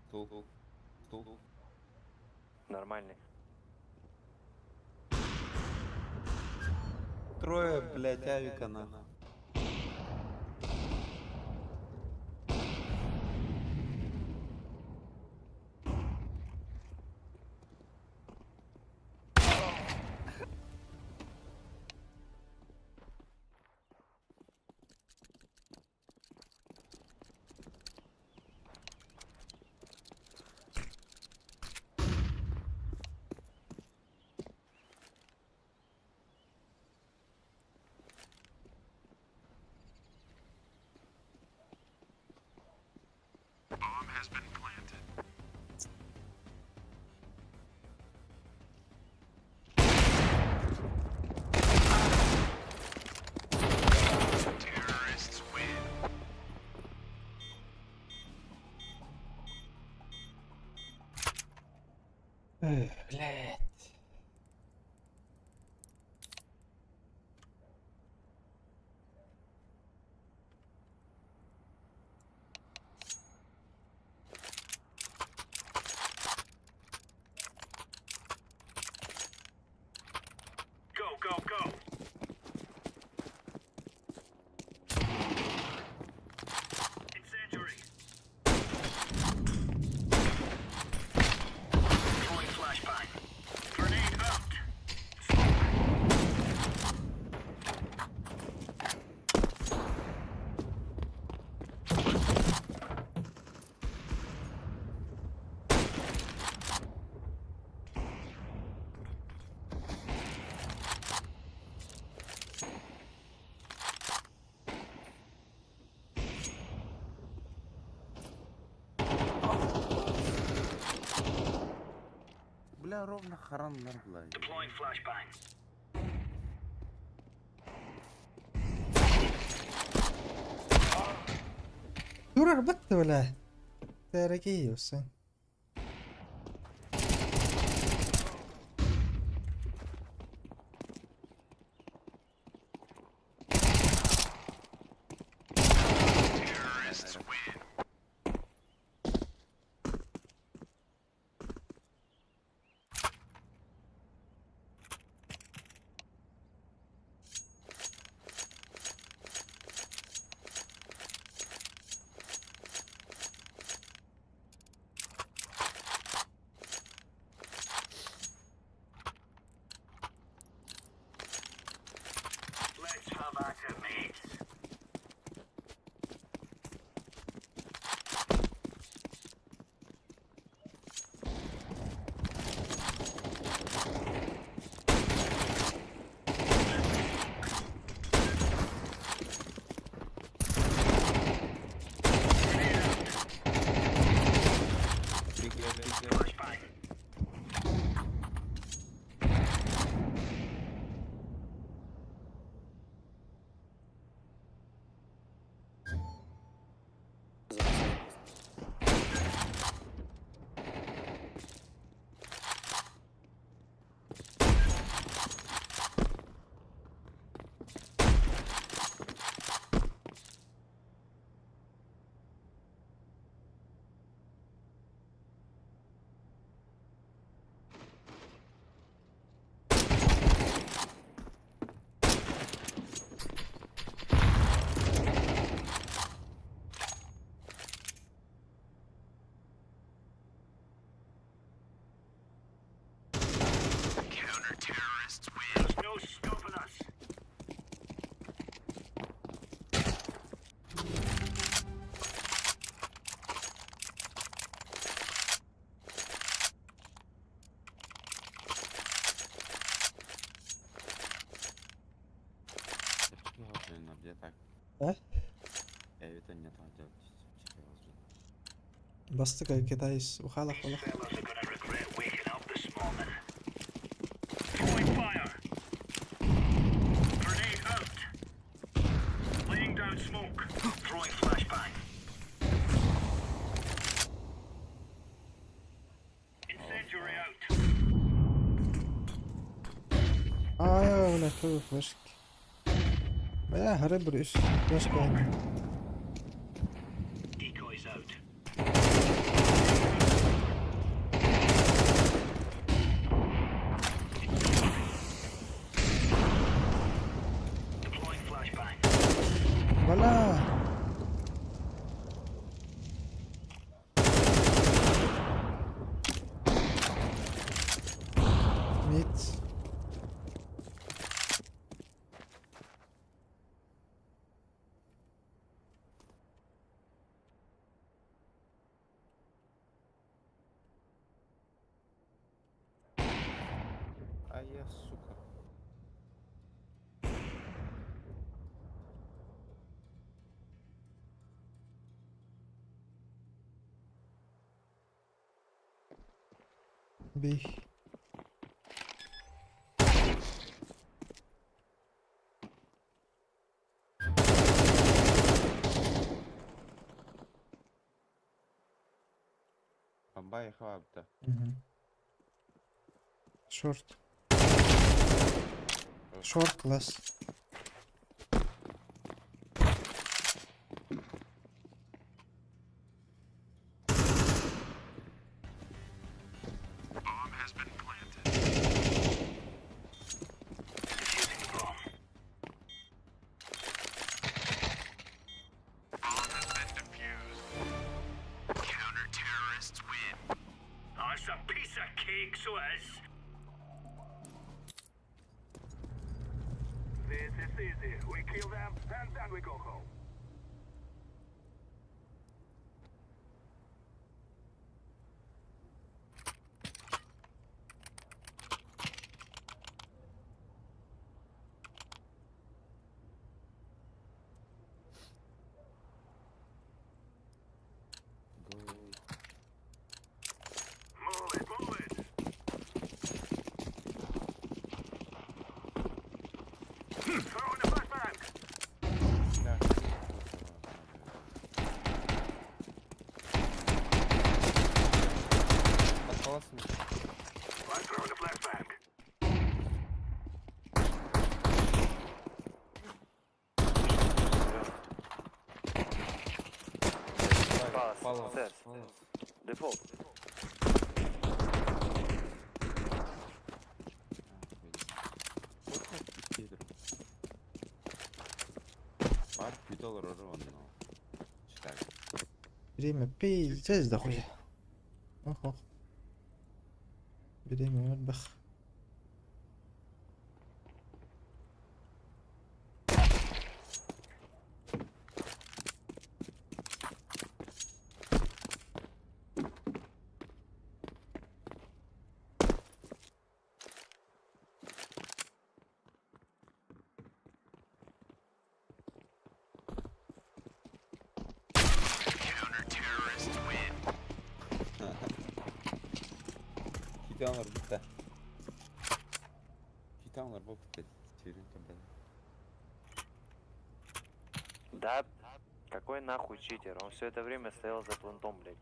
Стул. Стул. Нормальный. Трое, блядь, авика нахуй. Блять. Бля, ровно хараннар, бля. Турар бітті бля. Дорогие все. Где так? А? Это не так делать. Бастыка китайс ухалах олох. А, бля, что за флешки? Бля, горы үс флешка. Бля! Мид. А я, сука. Бей. Бомба хватит. Угу. Шорт. Шорт класс. Go. Да. Осталось. Палас, Палас, Сэр. палас. Дефолт. Бар пидол ророн, Читай. Время пиздец дохуя. Ох, ох. Время отдых. Китанлар бітті. Китанлар бұл бітті. Сүйрін көбі. Да, какой нахуй читер? Он все это время стоял за плантом, блядь.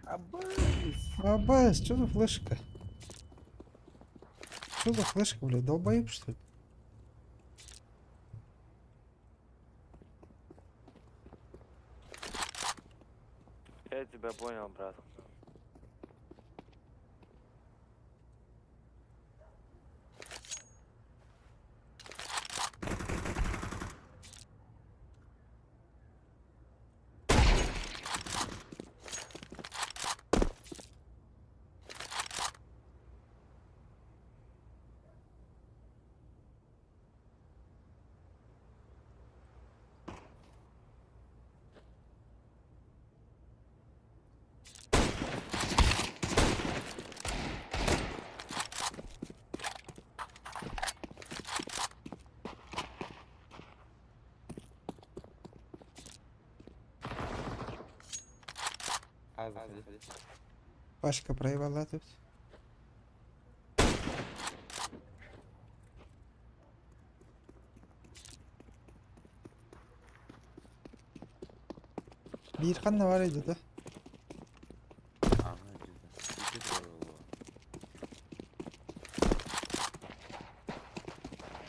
Абыс! Абас, что за флешка? Что за флешка, блядь, долбоеб, что ли? Я тебя понял, брат. Пашка проебала тут. Биир ханна бар да? Ага, где-то.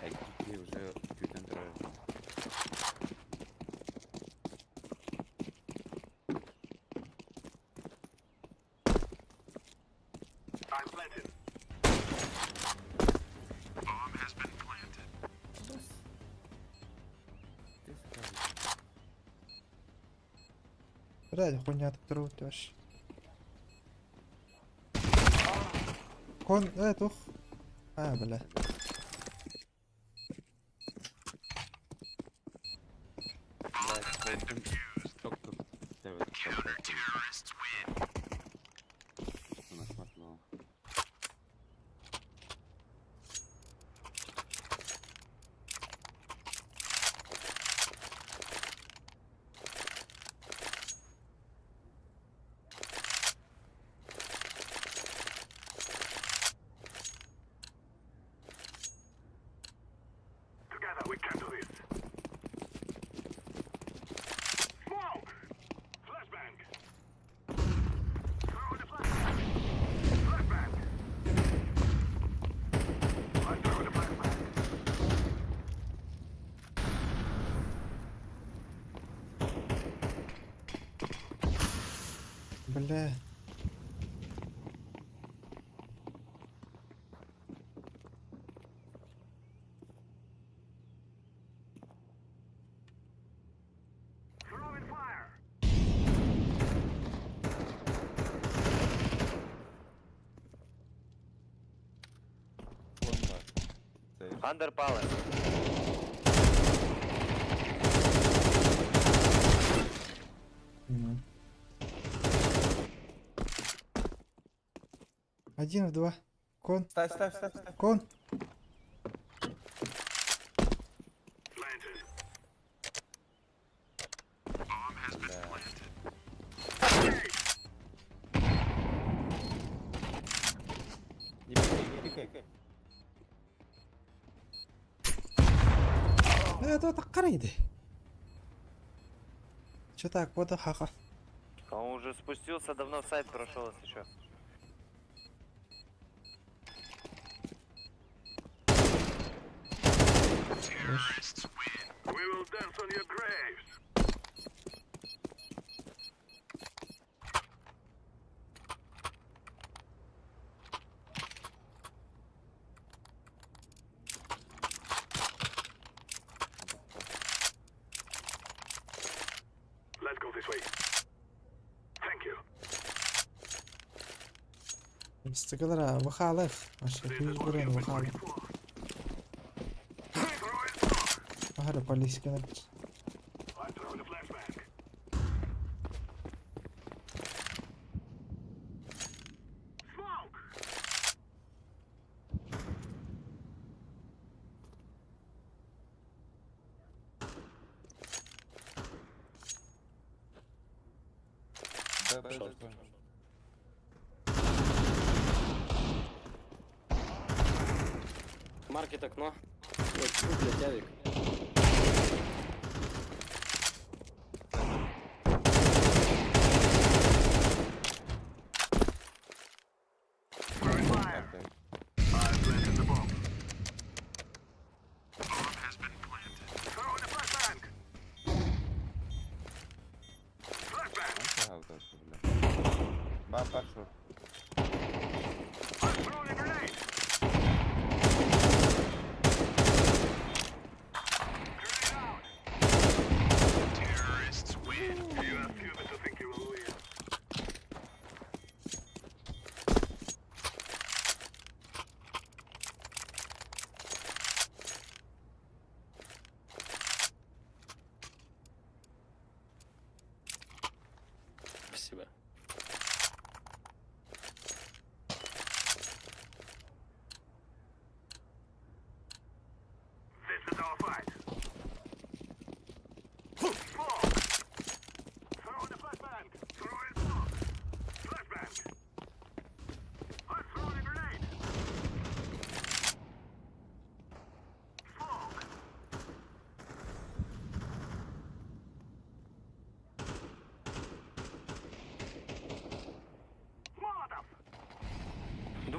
Эй, уже күүтэн турар. Блядь, хуйня так турбут вообще. Кон, тух. А, бля. Бля. Under Palace. Один в два. Кон. Ставь, ставь, ставь, ставь. Кон. Не пикай, не пикай. Это так иди. Че так, вот хаха. Он уже спустился, давно в сайт прошел, если что. Стыгылара вахалых. Вообще, күйіз вахалы. Ахара полискенер. Да, да, да. Маркет окно. Ой, тьфу, блядь, авик. Ба, пошел. Спасибо.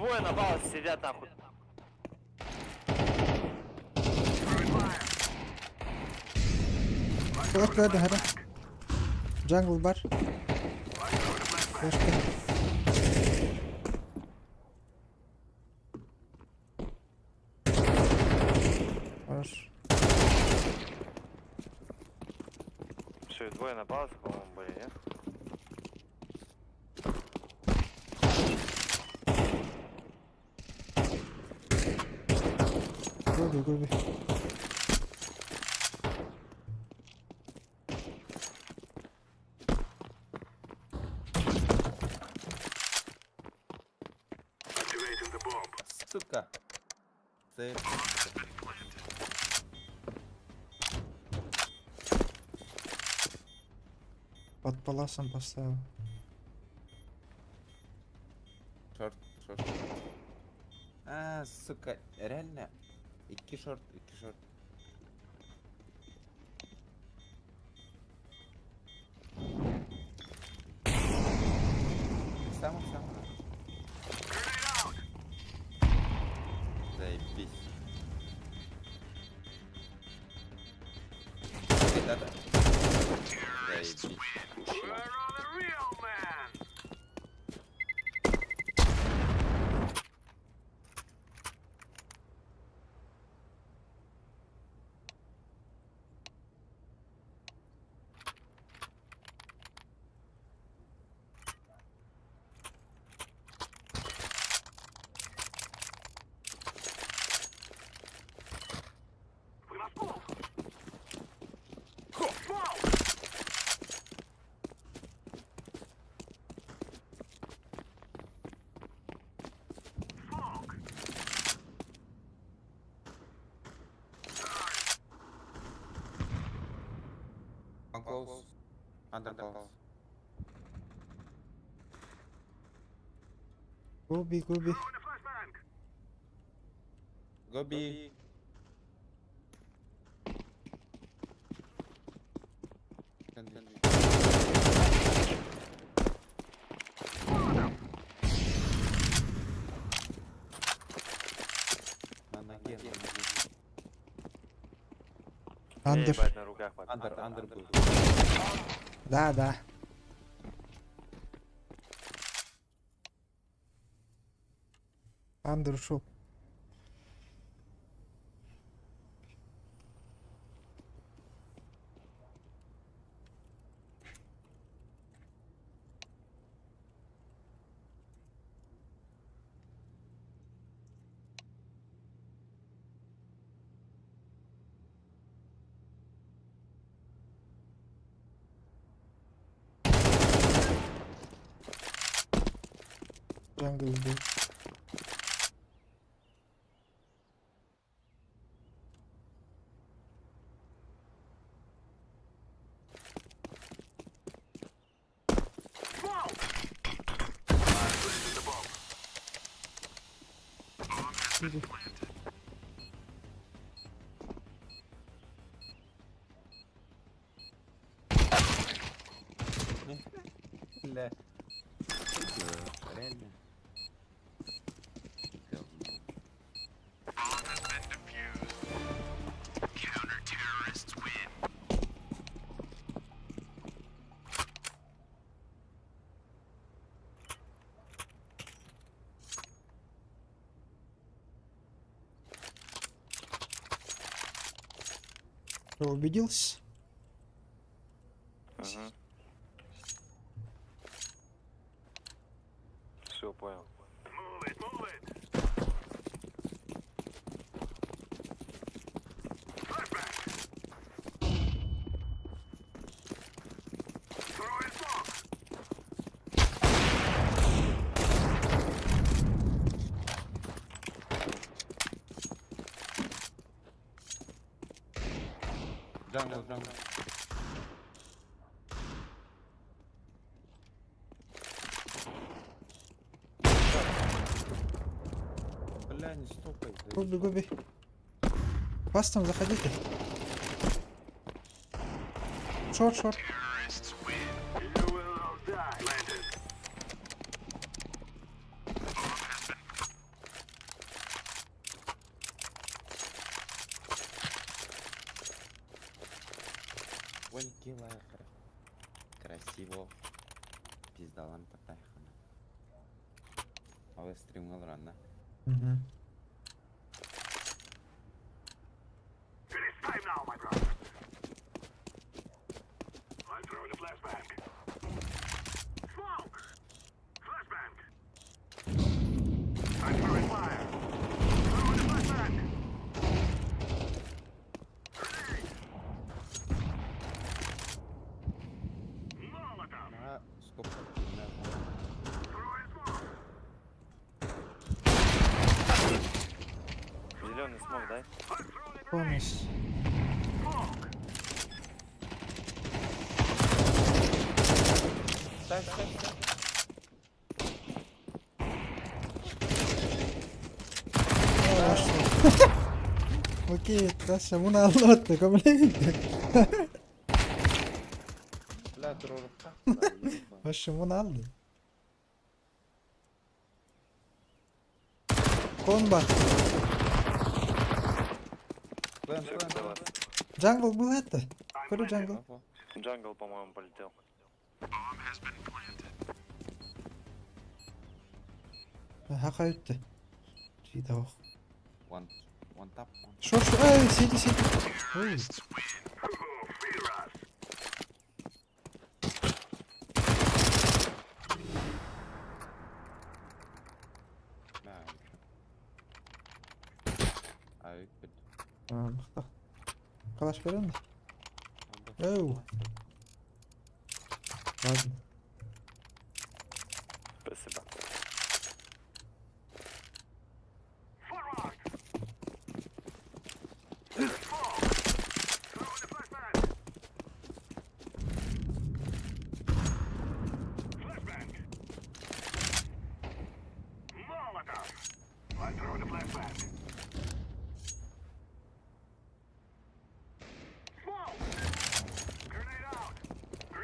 Двое на баллах сидят нахуй. Флешка көрдө хара. Jungle бар. Флешка. Хорош. Все, двое на паласе, по-моему, были, нет? Go B, go B. Сука. Цель. Под паласом поставил. Short, short. А, сука, реально? Икки short, икки short. Сам, сам. Заебись. Да-да. Заебись. One close. Under close. Go B, go B. Go B. Can be. На ноге, на ноге. Under. Ебать, на руках под. Under, under был. Да, да. Under ушел. Jungle был. Иди. Бля. Реально. Говно. Что, убедился? Угу. Все, понял. Jungle, jungle. Бля, не стопай. Go B, go B. Вас там заходите. Short, short. Икки лайк. Красиво. Пиздалам татайхана. Ал стримге алранна. Угу. На сколько примерно? Зеленый смог, дай. Помощь. Ставь, ставь, ставь. Окей, Даша, муна аллотта, комплимент. Бля, дружка. Вообще муна алды. Комба. Плен, плен, плен. Джангл был это. Көрү джангл. Джангл, по-моему, полетел. Хака өттү. Жида ох. One, one tap, one. Шор шор. Эй, сиди сиди. Ой. Бля, вообще. А, өтпөт. Мыкты. Калаш берем Оу. Ладно. Спасибо.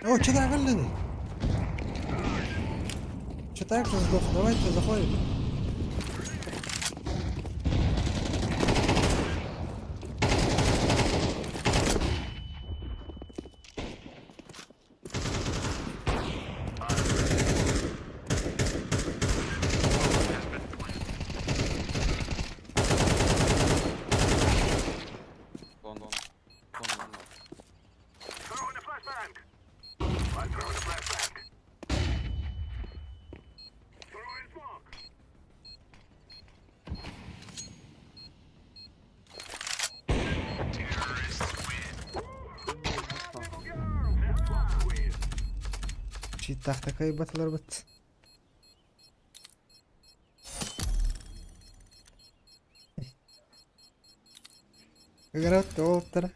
О, что-то выглядит. Что-то же сдох. Давайте заходим. Кон, кон, кон, кон. Читах такая батлар бит. Играть олтер.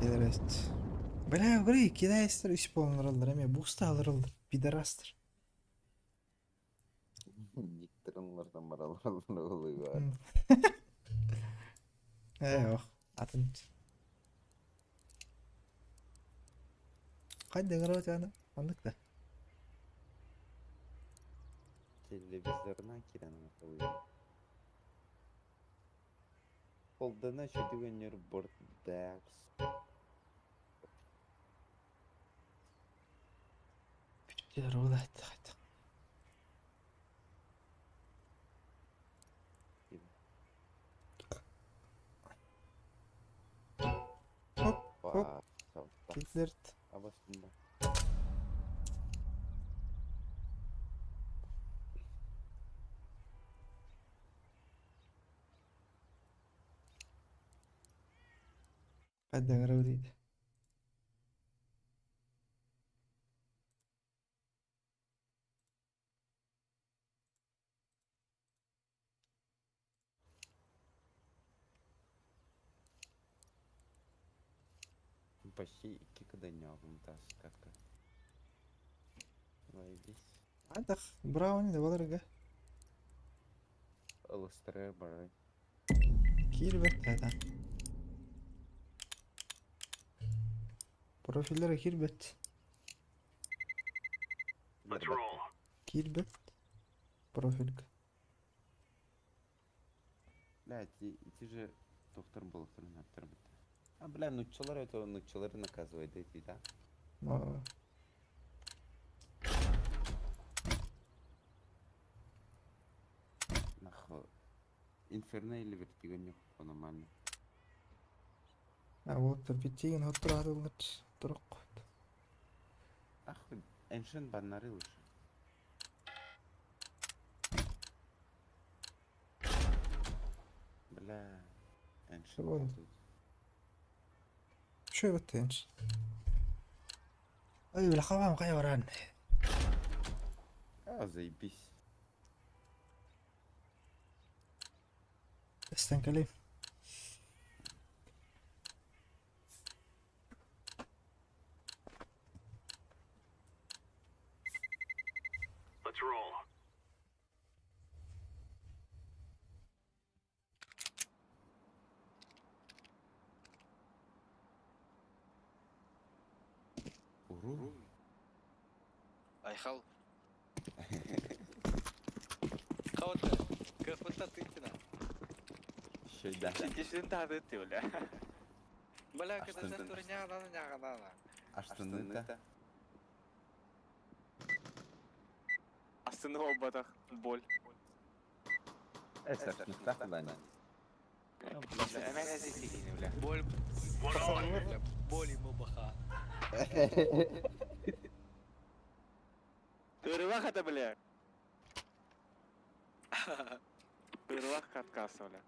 Пидораст. Бля, говори, кидайстер үс болынырылдар, эме буста алырылдар, пидорастыр. Никтеринлардан баралар олуга. Э, ох, атын. Кайда играть аны? Андык да. Телевизорынан кирен oluyor. Қолдана чөтүгөннөр бордакс. Бүттер олайт кайта. Хоп. Киллерт. Абастында. Кайда играть дейт. Почти икки кыданьягым таскакка. Лайбис. Андах, брауни да болар Ылыстыры бары. Кирбет да. Профиллere кирбет. Кирбет. Профильг. Бля, ити же доктор буолуохтарын сөптөр бытта. А, бля, нуччалар это нуччалары наказывает эти, да? Нахуй. Инферно или вертиго нюх, нормально. А вот битигин хоттураатыллар турук. Нахуй, Эншен баннары лучше. Бля, Эншен Чего? тут. Шо баттенч. Ой, бля, хавам кай баран. А, заебись. Эстен кали. Уру. Айхал. Кого-то, кого-то ты тина. Еще и да. Ты бля. Бля, А когда что за это? турня, на на на на. А штаны-то? Астыны батах боль. Бля. Боль. Бля, боль ему баха. Ырылах это, бля. Ырылах каткасы, бля.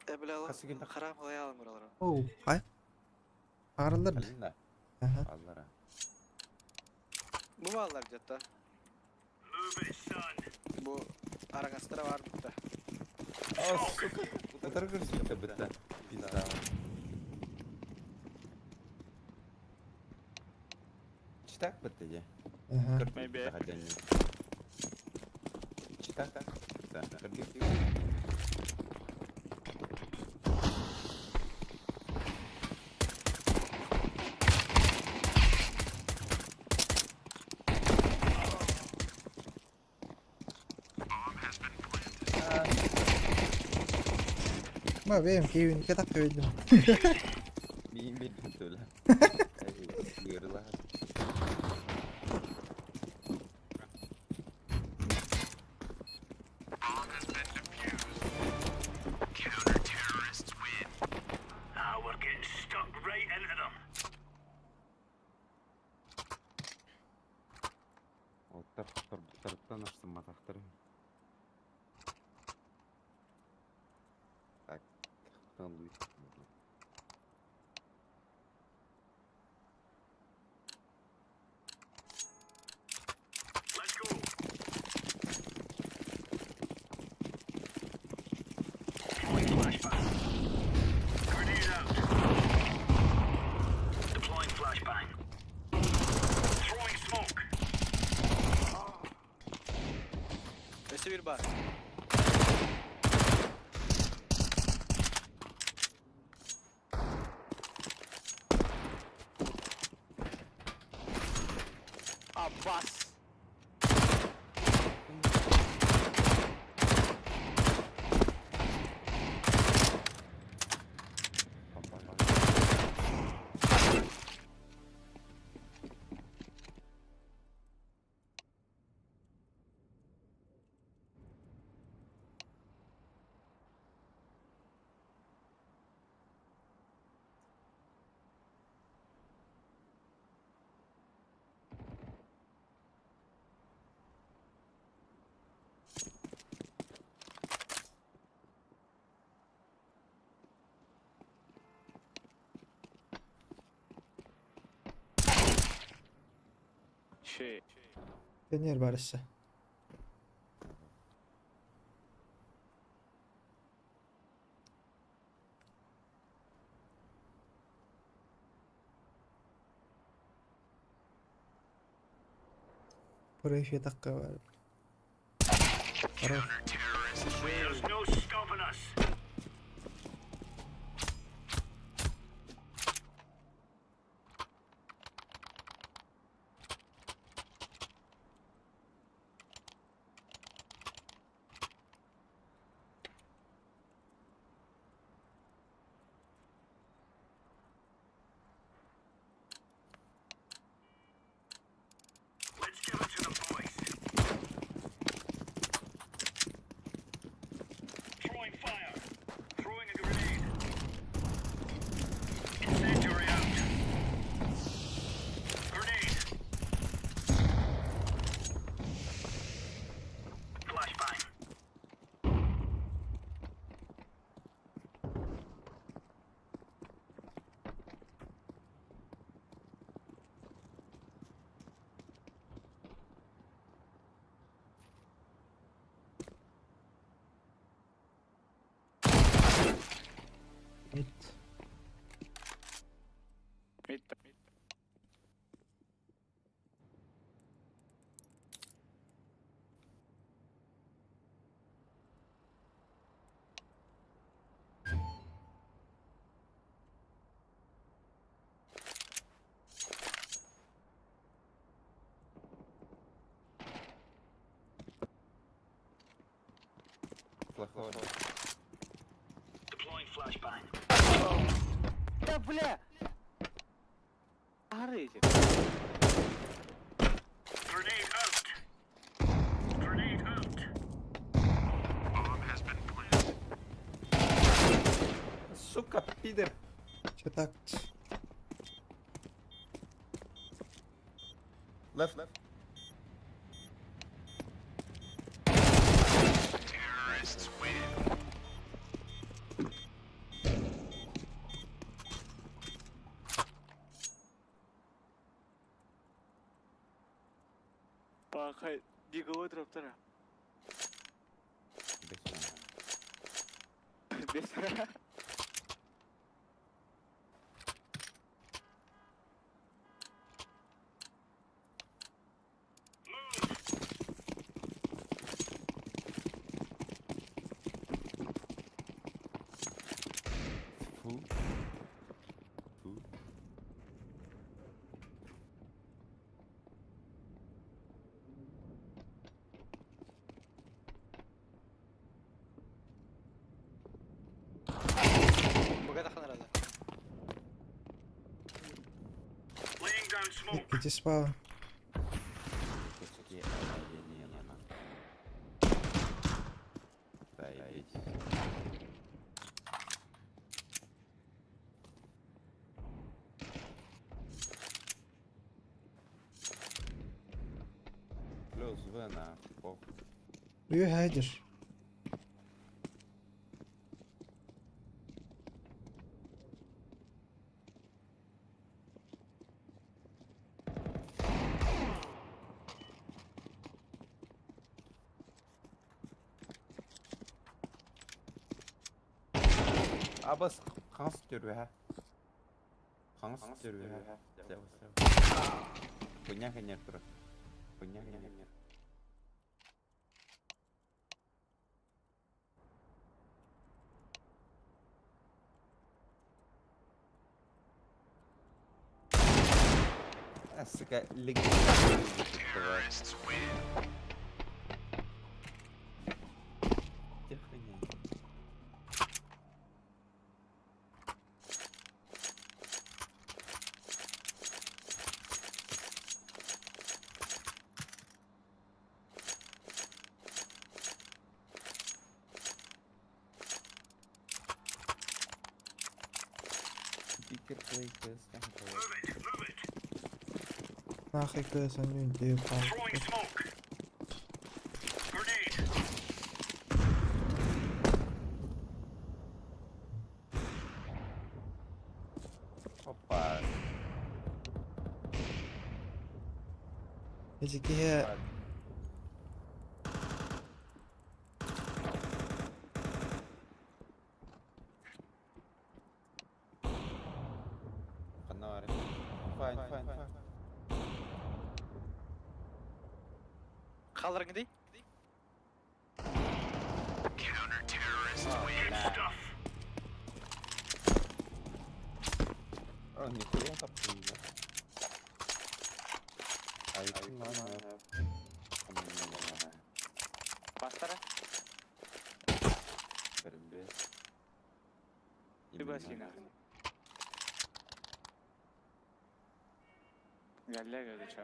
Э, бля, Хасыгин харам лаялым уралар. Оу, хай. Аралар. Алина. Аха. Аллара. Бу баллар где-то. Бу араңастыра бар бутта. А, сука. Утаргырсың бітті. Пизда. Читак бітті де. Аха. Maybe. Читак. Да. Кыргыз. Ма бэм кивин кетап кебедим. Миин билдим төлө. Йырла. Оттар торбуттарыттан аштым матахтары. Так, там будет. Өсө бир бар. Аббас. Шей. Пионер барысы. Профи такка бар. Хорош. Флэховар. Да бля! Ары эти. Сука, пидор! Че так? Left, left. Бакай, диговой дроптара. Без Без. Фу. Фу. Богата ханрада. Икки спаун. Куски оленина. Заебись. Плюс В на похуй. Уй хайдер. Абас қаңс түрі Қаңс түрі Сәу, сәу. Хуйня хенер тұр. Хуйня хенер. А, сука, легенда. Где хуйня? Бикер плей тест. Нахай кысан нүн деп Опа. Эти киһи Канары. Файн, файн, файн. Қалырың дей? А, нихуя там хуйня. Бастара. Ты нахуй. Галляга ты чё?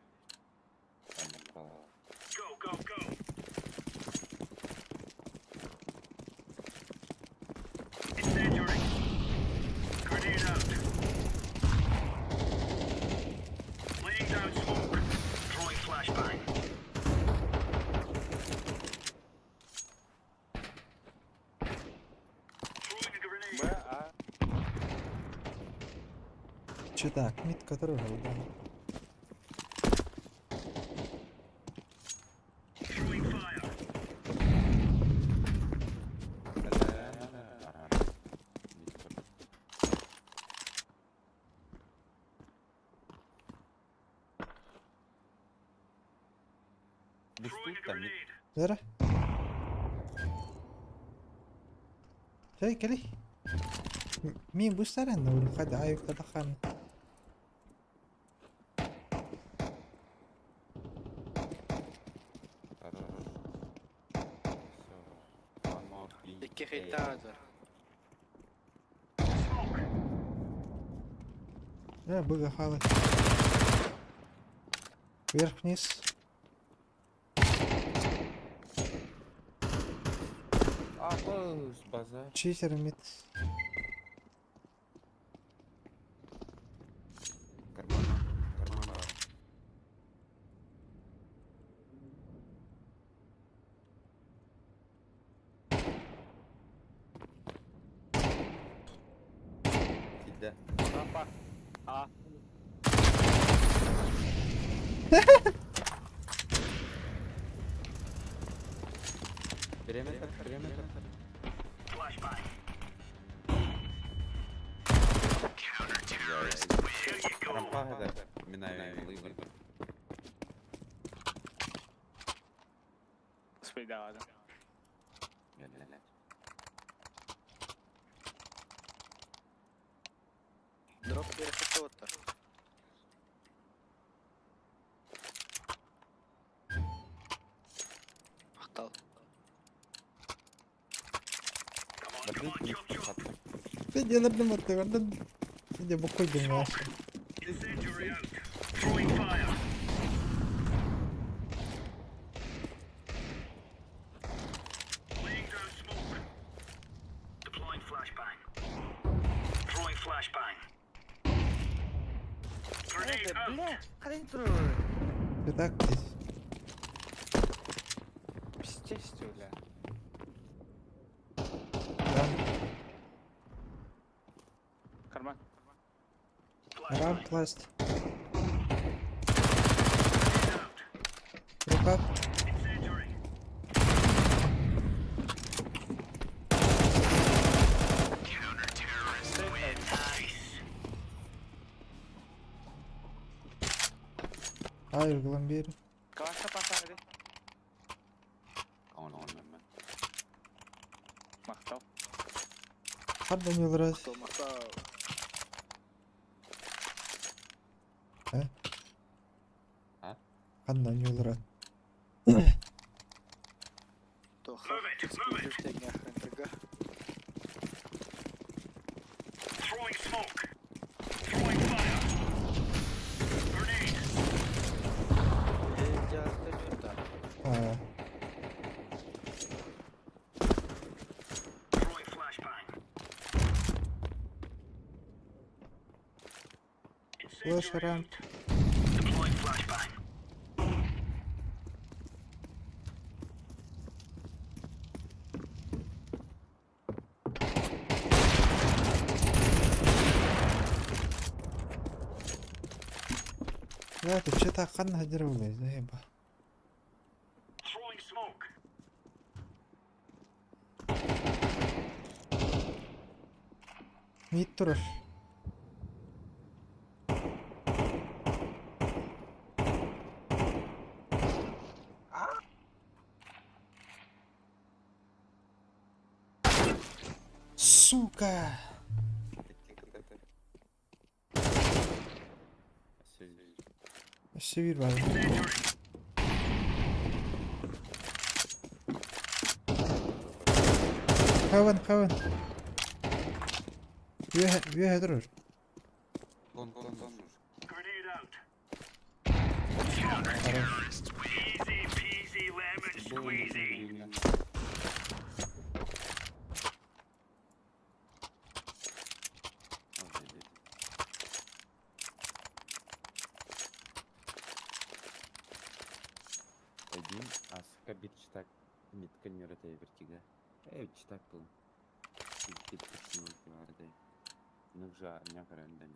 Б, А. Че так? Мид который был. Зара. Чай кели. Мин бу саран да уру хада аюк тадахан. Икки хиттаах этэ. Быга халы. Вверх-вниз. Апос, базар. Читер мид. Кармана. Кармана. Кидде. Рампа. А. Периметр, периметр. Рампа это. Минаю лыгар. Спайдаҕа. Дроп перехотота. Махтал. Делердим оттыгардын. Иде бу койдум я. Бля, хрень Ты так здесь. Пиздец, бля. Там Карман. рамп ласт. Рука. Hayır bir. Калашка пасаҥы Он он мен. Махтал. Хаддан yıldır. Махтал. Хаддан yıldır. Ha. Flash ramp. Да, ты что-то хан хадировали, заеба. Мид турар. Сука! Өссө биир бар. Heaven, heaven. Үөһэ турар. Тон тон тон. Хорош. Один, аска бир читак. Митка не ротей вертига. Эй, читак был. Нужа, не каранда.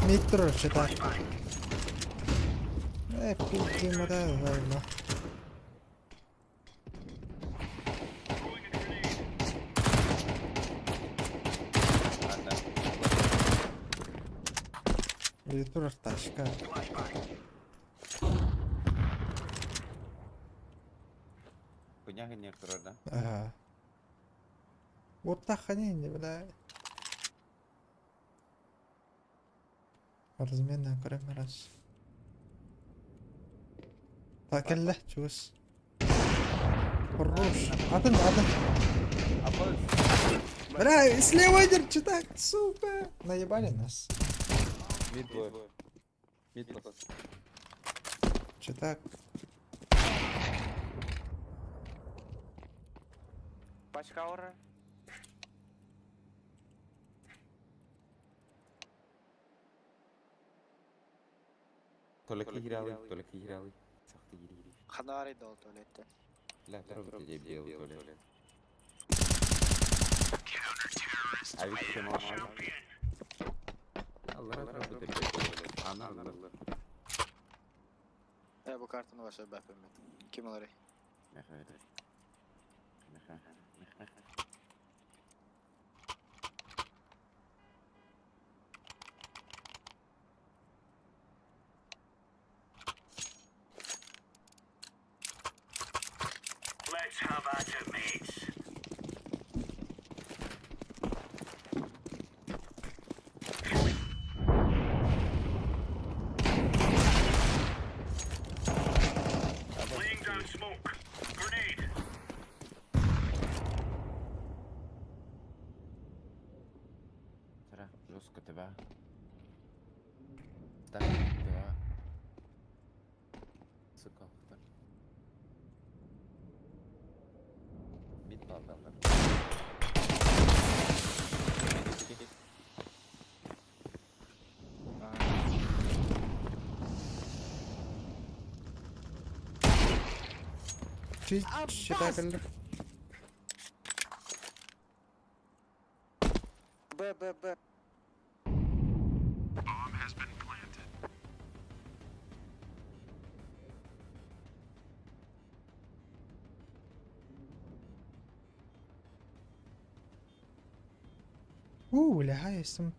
Мид турар, читак. Э, пизди мара, Или турар тачка. Хуйня не турар, да? Ага. Вот так они не бля. Разменная көрөм раз. Та кэллэ чугас. Хорош. Атын, атын. Бля, слева идет, читак, сука. Наебали нас. Мид двое. Мид бас. Читак. Пачка аура. Туалекка киирэ алый, туалекка киирэ алый. Сахты киири. Ханары дол туалетте. Ля, тура бит белый туалет. А ведь все мало. Аллара тура бит белый туалет. Ана аллар. Э, бу картаны ваша бәпем. Ким алары? Тара, жестко тебя. Так, два. Сука, кто? Мид балдалар. Читай кэллэ. Б, Б, Б. Уу, лягай сымт.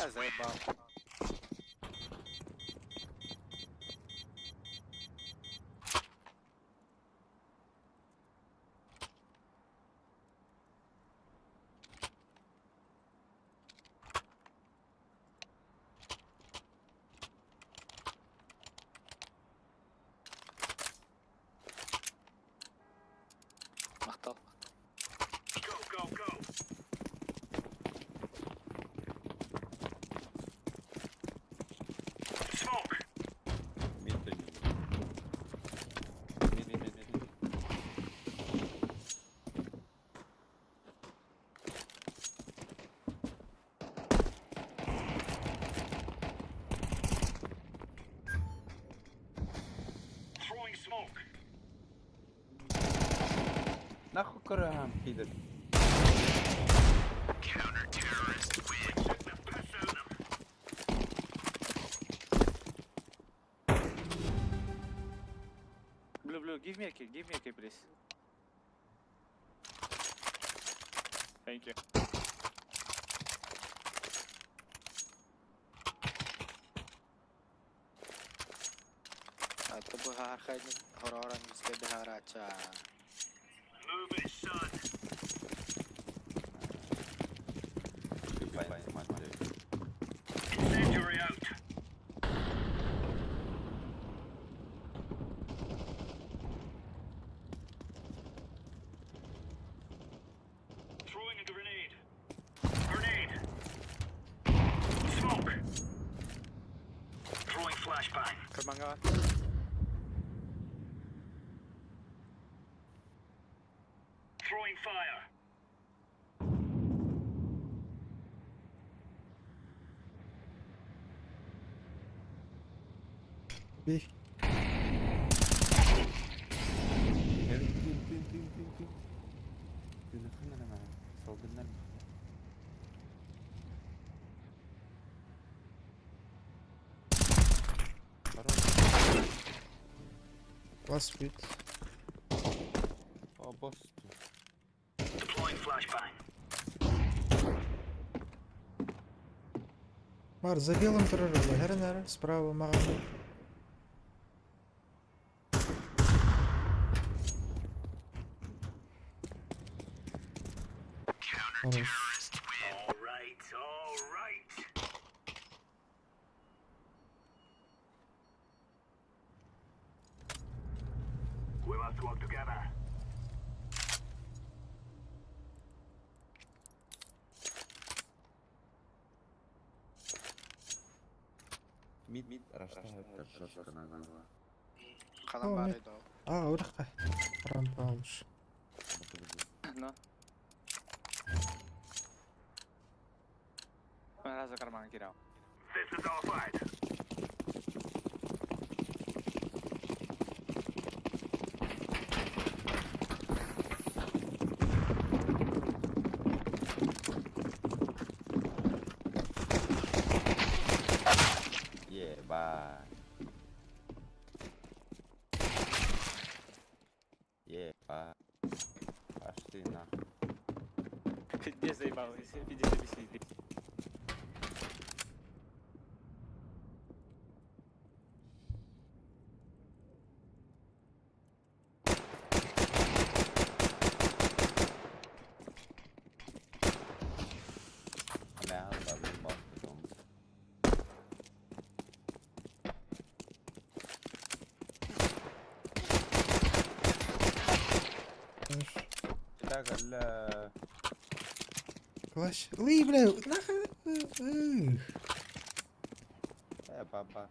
Я заебал. Махтал. Мид Мид, мид, мид, мид. Нахуй корам, пидор. Blue, blue, give me a kill, give me a kill, please. Thank you. А то бы хархайник хороран бискэ бихарача. Карманга. Би. Тин, тин, тин, тин, тин. Солгыннар. Last bit. О, босс. Бар, за белым турар Херенер, справа маҕан. Хорош. Мид мид раштаһыттар жестко наҕала. Ханан О, баар мид. edi ол? А, урахха. Рампа алыш. Ну. Раза карман кирял. Ебать. Ебать. Аж ты нахуй. Пиздец заебал, пиздец объяснить. Мә, бабым басты. Хорош. Так, алла. Класс. Ой, бля, нахуй. Эх. Э, баба.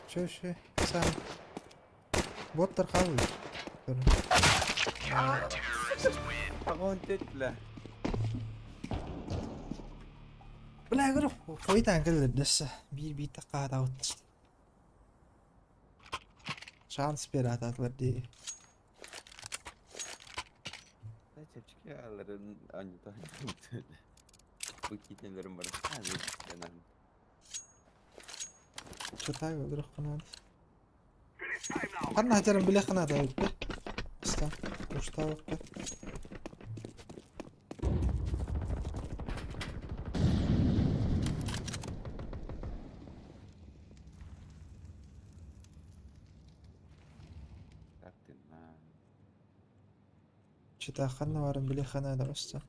Чё, чё, сам. Боттар хавыш. Погон тет, бля. Бля, говорю, қойдан келді дөссі. Бір бейті қада өтті. Шанс бер ататылар дей. Да, чепчики аларын анюта. Бу китнелерим бар. А, мен. Чытай өлірік қынады. Қанна хатерін біле қынады өтті. Ұста, ұшта өтті. Так ты на. Чыта қанна барын біле қынады ұста.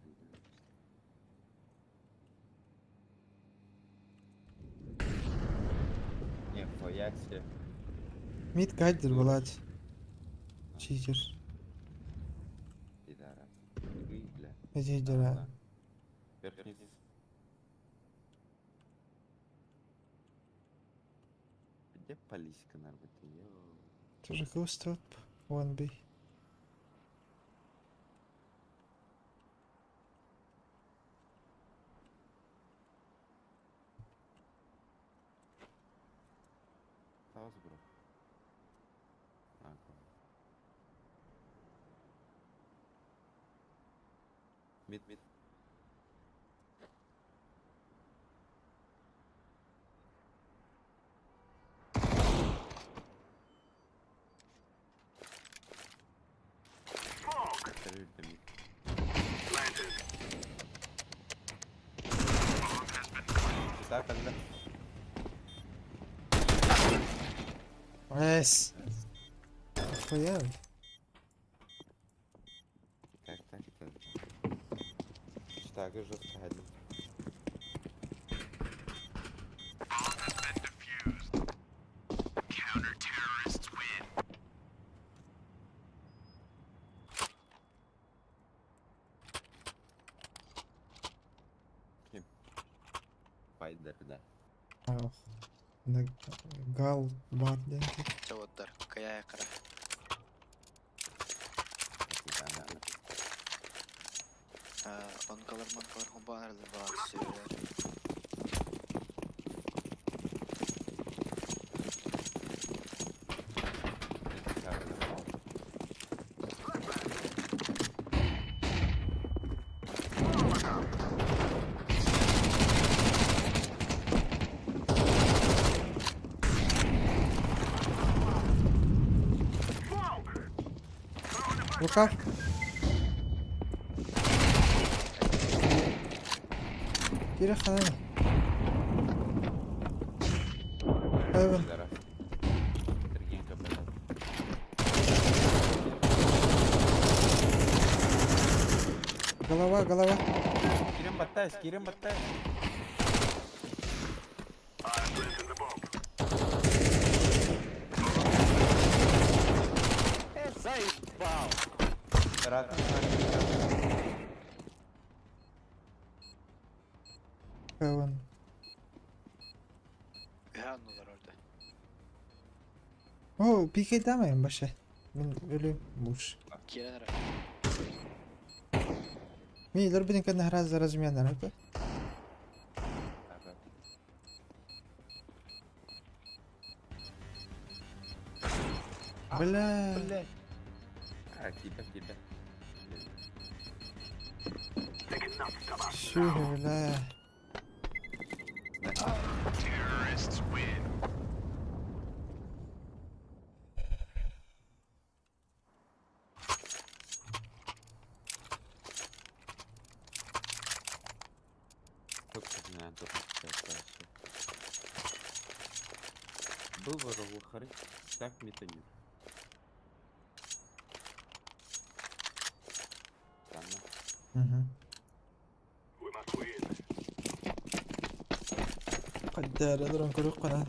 Не, хуя себе. Мид гайдер болады. Читер. Пидорас. Иди, бля. Эдейдер. Вверх-вниз. Где политика нарбыты? Йо. Тоже ghost up. 1B. Хаос, бро. А, Мид, мид. Абсолютно мид. Так, когда? Найс. Охуел. Как так это? Читага жестко один. Ким? Пайдер, да. Ах. Гал бар денки. Чавоттар, кая кара. Онкалар манкалар хомбанарлы бар сөйлер. Рука. Кире хананы. Heaven. Пидорас. Сергей КП. Голова, голова. Кирен баттайс, кирен баттайс. Заебал! Рад. Heaven. Ганнулар orada. О, пикайдамайын баша. Мин өлүм лучше. Кирен ара. Мейлер бин кэн раз разменар это. Бля. Блять. А, тебя, тебя. Шү, бля. Только знаю, только Был ворохары, так метанит. Странно. Угу. Каддара дуран көрүк кана.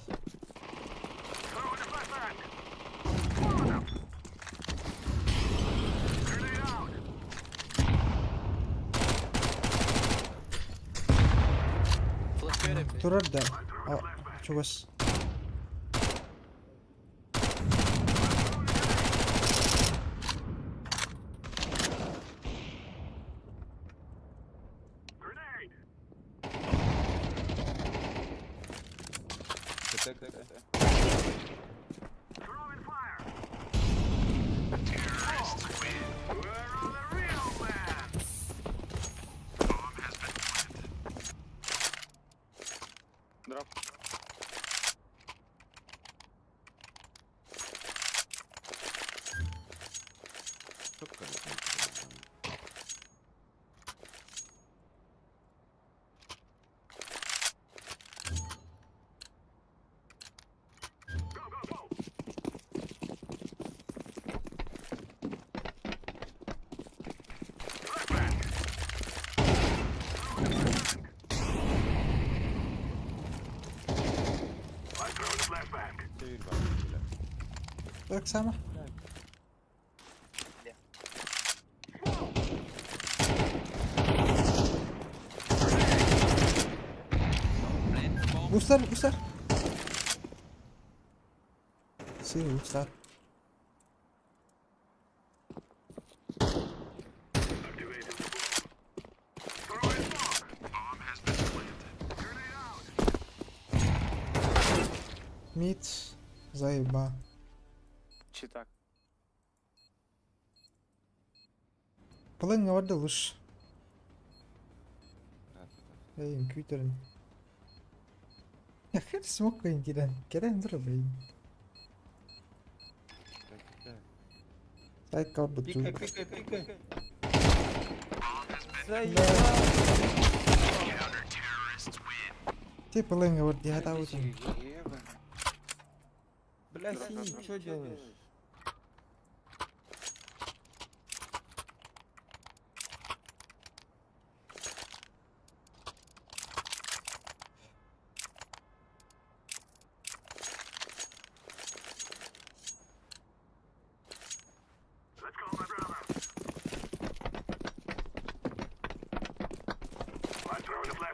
Flash veremiyor. Турар да. А, чугас. КТ, КТ. Дроп. Сколько раз мы это делаем? Çevir bak, бля. Так само. Густар, густар. Си, густар. Мид, заеба. Читак. Половина воды лучше. Раз, раз. Эй, компьютерин. Я хер смог кирен. Кирен дура, блин. Так, так. Дай колбу Пикай, тут. пикай, пикай. Ты половина воды, я там очень. Бля, синий, что делаешь?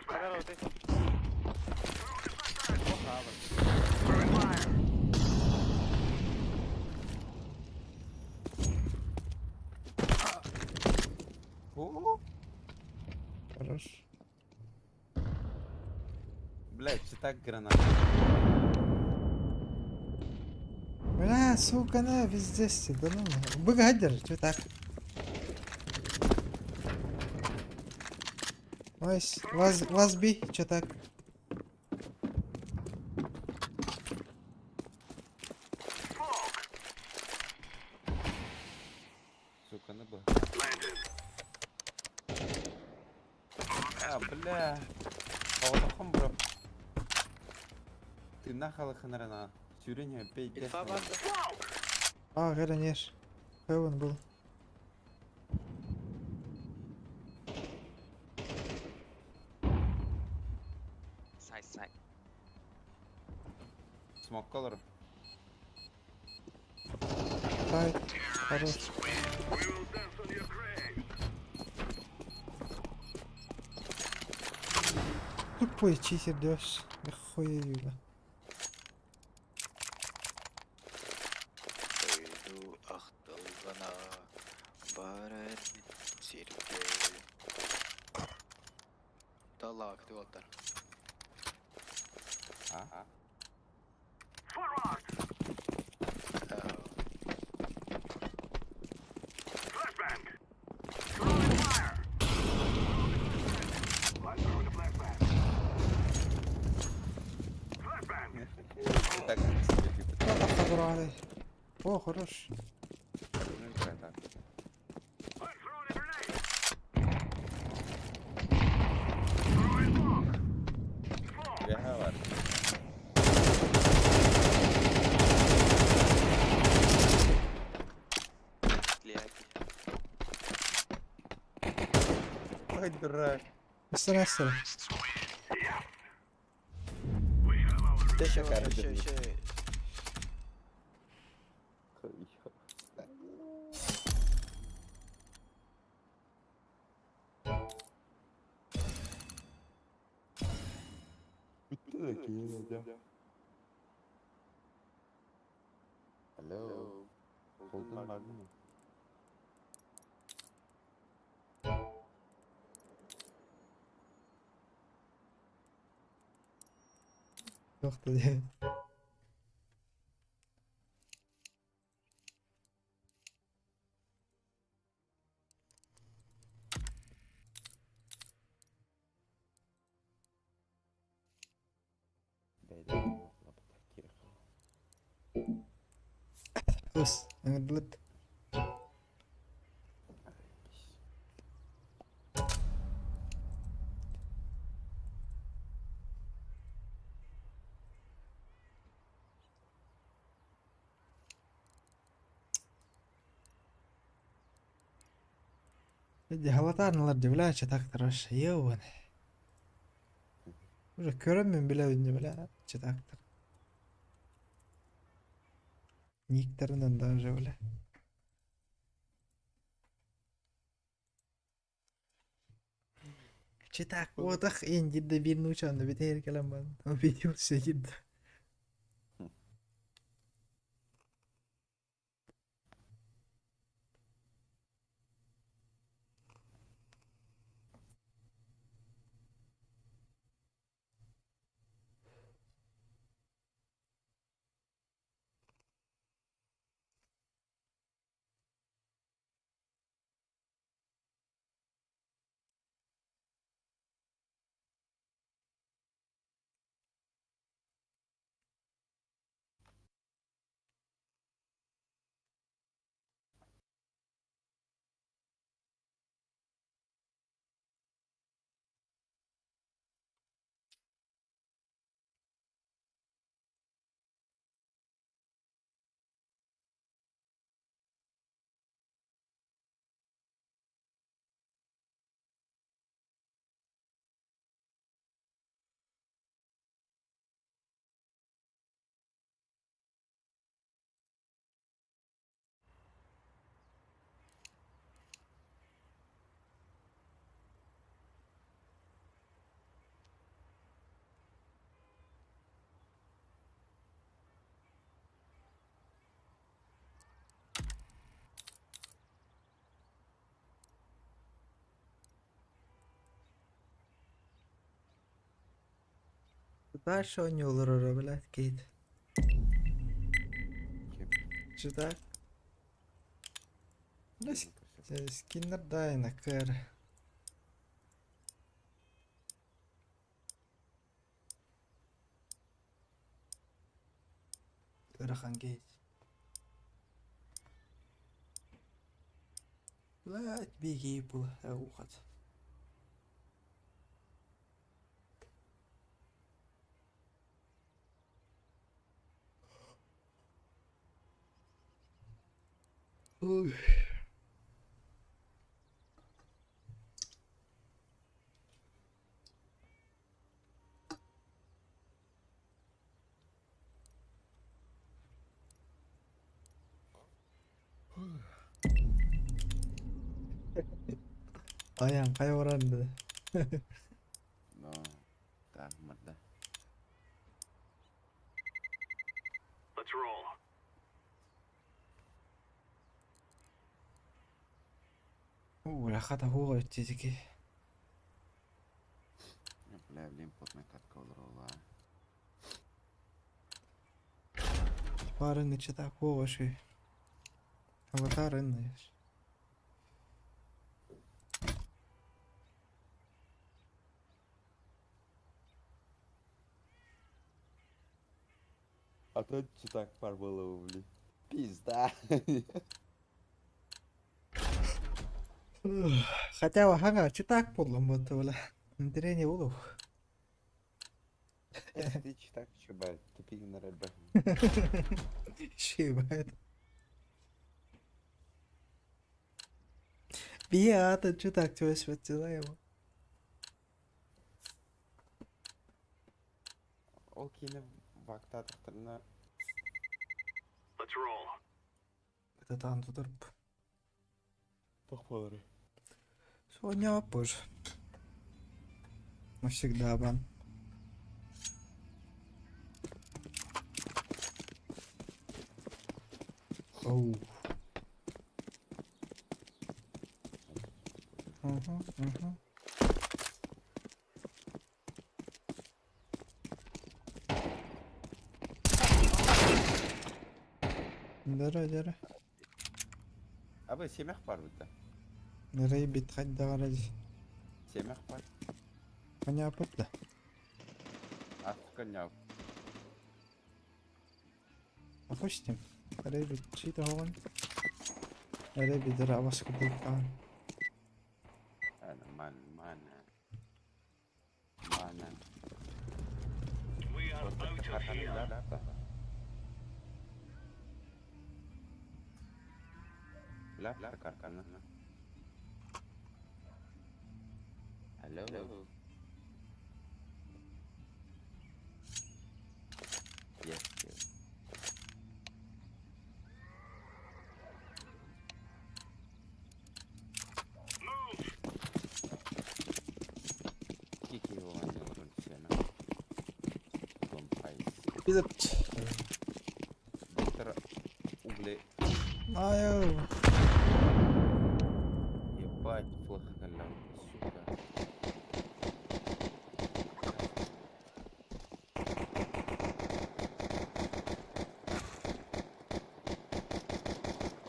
Здорово, ты. О, Хорош. Блядь, читак гранат. Бля, сука, на, везде да ну. Быгадер, что так? Найс, лаз, лазби, что так? Сука, на Б. А, бля. Бро. Ты Тыыннаах халыххынаран аа. Сүүрэн иһэн пейдэ. Инфа бар да? А, конечно. Heaven был. Сай, сай. Смокка олорор. Сайт. Хорош. Тупой читер, дёш. Охуенно. Дойду ахтылҕана барар сиргэ. Талаак уолаттар. А? Так, Тахса О, хорош. Үөһэ бар. Блядь. Ой, дурак. Астана, астана. Еще, еще, еще. Bitti de keyif Alo. Koltuğun var mı? Yok dedi. Ус, ыҥырдылыт. Халатаарналар дьэ чатактар вообще ебаный. Уже көрөммүн билэбин дьэ бля чатактар. Никтеринен даже бля. Читак буотах иэн дирде биир нуучанны битээр кэлэн баран убедился дирде. Дальше оонньуулар блядь, Кейт. Читак. Ну, скиннер дайна кэр. Ырахан Кейт. Блядь, беги был, ухат. Ой. Ayhan kaya dedi. Но, так, морда. Уу, хата хуга өттүтики. Бля, блин, потная катка олоролла. Барын ичи так хуга шүй. Аватар инна. А то читак пар было, блин. Пизда. Хотя ага, читак подлом вот бля. Интерене булу. Ты читак чубай, тупик на рэбе. Шибает. Бия, читак тебя светила его. Ол кини вакта тахтарына Это там тудырп. тохпалары. Сегодня позже. Навсегда бан. Оу. Угу. Дара, дара. Абы семях бар бутта. Рейбит хадда ради. Семях бар. Понятно. Африка няв. Допустим. Рейбит чьи-то гон. Рейбит дара вас кубыка. Нормально, нормально. Нормально. Да, да, да. Бля, бля, каркана. Алло. Yes, yes. Кики его не Компайс. Бидепт. Доктор угли. Аю. Ебать, плохо галямка, сука.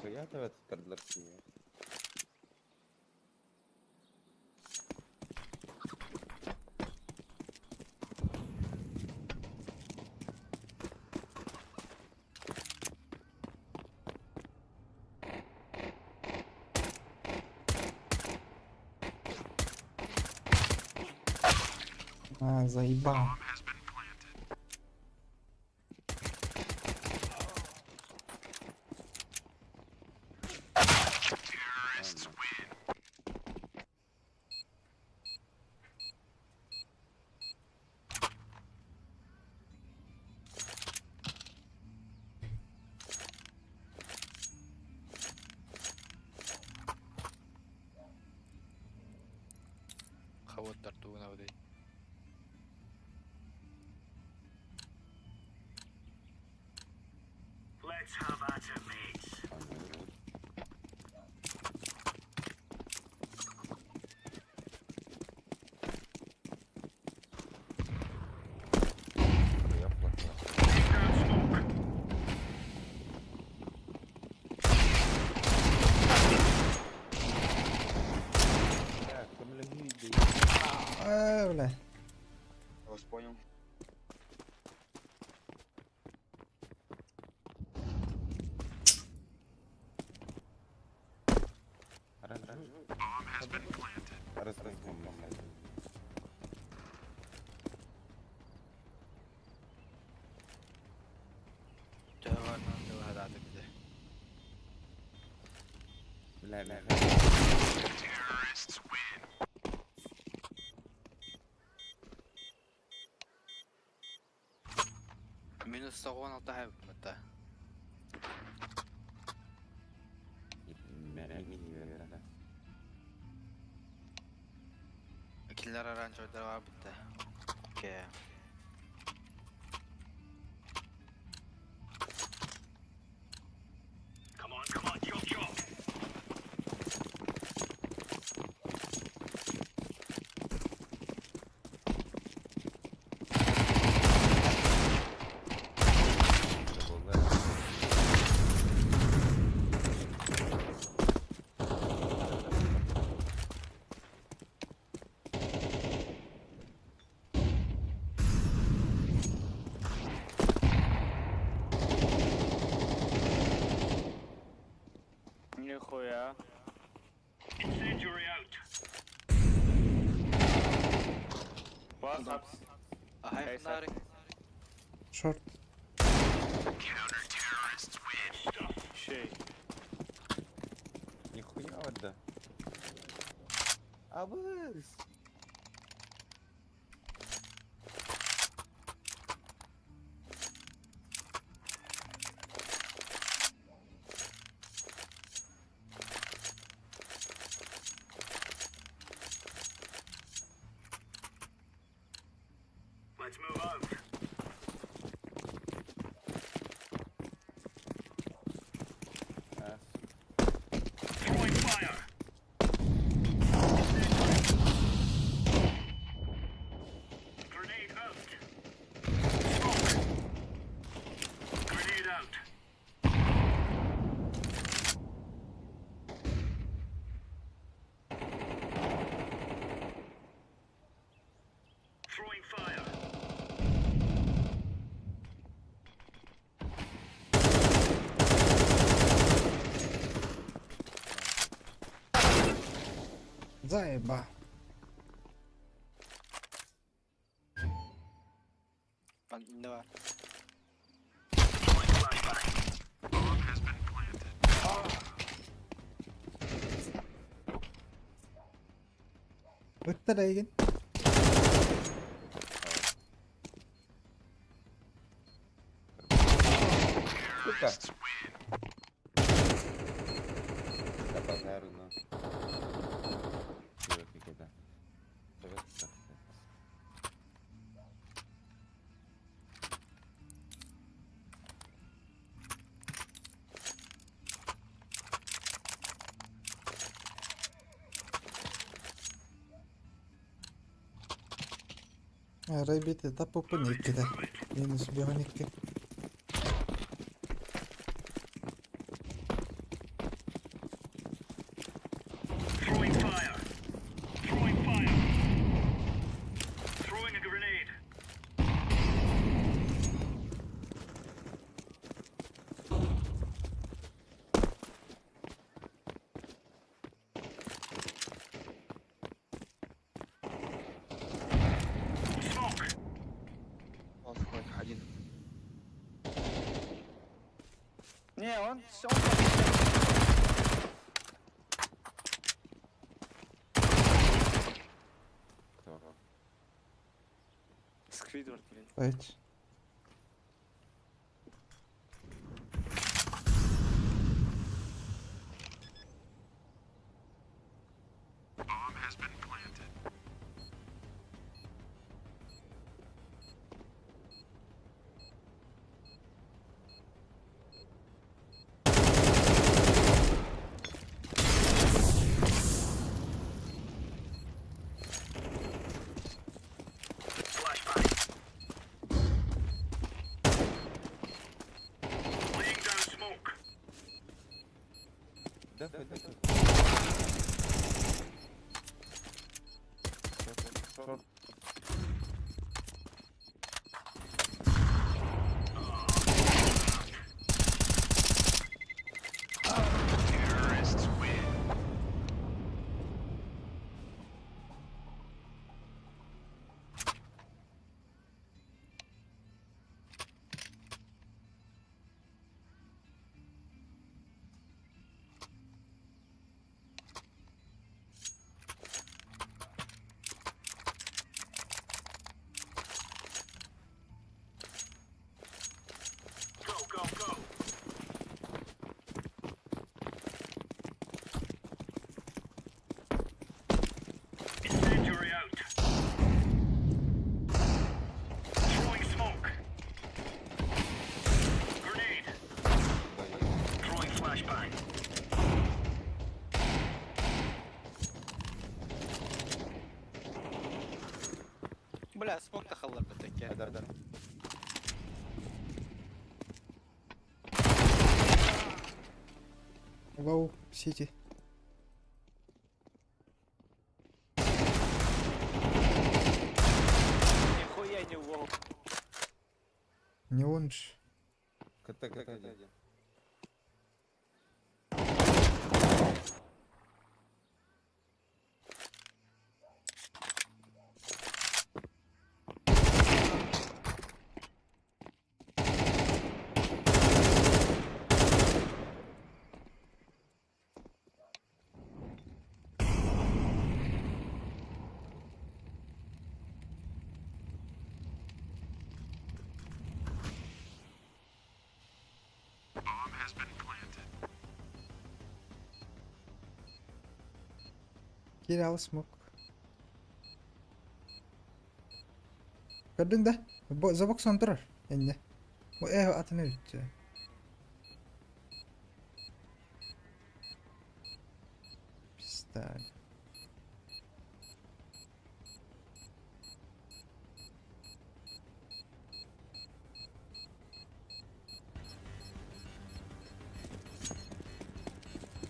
Хуя давай тут кардларсия. А, заебал. Хавот тартуна воды. Я плохо. Так, там легиды. Бля. Я вас понял. Раз, раз. Раз, раз, раз. Чого нам не вгадати буде. Бля, бля. Минус 96 хайбыта. Киллер оранжевый бар битте. Окей. Нихуя. Вас апс. Ахай фонарик. Шорт. Щей. Нихуя вот да. Абыс! А, Заеба. Давай. Ыттар эйигин. Сука! Да базару, но. Чувак, когда. Давай так. Райбити таппыппын иккитэ. Минус 52. Он входит один. Не, он... он Кто? Сквидвард, блин. Айт. Давай, давай. Шорт. Бля, смок да халларбыт экен. Да, да. Лоу, Сити. Нихуя не лоу. Не он ж. КТ, КТ один. Киир ал смок. Көрдүҥ да? За боксон турар. Инньэ. Бу ээ атын эбит. Пизда.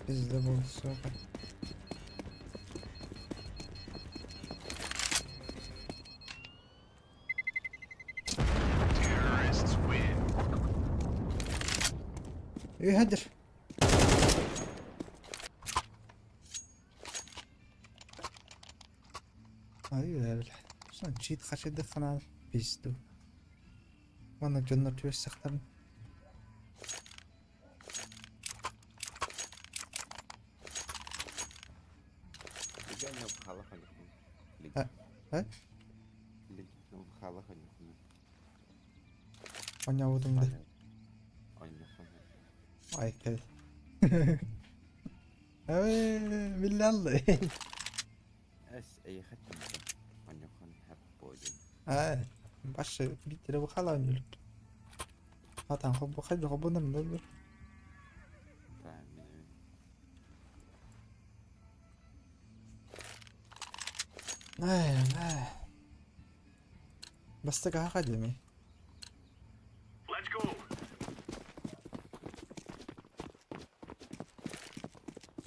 Пизда был, сука. Үһэдир. Ай, бля. Сон чит хашыды ханал пизду. Манна дьоннор түбэстэхтэрин. А? Оонньообутуҥ да? Ай, кэл. Ээ, биллэ Аа, башы биир бу хаала оонньуулук. Хатан хоббу хайда хоббунан да Ай, ай. Бастакы аха диэмий.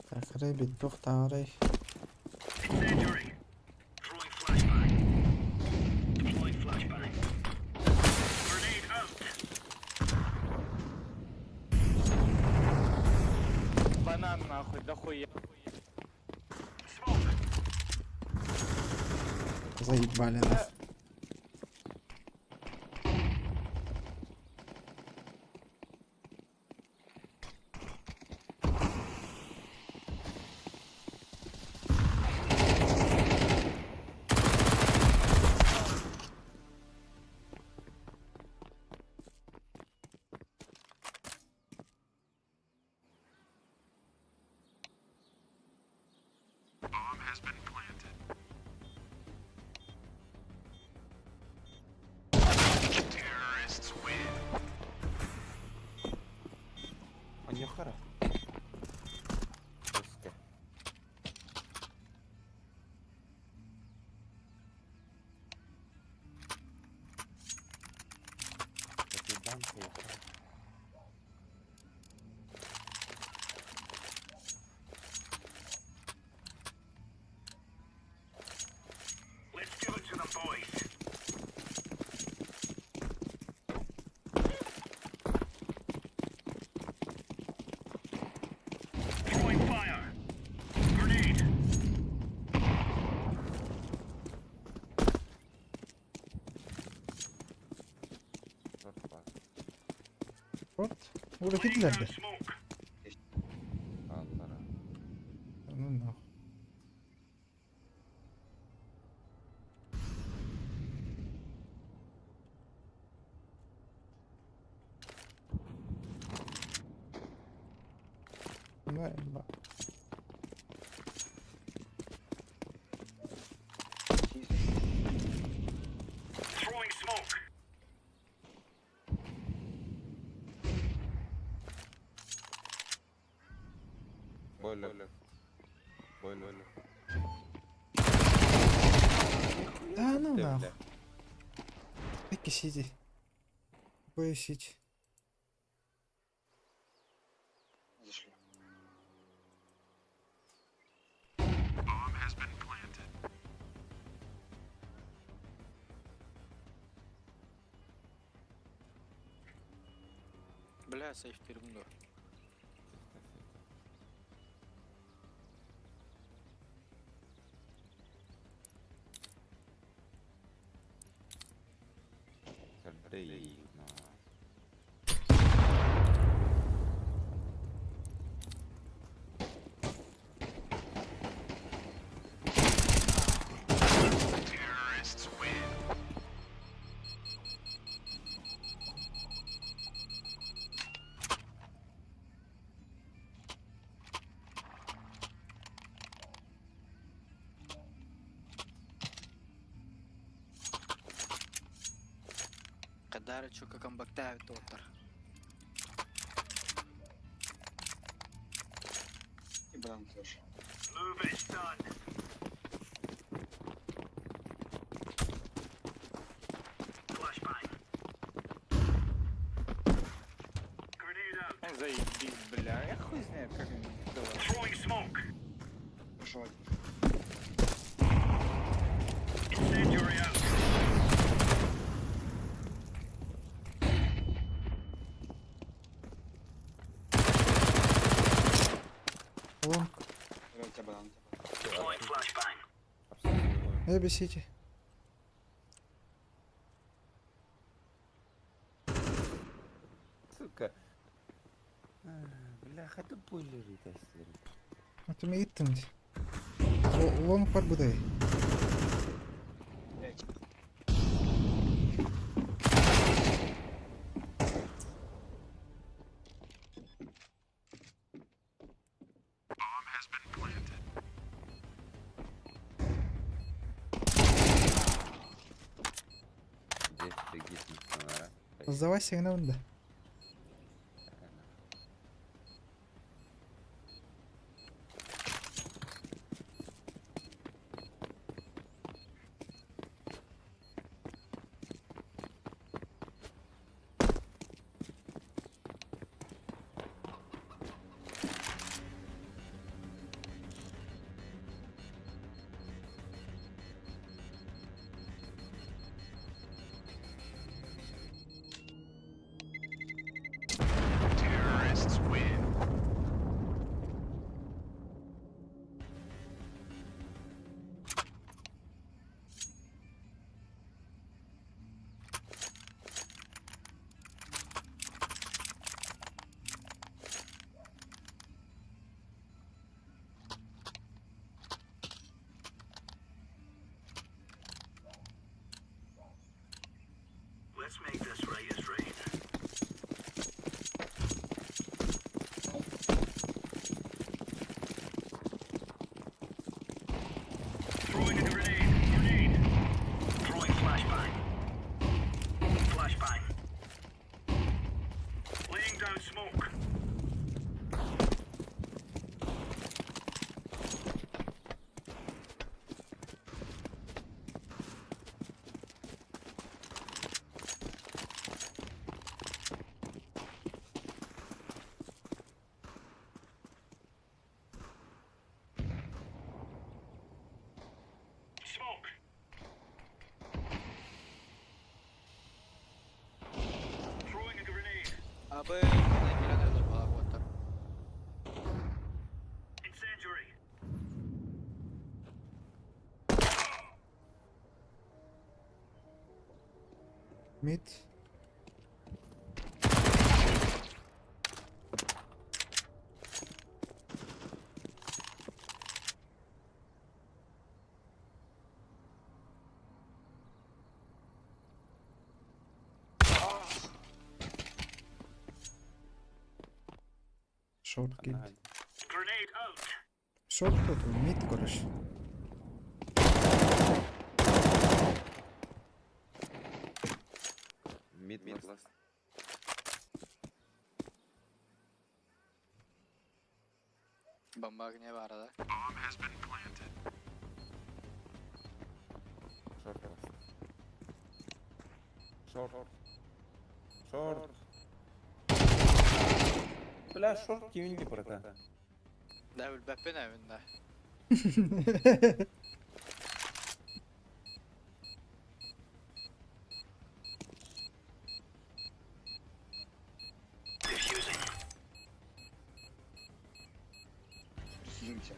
Так, арай бит туохтааҕарай. Банан нахуй, дохуя. Заебали нах. Онньохара. Өскө. Капитан Куяхара. Торт бар. Вот. Ура киирдилэр. Аллара. Ну нахуй. Ну, ба. Бойлер. Бойлер. Да ну Ты, нахуй. бля. Икки сити. Б сити. Зашли. Бля, сейф тирбин дуо. Блин. Кадары чука камбактаабыт уоттар. И банан тоже. Заебись, бля. Я хуй знает, как они делают. Пошел один. Лонг. Давай у тебя банан. Эбби сити. Сука. Бля, хотя бойлеры тестили. Это ми иттим. Лонг бар будай. Здесь бегит на Сдавайся гына да. Абы кирен өлөр бала уоттар. Mid. Short килд. Short тут, mid, короче. Мид, мид, ласт. Бомба не баар да. Шорт ласт. Шорт. Шорт. Бля, шорт кимин брата. Да, билбэппин эбин да. Прикиньте.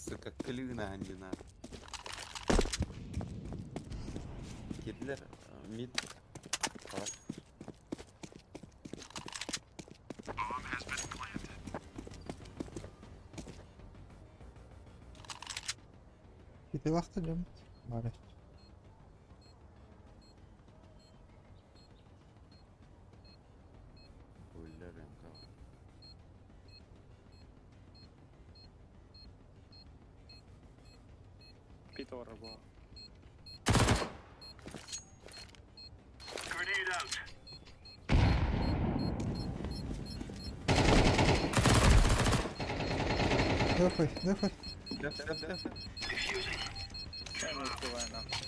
Сука, клюна андина. Кидлер, мид. Халат. Кити лахта дьоммут. Бары. Бля, МК. Питора была. Дефай, дефай. Деф, деф, деф. Я не успеваю нахуй.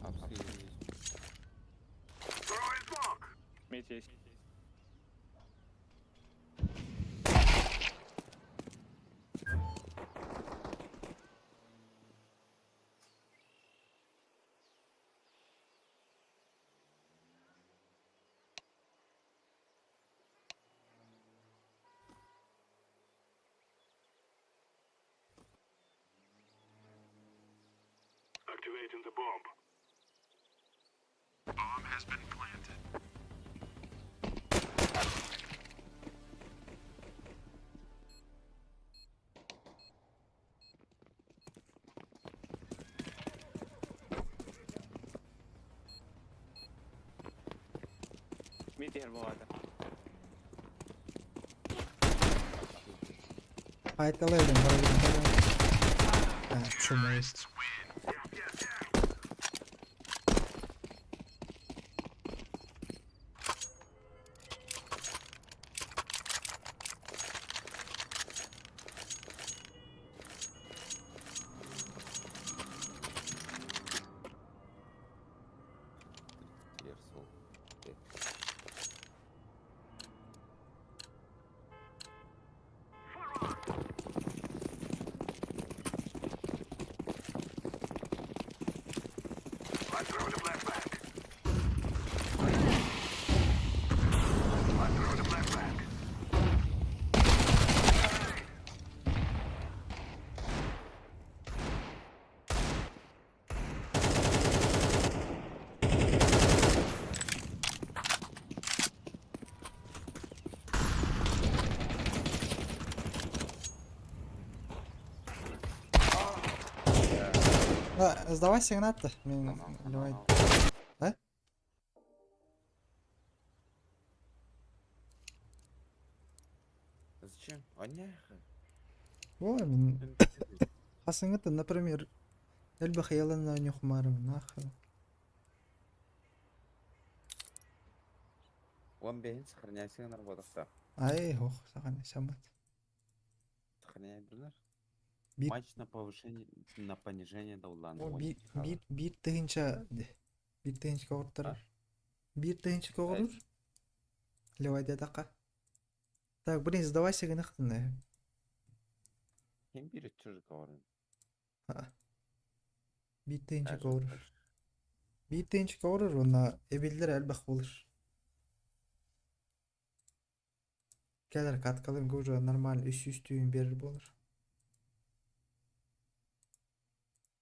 Апсы есть. Мид есть. Мид иһэр буолаата. Айталайдым, барабын. А, чумой. Ерсол. Да, сдавайся, Игнат-то. Мин давай. Да? Зачем? Аняха. О, мин хасыңыта, например, элбэх яланна нюхмарым, нахуй. Он бейін сохраняйся на работах. Ай, ох, саган самат. Сохраняй, брынар. Бир- Матч на повышение, на понижение Даулана. О, биир биир биир тыһыынча биир тыһыынча көҕүртэрэр. Биир тыһыынча көҕүрүр. Левай диэтэххэ. Так, блин, сдавайся гынахтын. Ким бир чужик говорит? Биир тыһыынча көҕүрүр. Биир тыһыынча көҕүрүр уонна эбиллэр элбэх буолар. Кэлэр каткаларга уже нормально үс үс түүн биэрэр буолар.